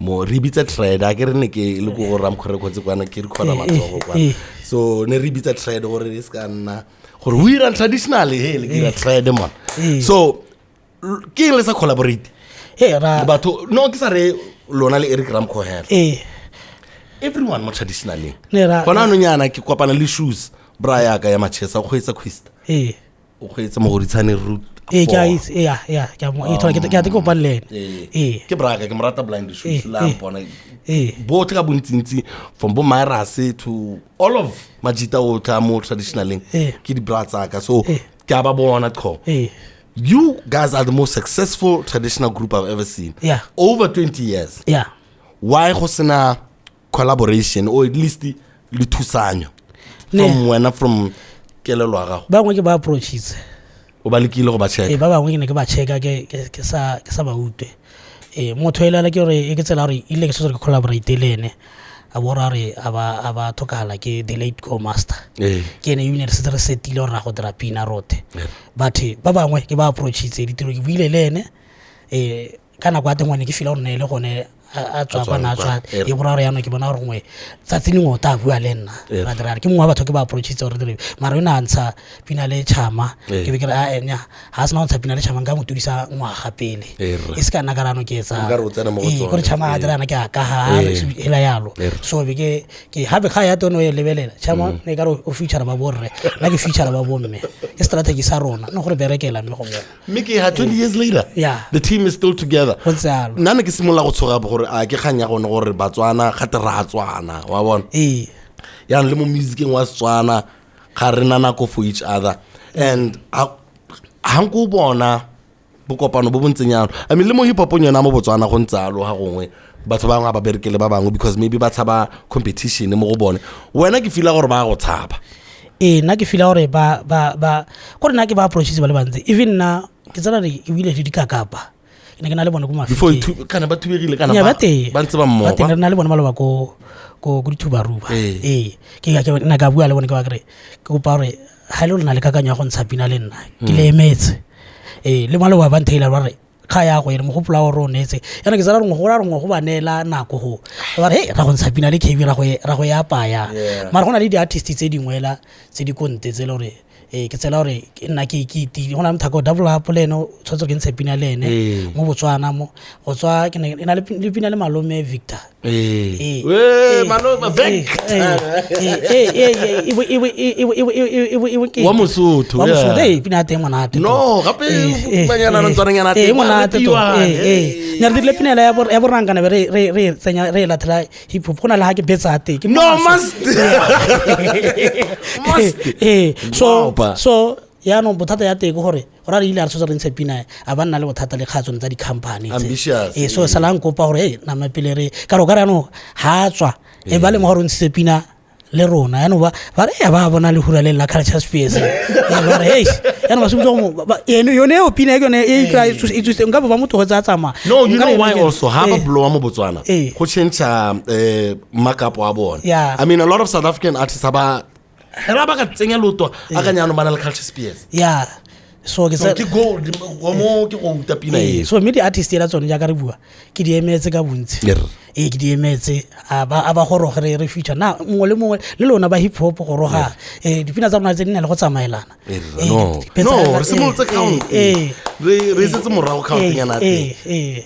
mo re bitsa trade a ke re ne ke le ko go Ramco Records kwana ke recorda matsogo kwana so ne re bitsa trade gore e se ka nna gore we run traditionally he le ke dira trade mon. So ke eng le sa collaborate ee ra batho no ke sa re lona le Eric Ramco hela ee everyone mo traditionaleng Ne ra- gona anong yana ke kopana le shoes bra yaka ya machesa o kgweetsa quista ee o kgweetsa Mogoditshane route ee ke a four. itse ee ya ke a mo e thola ke a te kopane le ene. Ee. Ee. Ke braka ke mo rata blind shoes Eh, la eh. mpona Ee. botlhe ka bontsintsi from bo myrase to all of majita o tla mo traditionaleng Eh. ke di-bra tsaka so Eh. ke a ba bona qho. Ee. You guys are the most successful traditional group I've ever seen. Yeah. Over 20 years. Yeah. Why go sena collaboration or at least le thusanyo Ne. from wena from kelelo ya gago? Bangwe ke ba approachitse. O ba lekile go ba Ee, check? ba bangwe ke ne ke ba checka ke sa ba utlwe. Ee, motho elala ke gore e ke tsela gore ile ke setse ke collaborate le ene a bo ra re a ba tlhokagala ke the late co master. Ee. Ke ene ebile re setse re setile gore ra go dira pina rote but ba bangwe ke ba approachitse ditiro ke buile le ene. Ka nako ya teng gone ke feel gore ne e le gone a tswa kwa na a tswa. E bora gore yaanong ke bona gore gongwe tsatsi lengwe o tla bua le nna. Ra dira ke mongwe wa batho ke ba approachitse gore dire, mara o ne a ntsha pina le Chama. Ke be ke re a enya ga a sena go ntsha pina le Chama, nka mo tudisa ngwaga pele. E se ka nna ka rano ke etsa. Ee, kore Chama a dirana ke a ka ga hela yalo. So be ke gape ga ya tone o e lebelela Chama ne ka re o feature ba borre, nna ke feature ba bomme, ke strategy sa rona ne gore berekela mme go bona. Mme ke ha 20 years later, the team is still together. Go ntse jalo. Nna ne ke simolola go tshoga gore a ke kgang ya gone gore Batswana gate ra tswana, wa bona? Yaanong le mo musiceng wa Setswana ga re na nako for each other, and ga nko o bona bokopano bo bo ntseng yalo. I mean, le mo hip hopong yona mo Botswana go ntse alo, ga gongwe batho bangwe ga ba berekele ba bangwe because maybe ba tshaba competition mo go bone. Wena ke feela gore ba go tshaba. Ee, nna ke feela gore ba kore nna ke ba approachitse ba le bantsi. Even nna ke tsena re ebile le dikakapa ke ne ke na le bone ko before kana ba thubegile kana ba teng, ba ntse ba mmogo. Ba teng, re na le bone maloba ko dithubaruba. Ee, ke na ka bua le bone, ke ba kere ke kopa gore ga e le gore na le kakanyo ya go ntsha pina le nna, ke le emetse. Ee, le maloba ba ntheila ba re kga ya go ere mogopolo wa gore o neetse yana. Ke tsala rengwe go ra rengwe go ba neela nako go ba re, hey, ra go ntsha pina le KB, ra go e apaya. Mara go na le di-artist tse dingwe la tse di konte tse e le gore ee, ke tsela gore ke nna ke itile go na le mothako Double Up, le ene o tshwanetse gore ke ntshe pina le ene. Mo Botswana mo go tswa ke ne ke na le pina le malome Victor. Ee. Malome Vic. Wa Mosotho, wa Mosotho, ee, pina ya teng monate. No, gape banyana ntswananyana teng, teng, ba monate to. repiwa, Ee, ne re dirile pina ya borankana be re e tsenya re e latlhela hip hop, go na le ga ke betsa teng ke No, maswe. must. Must. Ee, so Wow, ba. So yaanong bothata ya teng ke gore go ra re ile a re tshwetsa re ntshe pina, a ba nna le bothata le kgatsone tsa di-company tse. Ambitious, Ee, so sala nkopa gore e nama pele re ka re o ka re yaanong ga a tswa e ba lemoga gore o ntshitse pina le rona, yaanong ba re ba bona lehura le la Culture Space. Ee, ba re hei, yaanong ba simotse go yone eo pina e ke yone e kry e tsositse nka bo ba mo tlogetse a tsamaya. No, you Nka know re why also ha ba blowa mo Botswana, go change markup wa bone. I mean, a lot of South African artists ha ba hela ba ka tsenya loto a ka nyano ba na le Culture Spears. Yeah, so ke So ke gold go mo ke go uta pina Ee, e. so mme di-artist ela tsone jaaka re bua ke di emetse ka bontsi. Ee, ke di emetse a ba goroge re feature na mongwe le mongwe le lona ba hip hop goroga. Ee, dipina tsa rona tse di na le go tsamaelana. Ee, No. No, re simolotse count. Re setse morago count nyana teng.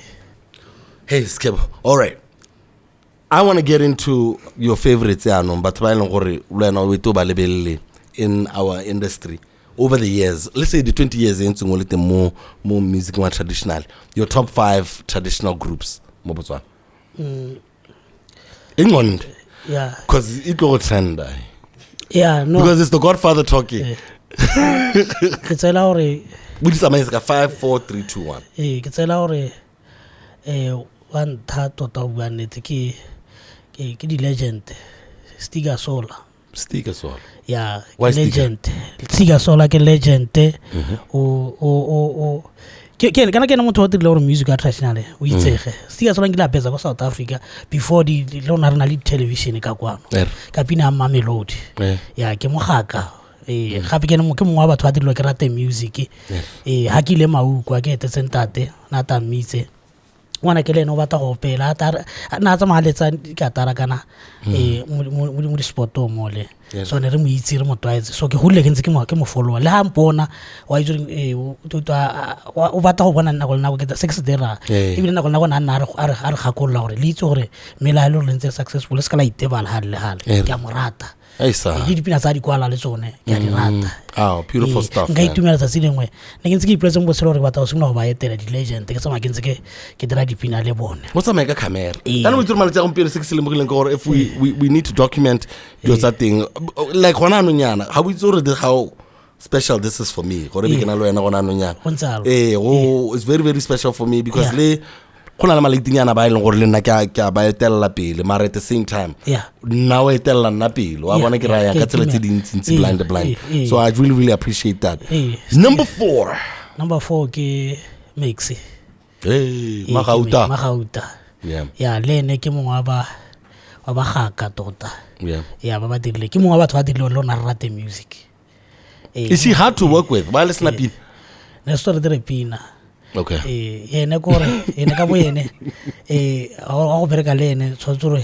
Hey, Skebo. All right. I want to get into your favorites yaanong, batho ba e leng gore le wena o ete o ba lebelele in our industry over the years, let's say the 20 years e ntseng o le teng mo music wa traditional, your top five traditional groups mo Botswana engqonde, because e tlo go trenda, Yeah, no. because it's the Godfather talking. Ke tsela gore O di tsamaise ka 5 4 3 2 1. Ee, ke tsela gore wa ntha tota o bua nnete ke di-legend, Stiga Sola. Stiga Sola. Ya. Why Ke Stiga? legend, Stiga Sola ke legend. O ke kana ke ene motho wa dirile gore music ya traditional o itsege. Stiga Sola nkile a betsa ko South Africa before di le rona re na le di-television ka kwano ka pina ya Mamelodi. Ya, ke mogaka. Ee, gape ke mongwe wa batho ba dirilwe ke rate music. Ee, ga ke ile Maukwa ke etetse ntate na ta mmitse ngwana ke le ene o batla go opela, a na a tsamaya a letsa dikatara kana ee mo di-spotong mole. So ne re mo itse, re mo tlwaetse, so ke godile ke ntse ke mo followa le ga mpona wa itse gore, ee, o batla go bona nako le nako se ke se dirang. Ebile nako le nako ne a nna a re gakolola gore le itse gore mmele ga e le gore le ntse successful, le se ka la itebala gale le gale. Ke a mo rata. Aisa. Le dipina tsa di kwala le tsone ke a di rata. Oh, beautiful stuff, Nka man. itumela tsatsi lengwe ne ke ntse ke ipoletse mo botshelo gore ke batla go simolola go ba etela di-legend, ke tsamaya ke ntse ke dira dipina le bone. O tsamaye ka camera. Kana o itse gore malatsi a gompieno se ke se lemogileng ke gore if we need to document dilo tsa teng, like gona anong yana ga o itse gore how special this is for me gore be ke na le wena gona anong yana. Go ntse jalo. Ee, go it's very very special for me because le go na le malaitinyana ba e leng gore le nna ke a ba etelela pele, mara at the same time nna o etelela nna pele wa bona ke raya Ke ka tsela tse itumela. dintsintsi, blind blind. So I really really appreciate that. Number four. Number four ke Maxi. Hey, Ee, ke Magauta. Magauta. Ya, le ene ke mongwe wa bagaka tota. Ya, ba dirile, ke mongwe wa batho ba dirile gore le rona re rate music. Ee. Is he hard to work with? Ba le sena pina? Ne se re dire pina. Okay. Ee, ene kore ene ka bo ene wa go bereka le ene tshwanetse gore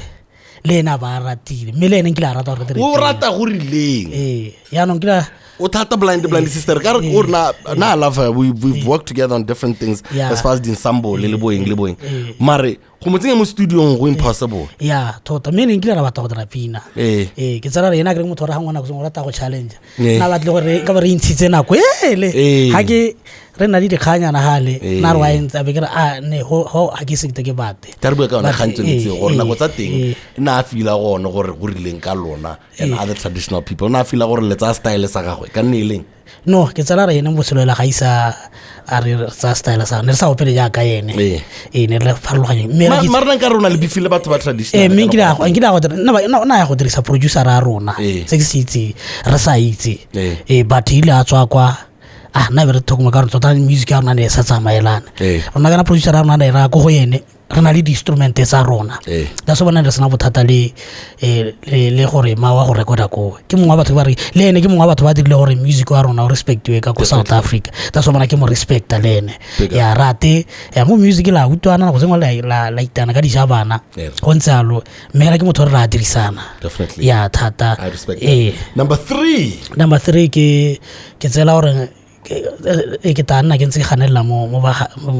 le ene a ba a ratile mme le ene nkile a rata gore re dire O pina. rata go rileng. Ee, yaanong kile O thata blind sister ka re o rena na I love her. We've worked together on different things Yeah. as far as the ensemble le boeng le boeng. Eh. Mare go mo tsenya mo studiong go impossible. Ya tota mme ne nkile ra batla go dira pina. Ee. Ee, ke tsela re ena a kere motho o ra ga ngwana o rata go challenge. Ee. Nna batle gore ka ba re intshitse nako ele. Ee. Ga ke re nna le dikganyana gale Ee. nna re wa entse a be ke re a ne go ga ke sekete ke bate. Tla re bua ka yona But, kgang tsone tseo gore ee, nako tsa teng ee. nna a feela gone gore go rileng ka lona and other traditional people nna a feela gore le tsaya style sa gagwe ka nne e leng. No, ke tsela re ene botshelo ela ga isa a re tsa style sa ne re sa opele jaaka ene. Ee. Ee, ne re le farologanye mme re Mare nna nkare rona le bifile batho ba traditional. Ee, mme nkile a go nna ya go dirisa producer ya rona Ee. se ke se itse re sa itse. Ee. Ee, but ile a tswa kwa a nna be re thokoma ka gore tota music ya rona ne e sa tsamaelana. Ee. Rona kana producer ya rona ne ra ko go ene re na le di-instrument tsa rona. Ee. That's why bona re sena bothata le le gore ma wa go recorda koo ke mongwe wa batho ba re le ene ke mongwe wa batho ba dirile gore music wa rona o respectiwe ka ko South Africa. That's why bona ke mo respecta le ene. Big up. Ya rate ya mo music la utlwana nako tse nngwe la itana ka dijabana Yeah. go ntse jalo mme hela ke motho re ra dirisana. Definitely. Ya thata. I respect Ee. that. Number 3. Number 3 ke tsela gore ke tla nna ke ntse ke ganelela mo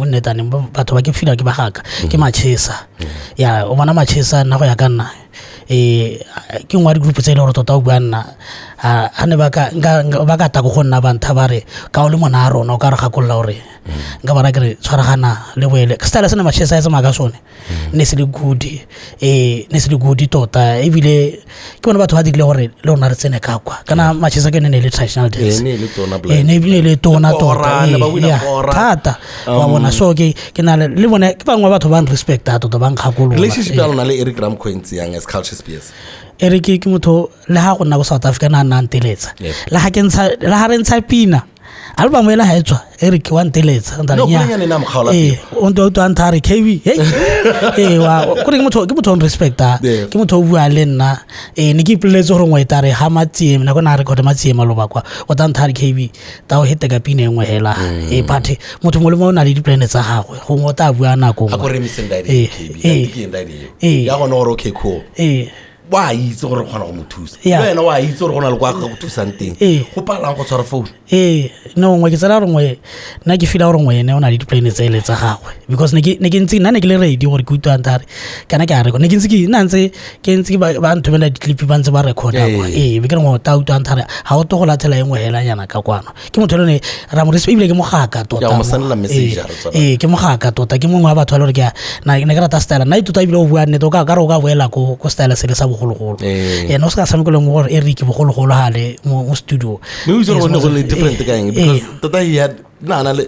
nnetaneng batho ba ke feel ke ba gaka ke Machesa. Ya o bona Machesa nna go ya ka nna ke nngwe ya di-group tse e le gore tota o bua nna ha ne ba ka ba ka ta ko go nna ba ntha ba re ka o le mona a rona o ka re gakolola gore nka ba ra ke re tshwaragana le boele style se ne Machesa e tsamaya ka sone ne se le good. Ne se le good tota ebile ke bone batho ba dirile gore le rona re tsene ka kwa kana Machesa ke yone ne e le traditional dance. Ee, ne e le tona Ee, blind. ne ebile e le tona Kora, tota ne ba ee, wina yeah, kora. thata wa bona. So ke na le bone ke bangwe ba batho ba nrespecta tota ba nkgakolola. Relationship ya lona le Eric Ramco yang as Culture Spears. Eric ke motho le ha go nna ko South Africa na nna nteletsa. Yep. Le ha ke ntsha le ha re ntsha pina album ela ha e tswa Eric wa nteletsa. Nta re No, nnyaa. Kulenyane na mo kgaola Ee, o ntse o utlwa ntha re KB hey. Ee, wa kore ke motho o nrespecta. Yeah. Ke motho o bua le nna. Ee, ne ke ipoleletse gore ngwe tare ha Matsie nako na record Matsie maloba kwa o tla ntha re KB ta o hete ka pina e nngwe hela. Ee, but motho mongwe le mongwe o na le di-plan tsa gagwe gongwe o tla bua nako A ko nngwe. re emiseng that Ee, KB. ee. Ke eng that eo. Ee. Ya gone gore okay cool. Ee. Wa itse gore re kgona go mo thusa. Yeah. Le wena wa itse gore go na le kwa go thusang teng. Ee. Go palang go tshwara phone. Ee, no nngwe ke tsela gore nngwe nna ke feela gore nngwe ene o na le di-plan tse e le tsa gagwe because ne ke ntse nna ne ke le ready gore ke utlwa ntha re kana ke a record ne ke ntse ke nna ntse ke ntse ba nthomela di-clip ba ntse ba recorda kwa. Ee. Ee, be ke re ngwe o tla utlwa ntha re ga o to go latlhela e nngwe helanyana ka kwano ke motho e le one ra mo respect ebile ke mogaka tota Ke a mo send-ela message Ee, ha re tswa. ee, ke mogaka tota ke mongwe wa batho ba le gore ke ne ke rata style nna itota ebile o bua nnete o ka re o ka boela ko style sele sa bogologolo. Ee. Ene o se ka tshameko le mo gore Eric bogologolo gale mo studio. Mme o itse gore Ee, go ne go le different ka eng ee. because tota he had na le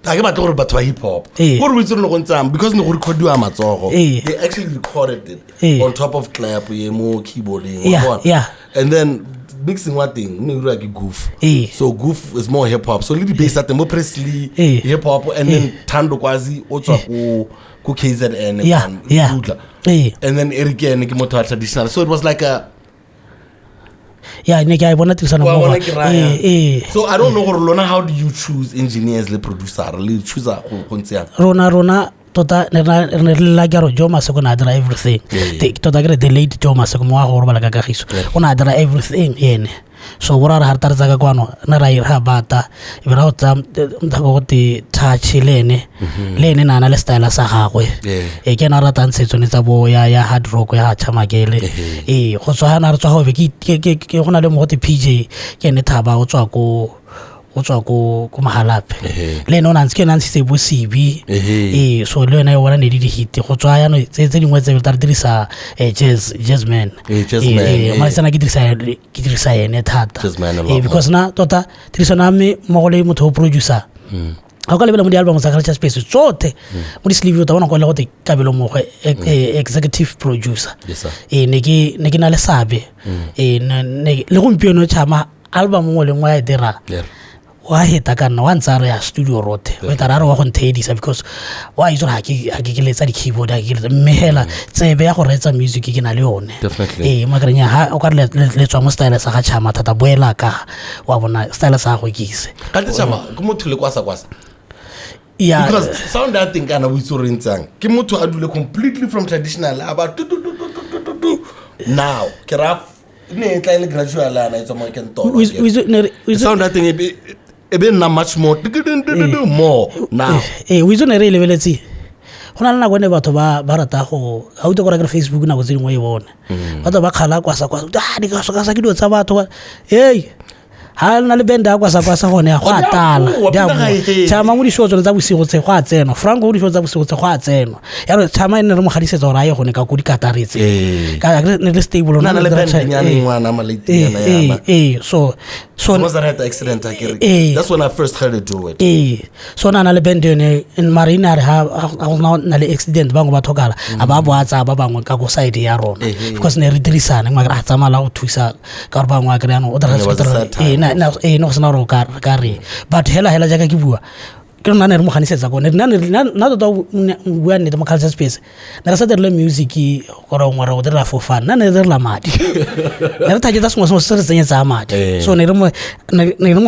ga ke batle gore batho ba hip hop Ee. gore o itse gore ne go ntsang because ne go recordiwa matsogo. Ee. They actually recorded it Ee. on top of clap ye mo keyboarding wa Yeah, bona. yeah. And then mixing wa teng ne o diriwa ke Goof. Ee. So Goof is more hip hop, so le di-bass tsa teng bo Presley Ee. hip hop and then Thando Kwazi o tswa ko KZN Yeah, kwan, yeah. Dudla. Ee. And then Eric ene ke motho wa traditional, so it was like a Ya ne ke a e bona tirisano Wa mmogo. bona ke raya. Ee, ee. So I don't know gore lona how do you choose engineers le producer le choose go ntse yang. Rona tota ne re ne re lela ke re Joe Maseko ne a dira everything. Ee. Tota ke re the late Joe Maseko mo wa go robala ka kagiso o ne a dira everything ene. So bo ra re ga re tla re tsaka kwano ne ra ira bata e be ra go tsa mthako go te touch le ene le ene na na le style sa gagwe. Yeah. Ee, ke ena a ratang setsone tsa bo ya hard rock ya Chamakele. Ee, go tswa yana re tswa gaobe ke go na le mo go te PJ ke ene Thaba o tswa ko Mahalapye. Ehe. Le ene o ne a ntse ke ene a ntshitse bo Sebi. Ehe. Ee, so le yone e bona ne di di-hit go tswa yano tse dingwe tse re dirisa jazz man. Ee, jazz man, Ee, ee. mara tsena ke dirisa ene thata. Jazz man a lot Ee, because na tota tirisano ya me mmogo le motho o producer ga o ka lebela mo di-album tsa Culture Space tsotlhe mo di-sleeve o tla bona kwa le gote Kabelo Mogwe executive producer. Yes, sir. Ee, ne ke na le seabe. Ee, le gompieno Chama album nngwe le nngwe a e dirang Yeah. wa heta ka nna wa ntse a re ya studio rote o etsa re wa go ntheedisa because wa itse gore ga ke letsa di-keyboard ga ke letsa mme hela tsebe ya go reetsa music ke na le yone. Definitely. Ee, mo kereng ha o ka re le tswa mo style sa ga Chama thata boela ka wa bona style sa gago ke ise. Kante Chama ke motho le kwasa kwasa. Yeah. Because sound ya teng kana o itse gore e ntsang ke motho a dule completely from traditional a ba tu tu tu tu tu tu tu tu. Now ke ra ne e tla e le gradual ana e tswa mo kentoro. Sound ya teng e be nna much more more now. Ee, o itse ne re e lebeletse go na le nako ne batho ba rata go ga utlwa kore ke re Facebook nako tse dingwe e bona batho ba kgala kwasa kwasa ah di ke dilo tsa batho hey ha na le band ya kwasa kwasa gone ya go a tala di a boa. Chama mo di-show tsone tsa bosigo tse go a tsenwa, Franco mo di-show tsa bosigo tse go a tsenwa. Ya re Chama e ne re mo gadisetsa gore a ye gone ka ko dikataretse. Ka re ne le stable Na le band nyana ngwana maletinyana yana. Ee, so Was that had the accident I get. That's when I first heard it do it. Ee, so na le band yone mara ine a re ha go na le accident bangwe ba tlhokala a ba boa tsaya ba bangwe ka ko side ya rona because ne re dirisana ngwe re a tsamaya la go thusa ka gore bangwe a kry yanong o And it was a sad time. Ee, ne go sena gore o ka re ka reng, but hela hela jaaka ke bua ke rona ne re mo ganisetsa kone nna tota o bua nnete mo culture space ne re sa dirile music gore ngwe re go direla for fun, nna ne re direla madi, ne re thaketsa sengwe sengwe se re tsenyetsa madi, so ne re mo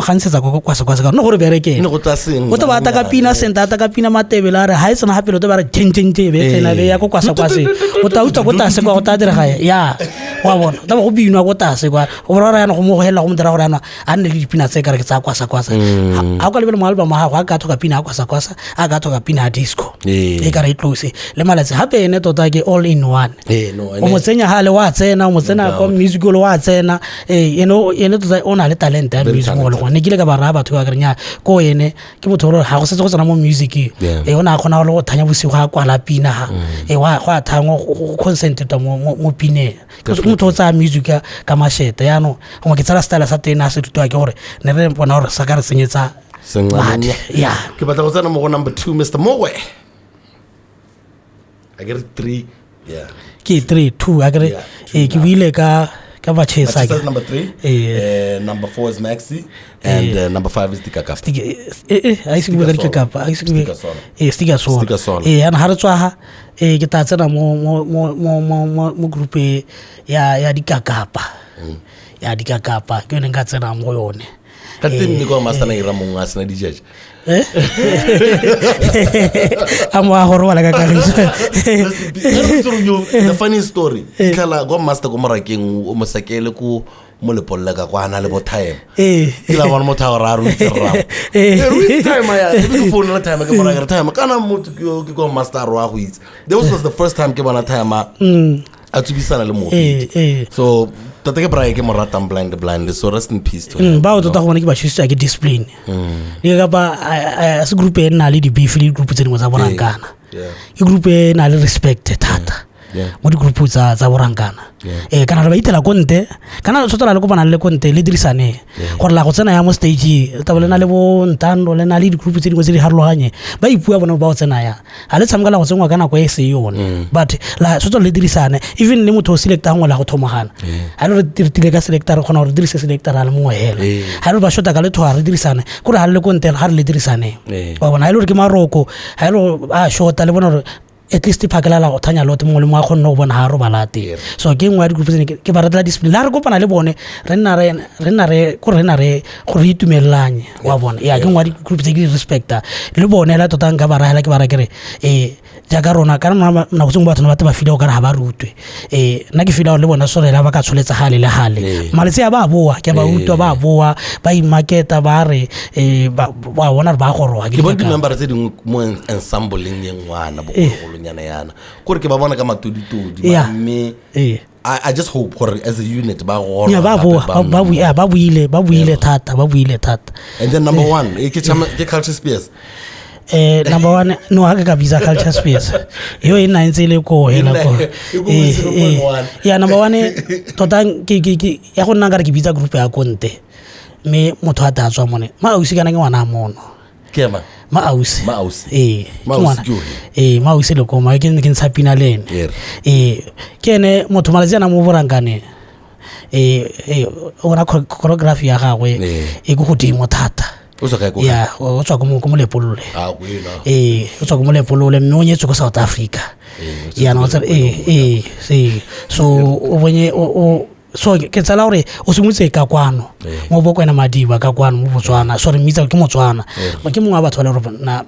ganisetsa ko kwasa kwasa ka no gore berekeng Ne go tla sengwe. O tla ba ata ka pina senta ata ka pina matebele a re ha e tsena gape o tla ba re tšeng tšeng tšeng be tsena be ya ko kwasa kwase o tla utlwa ko tlase kwa go tla direga ya wa bona o tla ba go binwa ko tlase kwa o bona gore yana go mo go helela go mo dira gore yana a nne le dipina tse kare ke tsa kwasa kwasa. Ha o ka lebele mo album wa gago a ka thoka pina ya kwasa kwasa, a ka thoka pina ya disco e ka re e tlose le malatsi gape ene tota ke all in one. Eh, no, o mo tsenya gale wa tsena, o mo tsena kwa musical wa tsena. Ee, ene tota o na le talent ya Very music go le talented. gone ne ke ile ka ba raya batho ba kere nya ko ene ke motho gore ga go setse go tsena mo music ee o ne a kgona go le go thanya bosigo a kwala pina ga ee wa go a thangwa go concentrate mo pineng. Ke motho o tsaya music ka mashete yaanong gongwe ke tsela style sa teng a se rutiwa ke gore ne re bona gore sa ka re tsenyetsa madi ya. Ke batla go tsena mo go number 2 Mr. Mogwe. I get 3. Yeah. Ke 3 2 a kere Yeah, two ee ke now. buile ka Bachesa Bachesa is number 3. Number 4 is Maxi and number 5 is Dikakapa. A ise ke bue ka dikakapa, a ise ke bue. Stika Sola. Ee, Stika Sola. Stika Sola. Ee, yana ha re tswa ha ee ke tla tsena mo group e ya dikakapa. Ya dikakapa ke yone nka tsenang mo go yone. Ka teng mme kwa master na ira mongwe a sena dijeje. Eh? A mo a go robala ka kagiso. The funny story. Fitlhela kwa master ko morakeng o mosakele ko mo lepolle ka kwa na le bo time. Ke la bona motho a gore a re o itse rrago. Eh, re itse time ya, ke be ke founela time ke mora ke re time kana motho ke yo ke kwa master a re wa go itse. This was the first time ke bona time a tsubisana le motho. So tota ke Brian ke mo ratang blind blind, so rest in peace to him. Bao tota go bona ke ba thusitswe ke discipline. Dikakapa a se group e nna le di-beef le di-group tse dingwe tsa borankana. Ke group e na le respect thata mo di-group tsa borankana. Kana re ba itela ko nte, kana tshwanetse la le kopana le ko nte le dirisane gore la go tsena ya mo stage tabo le na le bo Ntando le na le di-group tse dingwe tse di harologanye ba ipua bone ba o tsena ya ga le tshameka la go tsenngwa ka nako e se yone, but la tshwanetse le dirisane even le motho o selectang ngwe la go thomagana ga le re tile ka selector re kgona gore re dirise selector a le mongwe hela ga le ba shota ka letho ga re dirisane kore ga le le ko nte ga re le dirisane wa bona ga e le gore ke maroko ga e le gore a shota le bona gore at least phakela la go thanya lote mongwe le mongwe a kgonne go bona ga a robala teng. So ke nngwe ya di-group tse ke ba ratela discipline le ga re kopana le bone re nna re gore re itumelelanye wa bona. Ya ke nngwe ya di-group tse ke di respecta le bone la tota nka ba rahela ke ba ra kere jaaka rona ka rona nako tse dingwe batho ne ba te ba feel-e o kare ga ba rutwe. Nna ke feel-a gore le bona sorela ba ka tsholetsa gale le gale malatsi a ba boa ke ba utlwa ba boa ba imaketa ba re ba bona gore ba goroga. Ke bone di-member tse dingwe mo ensembleng ye ngwana bogologolonyana yana kore ke ba bona ka matoditodi mme I just hope gore as a unit ba goroga. Yeah, ba boa ba buile thata ba buile thata. And then number 1 ke Culture Spears. Number 1 no ha ka bitsa Culture Spears yo e nna ntse le ko hela ko ya number 1 tota ke ya go nna ka re ke bitsa group ya konte mme motho a tla tswa mone ma ausi kana ke ngwana mono ke ma ma ausi ma ausi ma ausi le koma ke ntsha pina le ene ke ene motho malatsi ana mo borankane o bona choreography ya gagwe e go godimo thata. O tswa kae ko? Ya, o tswa ko Molepolole. O tswa ko Molepolole mme o nyetswe ko South Africa. Ya no so o bonye o So ke tsela gore o simolotse ka kwano mo Bokwena Madiba ka kwano mo Botswana, so re mmitsa ke Motswana, ke mongwe wa batho ba le gore nna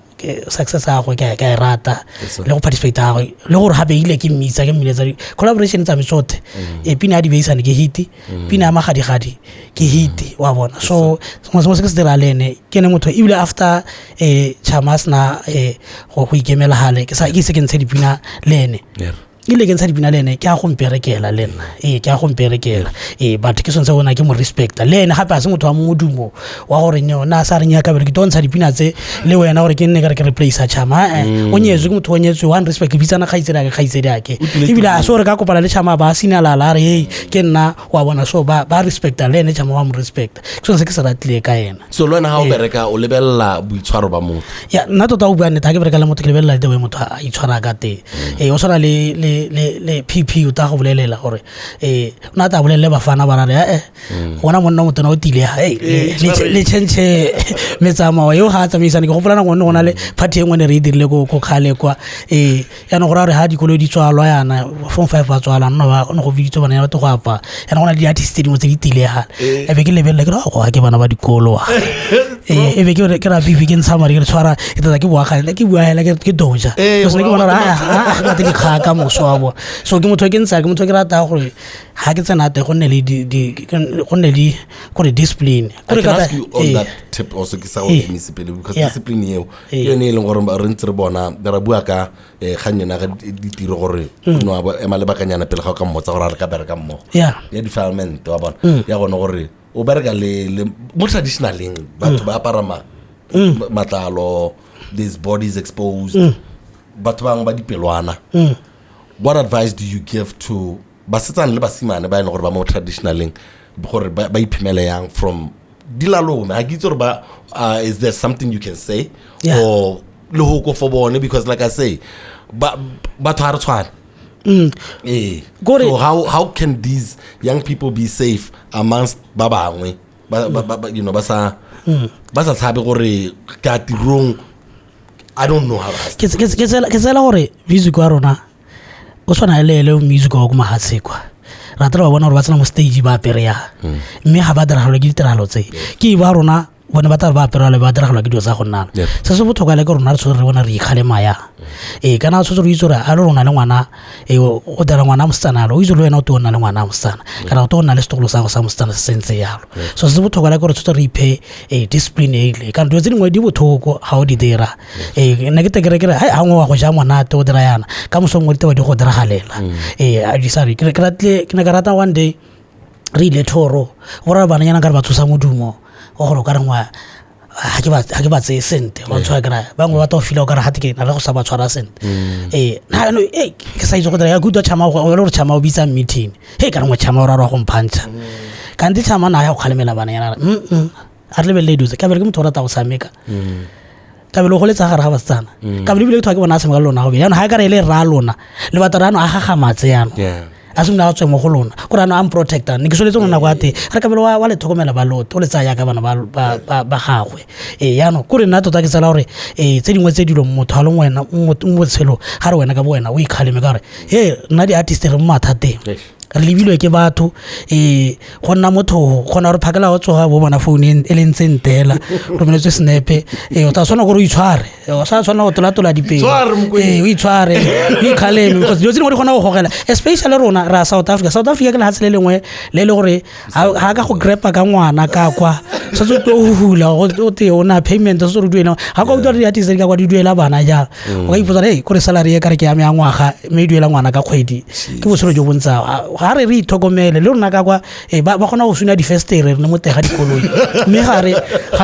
success ya gagwe ke a e rata, le go participate ga gagwe, le gore gape ile ke mmitsa ke mmiletsa collaboration tsa me tsotlhe. E pina ya dibeisane ke hit, pina ya magadigadi ke hit, wa bona. So sengwe sengwe se ke se dira le ene, ke ene motho. Ebile after Chama a sena go ikemela gale, ke sa ke ise ke ntshe dipina le ene, ile ke ntsha dipina le ene, ke a go mperekela le nna, ee, ke a go mperekela, ee. But ke sone se bona ke mo respecta le ene gape, a se motho wa modumo wa gore na sa re nyaka bere ke to ntsha dipina tse le wena gore ke nne ka re ke replace Chama. O nyetswe, ke motho o nyetswe, one respect, ke bitsana kgaitsedi ake, kgaitsedi ake, ebile a se gore ka kopana le Chama ba sinalala a re hey, ke nna, wa bona. So ba respecta le ene, Chama wa mo respecta, ke sone se ke se ratile ka ena. So le wena ga o bereka o lebelela boitshwaro ba motho? Ya, nna tota o bua nnete, ga ke bereka le motho ke lebelela the way motho a itshwara ka teng. Ee, o tshwana le PP, o tla go bolelela gore o ne a tla bolelele bafana ba rare ee, gona monna motona o tile ga le change metsamao eo, ga a tsamaisane. Ke gopola nako nne go na le party e nngwe ne re e dirile ko kgale kwa, ee, yaanong go raya gore ga dikoloi di tswalwa yana, form five ba tswalwa, nna ba ne go biditswe bana batho go apara, yana go na le di-artist tse dingwe tse di tilega, e be ke lebelela ke re go ke bana ba dikolo wa, ee, e be ke ra bibi ke ntsha madi ke re tshwara ke tata ke boa gale ke bua hela ke doja so ne ke bona gore a ga te dikgaka moso wa bona. So ke motho ke ntsha, ke motho ke rata gore ga ke tsena te go nne le go nne le gore discipline. I can ask you on that tip also, ke sa go emise pele, because discipline eo ke yone e leng gore re ntse re bona re bua ka kgang yona ga ditiro gore no a ema lebakanyana pele ga o ka mmotsa gore a re ka bereka mmogo ya defilement wa bona, ya gone gore o bereka le mo traditionaleng batho ba apara matlalo, these bodies exposed, batho bangwe ba dipelwana. What advice do you give to basetsana le basimane ba e leng gore ba mo traditionaleng gore ba iphemele yang from dilalome? Ga ke itse gore ba is there something you can say or le hoko for bone, because like I say, ba batho ga re tshwane. Ee. So how can these young people be safe amongst ba bangwe ba ba sa tshabe gore ka tirong? I don't know how to ask. Ke tsela gore music wa rona o tshwana le music wa ko mahatshe kwa, rata ba bona gore ba tsena mo stage ba apere ya, mme ga ba diragalwa ke ditiragalo tse ke ba rona bone ba tla ba apere le ba diragalwa ke dilo tsa go nnana. Se se botlhokwa le ke rona re tshwanetse re bona re ikgalema ya, ee, kana tshwanetse re itse gore a le rona le ngwana, ee, o dira ngwana a mosetsana yalo, o itse le wena o te o nna le ngwana a mosetsana kana o te o nna le setlogolo sa go sa mosetsana se sentse yalo. So se se botlhokwa le ke gore tshwanetse re iphe discipline ele, kana dilo tse dingwe di botlhoko ga o di dira. Ee, nna ke te kere kere ga nngwe wa go ja monate o dira yana, ka moso nngwe ditaba di go diragalela. Ee, a di sorry, ke ratile, ke ne ka rata one day re ile thoro go raya bananyana ka re ba tshosa modumo wa gore o ka reng wa ga ke ba tseye sente ba tshwara kry bangwe ba ta go fila o kare gate ke na le go sa ba tshwara sente. Ee, na jaanong, ee, ke sa itse go dira ya ke utlwa Chama o le gore Chama o bitsa meeting he ka rengwe Chama o ra go mphantsha kante Chama na ya go kgalemela bananyana a re a re lebelele dilo tse. Kabele ke motho o rata go tshameka, Kabele o goletsa gare ga basetsana, Kabele ebile ke thoa ke bona a tshameka le lona gobe jaanong ga e kare e le rra lona le batho re ano a gagamatse jaanong a simolola a tswe mo go lona kore ano a mprotecta ne ke soletse mo nako ya teng re Kabele wa le tlhokomela ba lote o le tsaya jaaka bana ba gagwe. Ee, jaanong kore nna tota ke tsela gore ee, tse dingwe tse dilo motho a leng wena mo botshelong ga re wena ka bo wena o ikgaleme ka gore e nna di-artist re mo mathateng, re lebilwe ke batho. Ee, go nna motho kgona gore phakela o tsoga bo bona phone e le ntse ntela romeletswe snepe, ee, o tla tshwana gore o itshware. Ee, o sa tshwana go tolatola dipelo. Itshware, Mokwena. Ee, o itshware, o ikgaleme, because dilo tse dingwe di kgona go gogela, especially rona re a South Africa. South Africa ke lehatshe le lengwe le e le gore ga ka go grepa ka ngwana ka kwa setse o tlo hula o te o na payment setse o re duela ga kwa utlwa di-artist di ka kwa di duela bana jalo, o ka ipotsa hey, kore salary e kare ke ya me ya ngwaga mme e duela ngwana ka kgwedi, ke botshelo jo bontsa. Ga re re itlhokomele le rona ka kwa, ba kgona go suna difestere re ne mo teng ga dikoloi, mme ga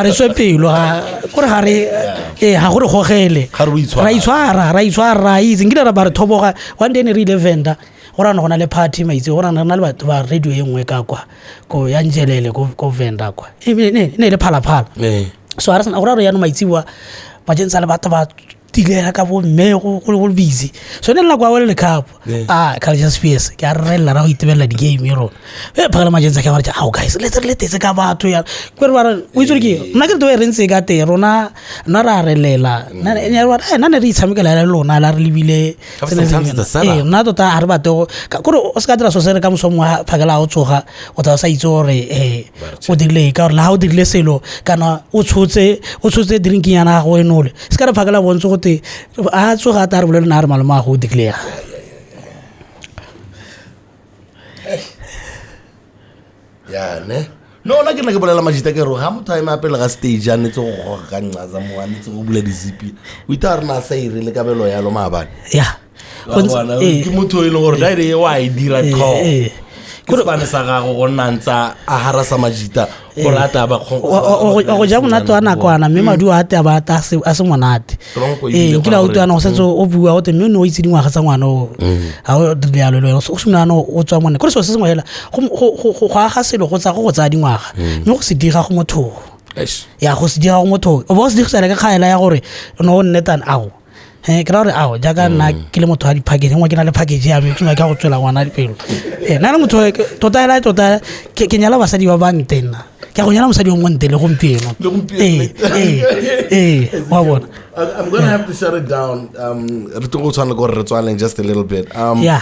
re tswe pelo ga kore ga re ga go re gogele. Ga re o itshwara. Ra itshwara, ra itshwara, ra itse nkile ra ba re thoboga. One day ne re ile Venda go rana go na le party maitse go rana re na le batho ba radio e nngwe ka kwa ko ya Njelele ko Venda kwa, e ne e le Phalaphala. So ga re sena go ra re yaanong maitsiboa ba jentsa le batho ba tile ka bo mme go busy. So ne nako ya World Cup, ah, Culture Spears ke a relela ra go itebelela di-game e rona. E phakela majensa ke ba re, "Ao guys, le le tetse ka batho ya." Ke re ba re, o itse gore ke nna ke re re ntse ka teng rona, nna ra relela. Nna ne re itshamekela le lona la re lebile. Sometimes it's the setup. Ee, nna tota ga re batle go kore o se ka dira so se re ka moso mongwe phakela o tsoga o tla o sa itse gore o dirile ka gore le ga o dirile selo kana o tshotse drinking yana gago e nole se ka re phakela bontse gote a tsoga a ta re bolele na a re malome a go o dirile ya. Ya ne no nna ke nna ke bolela majita ke re ga motho a eme a pele ga stage a netse go goga ka nqatsa mo a netse go bula dizipi o itha re na sa ire le kabelo yalo maabane. Ya. Ke motho e leng gore daire e wa e dira tlhogo ke sefane sa gago go nna ntsa a harasa majita gore a tla ba go ja monate wa nakwana mme maduo a te a ba a se monate. Ee, nkile a utlwana go setse o bua gote mme o ne o itse dingwaga tsa ngwana o ga o dirile yalo le wena o simolola o tswa mone kore selo se sengwe fela go aga selo go tsa go tsaya dingwaga mme go se dira go motho ya go se dira go motho o bo o se dirisana ka kgaela ya gore o ne o nnetane ao. Ke ra gore ao jaaka nna ke le motho wa di-package nngwe ke na le package ya me ke ka go tswela ngwana dipelo. Nna le motho tota hela tota ke nyala basadi ba ba nte nna ke a go nyala mosadi o monte le gompieno. Ee, wa bona. I'm gonna have to shut it down. Re tlo go tshwana le gore re tswaleng just a little bit. Yeah.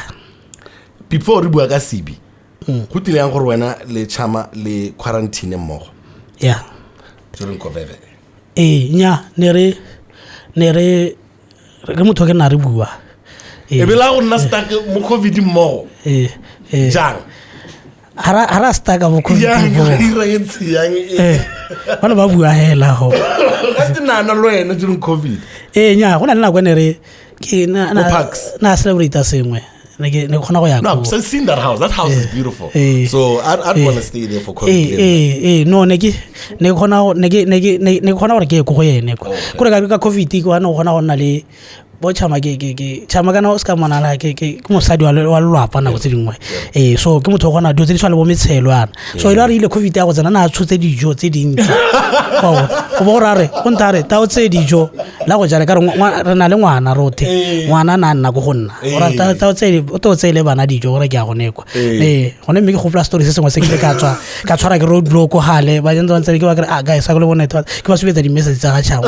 Before re bua ka Sibi, go tlile yang gore wena le Chama le quarantine mmogo? Yeah. During COVID. Ee, nya ne re ke motho ke nna re bua. E be la go nna stuck mo COVID mmogo. Ee. Jang? Ha ra stuck mo COVID mmogo. Yang Ba ne ba bua hela go. Ga te nana le wena during COVID. Ee, nya go na le nako ne re ke na celebrate sengwe. Ne ke kgona go ya ko. No, I've seen that house. That house is beautiful. So I'd want to stay there for COVID. No ne ke kgona ne ke kgona gore ke ye ko go ene ko. Kore ka COVID ke wa no kgona go nna le bo Chama ke Chama kana o ska monala ke mosadi wa lelapa nako tse dingwe. So ke motho o kgona dilo tse di tshwana le bo metshelo yana. So ile re ile COVID ya go tsena na tshotse dijo tse dintsi. Wa go bo gore a re o ntha re ta o tse dijo la go jala ka re re na le ngwana rothe ngwana na nna go go nna ora ta o tse o to tse le bana dijo gore ke a go nekwa. Gone mme ke gopola story se sengwe se ke ile ka tswa ka tshwara ke road block gale ba jentse ba ntse ke ba kere ah guys a go le bone ke ba subetsa di message tsa ga Chama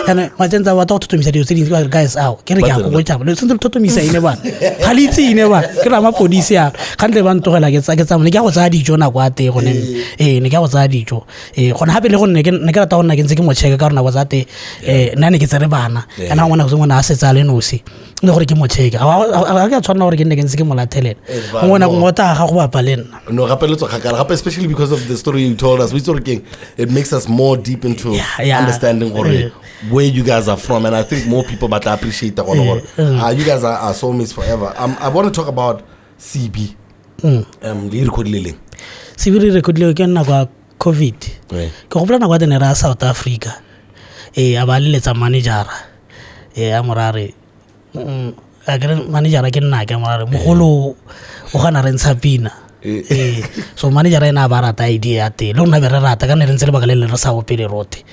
yana ba jentse ba ta go thotomisa dilo tse dintsi ba guys ao ke re ke a go Chama le sentse le thotomisa ine bana ga le itse ine bana ke ra mapodisi a gantle ba ntogela ke tsa ke tsamaya ne ke a go tsaya dijo nako ya teng gone ne ke a go tsaya dijo. Gone gape le gonne ne ke rata go nna ke ntse ke mo check ka gore nako tsa teng nna ne ke tsere bana kana ngwana go ngwana a setse a le nosi le gore ke mo check ga ke a tshwanela gore ke nne ke ntse ke mo latelela ngwana go ngota ga go bapa le nna. No gape le tswa kgakala gape especially because of the story you told us we sort of it makes us more deep into understanding gore where you guys are from, and I think more people but appreciate that gore you guys are soulmates forever. I want to talk about CB. Le recordile leng? CB re recordile ke nako ya COVID. Ke gopola nako ya teng re ya South Africa. A ba leletsa manager. A mo ra re a ke re manager ke nna ke mo ra re mogolo o gana re ntsha pina. So manager ena a ba rata idea ya teng le rona be re rata ka ne re ntse lebaka le le re sa opele rote.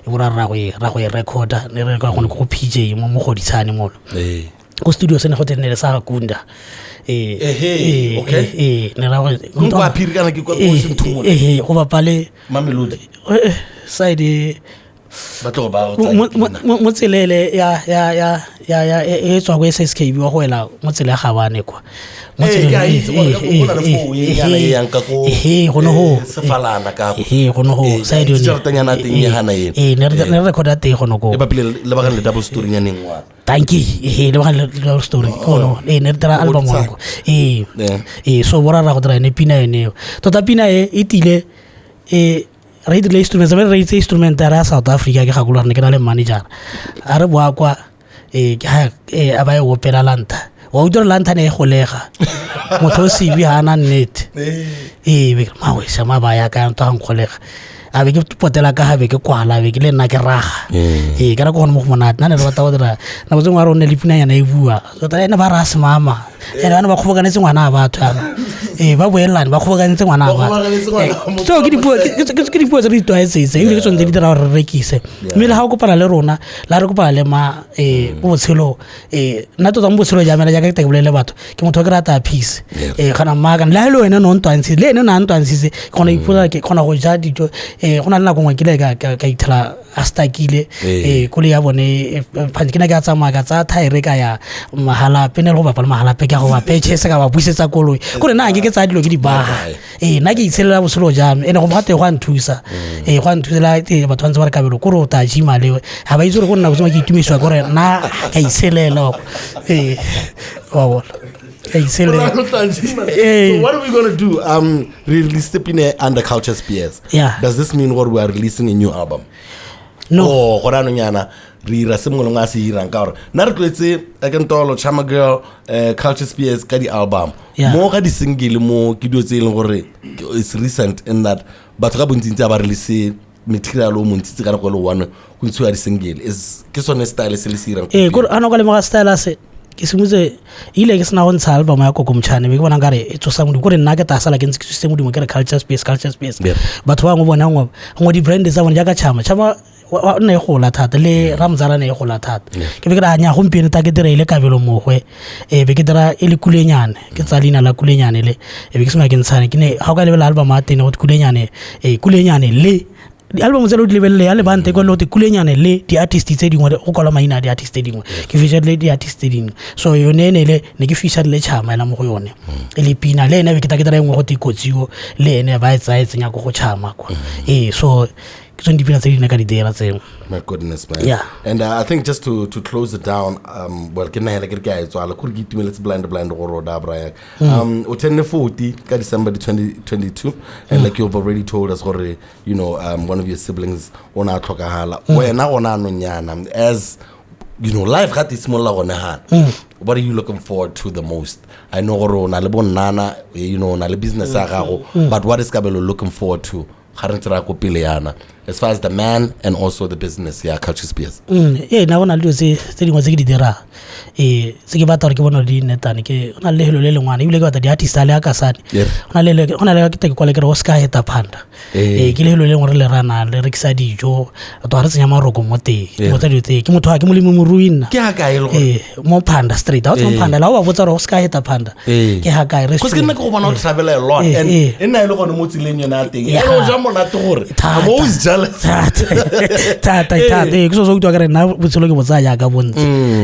E bo ra go e recorder ne re ka gone go PJ mo Mogoditshane mono. Ko studio se ne go teng ne le sa Gakunda. Okay. Ne ra go kwa phiri kana ke kwa go se go bapa le Mamelodi. Side ba tlo ba mo tselele ya ya ya ya ya e tswa go SSKB wa go ela mo tsela ya Gabane kwa. Mo tseleng e go na le fo e yana e yang ka ko. Go no go sefalana ka go. Go no go side yone. Tšheletanyana teng e hana ena. Ne re recorda teng go no go. E bapile le bagane le double story nyaneng wa. Thank you. Le bagane le double story. Go no ne re dira album wa go. So bora ra go dira ene pina ene. Tota pina e tile re dirile instruments, re itse instrument ya South Africa ke gakolola ne ke na le manager. A re boa kwa a ba e opela lanta. Wa utlwa lanta ne e golega. Motho o Sibi ha ana nnete. Be mawe sama ba ya ka ntwa nkgolega. A be ke potela ka ha be ke kwala be ke le nna ke raga. Ka nako gone mo go monate. Nna ne re batla go dira nako tse nngwe a re o nne le pinanyana e bua. Tota ene ba ra semama. Ene bana ba kgobokanetse ngwana a batho yana. Ee, ba boelelane, ba kgobokantse ngwana Ba ba. kgobokanetse ngwana Eh, mo so ke dipuo ke dipuo tse re di tlwaetseng tse, ebile ke tsone tse di dira gore re rekise. Mme le ga o kopana le rona, le ga re kopana le ma mo botshelo, nna tota mo botshelo ja mela jaaka ke tla ke bolele batho, ke motho o ke rata peace. Gona mmaakane le ga e le wene o ne o ntwantshitse, le ene o ne a ntwantshitse, ke kgona go ipotsa, ke kgona go ja dijo. Go na le nako nngwe ke ile ka ithela a stakile koloi ya bone, ke ne ke a tsamaya ka tsaya thaere ka ya Magalape, ne le go bapa le Magalape, ke a go ba petšhese ka ba busetsa koloi, kore nna ke tsaya dilo ke di baga. Nna ke itshelela botshelo jame, ene go gate go a nthusa, go a nthusa batho ba ntse ba re Kabelo kore o ta gima le ga ba itse gore go nna botshelo ke itumedisiwa kore nna ka itshelela, wa bona, ka itshelela. So what are we gonna do? Re released pina under Culture Spears. Yeah. Does this mean what we are releasing a new album? No. Oh, go ranong yana re ira se mongwe le mongwe a se irang, ka gore nna re tlwaetse Ekentolo, Chama Girl, Culture Spears ka di-album. Yeah. Mo ga di-single mo ke dilo tse e leng gore it's recent in that batho ka bontsintsi a ba release material o montsi tse ka nako e le one go ntshiwa di-single. Is ke sone style se le se irang? Ee, kore a no ka lemoga style se ke simotse ile ke sena go ntsha album ya Koko Motšhane, be ke bona nkare e tsosa modimo, kore nna ke ta sala ke ntse ke tsositse modimo, ke re Culture Space, Culture Space. Batho ba bangwe bona ngwe di-brand tsa bone jaaka Chama Chama nne e gola thata, le Ramzala ne e gola thata. Ke be ke re anya gompieno ta ke dira ile Kabelo Mogwe, be ke dira e le Kulenyane, ke tsaya leina la Kulenyane le e be ke sema ke ntshane ke ne ga o ka lebelela album ya teng go Kulenyane, Kulenyane le di-album tse le o di lebelele ya lebante kwa le gote Kulenyane le di-artist tse dingwe, go kwalwa maina a di-artist tse dingwe, ke feature le di-artist tse dingwe. So yone e ne le ne ke feature le Chama ela mo go yone e le pina le ene be ke ta ke dira e nngwe go te Kotsio le ene ba e tsaya e tsenya ko go Chama kwa. Ee, so ke tsone dipina tse di ne ka di dira tseo. My goodness, man. Yeah. And I think just to close it down, well, ke nna hela ke re ke a e tswala, kore ke itumeletse blind blind gore o da Brian. O turnne 40 ka December 2022, and like you've already told us gore, one of your siblings o na tlhokagala. Wena gona anong yana, as you know, life ga te simolola gone hana. What are you looking forward to the most? I know gore o na le bonnana, o na le business ya gago, but what is Kabelo looking forward to ga re ntse re ya ko pele yana, as far as the man and also the business ya Culture Spears? Ee, nna go na le dilo tse dingwe tse ke di dirang, tse ke batla gore ke bone gore di nnetane. Ke go na le lehelo le lengwana, ebile ke batla di-artist a le a kasane. Go na le ke te ke kwale ke re go se ka heta phanda. Ke lehelo le lengwe re le ranang le rekisa dijo to ga re tsenya maroko mo teng. Dingwe tsa dilo tse ke motho wa ke molemi morui nna. Ke ha kae le gore? Mo Phanda Street, ga o tswa mo Phanda la o ba botsa gore go se ka heta phanda ke ha kae. Because ke nna ke go bona o travel a lot Eh, and eh. e nna e le gone mo tseleng yone ya teng, e o ja monate gore Thata. I'm always jealous. Thata, thata, thata. Ee, ke so se utlwa ke re nna botshelo ke bo tsaya jaaka bontse.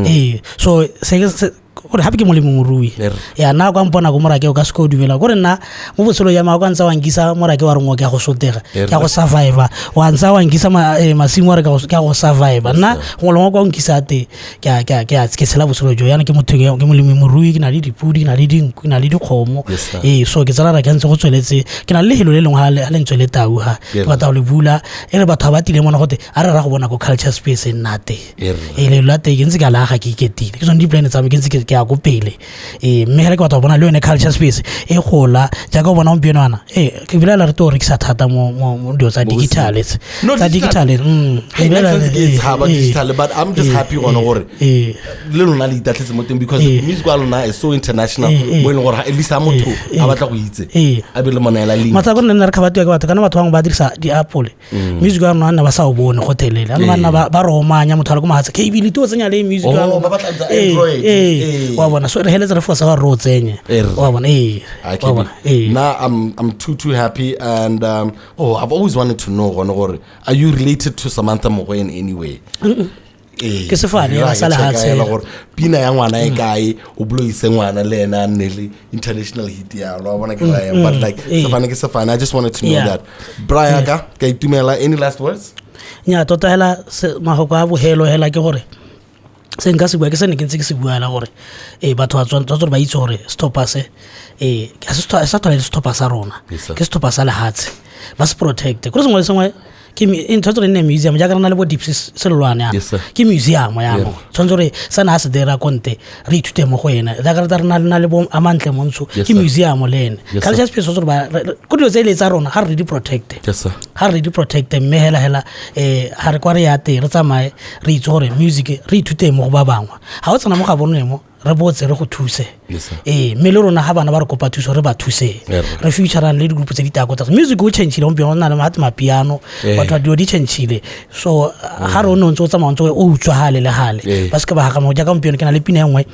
Ee, so se ke gore gape ke molemi morui. Ya nna kwa mpona ko morake o ka se ko o dumela kore nna mo botshelo ja me kwa ntse wa nkisa morake wa rengwe ke ya go sotega, ke ya go survivor, wa ntsa wa nkisa masimo wa re ke ya go survivor. Nna gongwe le gongwe kwa o nkisa teng ke tshela botshelo jo yana, ke motho ke molemi morui, ke na le dipodi, ke na le dinku, ke na le dikgomo. Yes, sir. Ee, so ke tsela ra ke ntse go tsweletse, ke na le lehelo le lengwe ha le ntswe le tau ha ke batla go le bula, e re batho ba ba tile mona gote a re ra go bona ko Culture Space e nna teng. Ee, lehelo la teng ke ntse ke a le aga, ke iketile, ke tsone di-plan tsa me, ke ntse ke ya ko pele. Ee, mme hela ke batla go bona le yone Culture Space e gola jaaka o bona gompieno ana. Ee, ke bilaela re to rekisa thata mo dilo tsa digital tse. No, Tsa digital. digital. Hey, Ke nna belaela- santse ke e tshaba digital, but I'm just happy gone gore le lona le itatlhetse mo teng, because music wa lona is so international mo e leng gore at least ha motho a batla go itse a be le monaela link. Matsaka nne nna re kgabatiwa ke batho, kana batho bangwe ba dirisa di-apple music wa rona, nna ba sa o bone gotelele ano, ba nna ba re omanya motho a le ko mahatshe KB le o tsenya le music wa Oh, rona. ba batla tsa Ee, Android. ee, wa bona, so re heletse re fosa ba re o tsenye. Wa bona, ee. I Wa can bona, ee. Now I'm too happy and oh, I've always wanted to know gone gore, are you related to Samantha Mogwe in any way? Ee, Ke sefane, ra yena sa ke check-a lehatshe. hela gore pina ya ngwana e kae, o bloise ngwana le ena a nne le international hit ya lo bona ke raya, but like sefane ke sefane. I just wanted to know that. Brian ka itumela, any last words? Nya tota hela mafoko a bohelo hela ke gore se nka se bua ke se ne ke ntse ke se bua hela gore ee, batho ba tshwanetse gore ba itse gore setlhopha se, ee, ga se sa tlhole le setlhopha sa rona. Yes, sir. Ke setlhopha sa lehatshe, ba se protecte kore sengwe le sengwe ke e tshwanetse gore e nne museum jaaka re na le bo Dipsy Selolwane yana. Yes, sir. Ke museum yaanong, tshwanetse gore sa ne a se dira ko nte re ithute mo go ena, jaaka re tla re na le bo Amantle Montsho. Yes, Ke sir. museum le ene. Yes, sir. Culture Space tshwanetse gore ko dilo tse e le tsa rona ga re di protecte. Yes, sir. Ga re di protecte, mme hela hela ga re kwa re ya teng re tsamaye re itse gore music re ithute mo go ba bangwe, ga o tsena mo ga bone mo Re botse re go thuse. Yes, sir. Ee, mme le rona ga bana ba re kopa thuso re ba thuse. Yeah, right. Re futurang le di-group tse di tako tsa music o changile gompieno, go na le mate mapiano, Yeah. batho ba dilo di changile. So ga re o ne o ntse o tsamaya o ntse o utswa gale le gale, Yeah. ba seke ba gagama. Jaaka gompieno ke na le pina e nngwe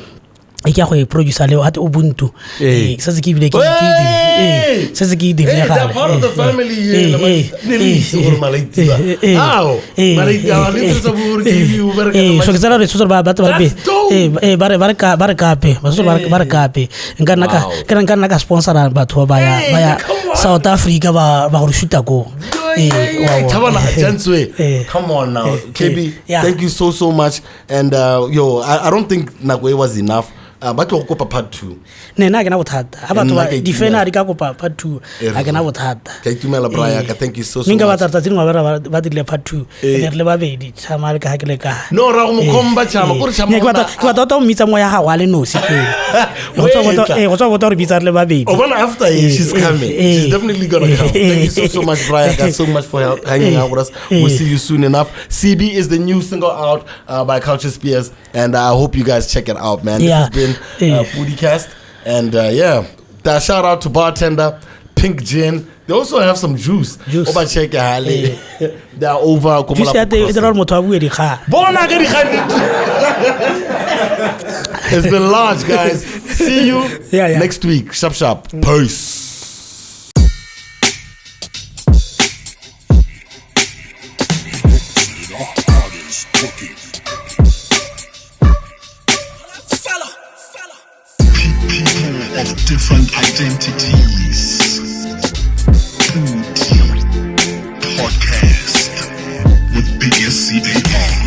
e ke ya go e producer leo gate Ubuntu. Eh. Ee, setse ke ebile Hey! ee, setse ke e dirile Hey, they're gale. part of the Eh, family eh, here. eh, Ne le eh, itse gore Malaiti ba. eh, eh, Ao, eh, Malaiti a, le eh, tse tsa bo gore ke eh, o bereka eh, le so ke tsela re tshotse ba batho ba re That's dope. eh, eh, ba re kape ba re ba re kape nka nna ka Wow. ke re nka nna ka sponsora batho ba ya Hey, ba ya come on. South Africa ba ba go re shoota ko. Eh, wa bona. Thabana, Jantswe, Eh. come on now. Eh, KB, eh, yeah. thank you so, so much. And yo, I don't think nako e was enough. Ba tlo go kopa part 2. Ne nna ha ke na bothata ga batho Nna ba ke a difene itumela. ga di ka kopa part 2, Eh, ga ke na bothata. Ke a itumela, Brian. Eh. Thank you so, so Mme nka much. batla tsatsi lengwe ba dirile part 2, Eh. ne re le babedi tshama le ka ga ke le ka. No, ra go mo komba chama. Kore chama. Ne, ke batla tota o mmitsa moya gago a le nosi pele. Go tswa go tswa bota gore bitsa re le babedi. Oh, well, after she's coming. She's definitely gonna come. Thank you so, so much, Brian. Thank so much for hanging out with us. We'll see you soon enough. CB is the new single out by Culture Spears, and I hope you guys check it out, man. Yeah. This has been Pudicast, and yeah, that shout out to bartender Pink Gin. They also have some juice. Juice. Oba check it, Hale. They are over. Juice ya teng e dira gore motho a bue dikgang. Bona ka dikgang. It's been large, guys. See you Yeah. next week. Sharp, sharp. Peace. People of different identities. Pudi Podcast with BSCAR.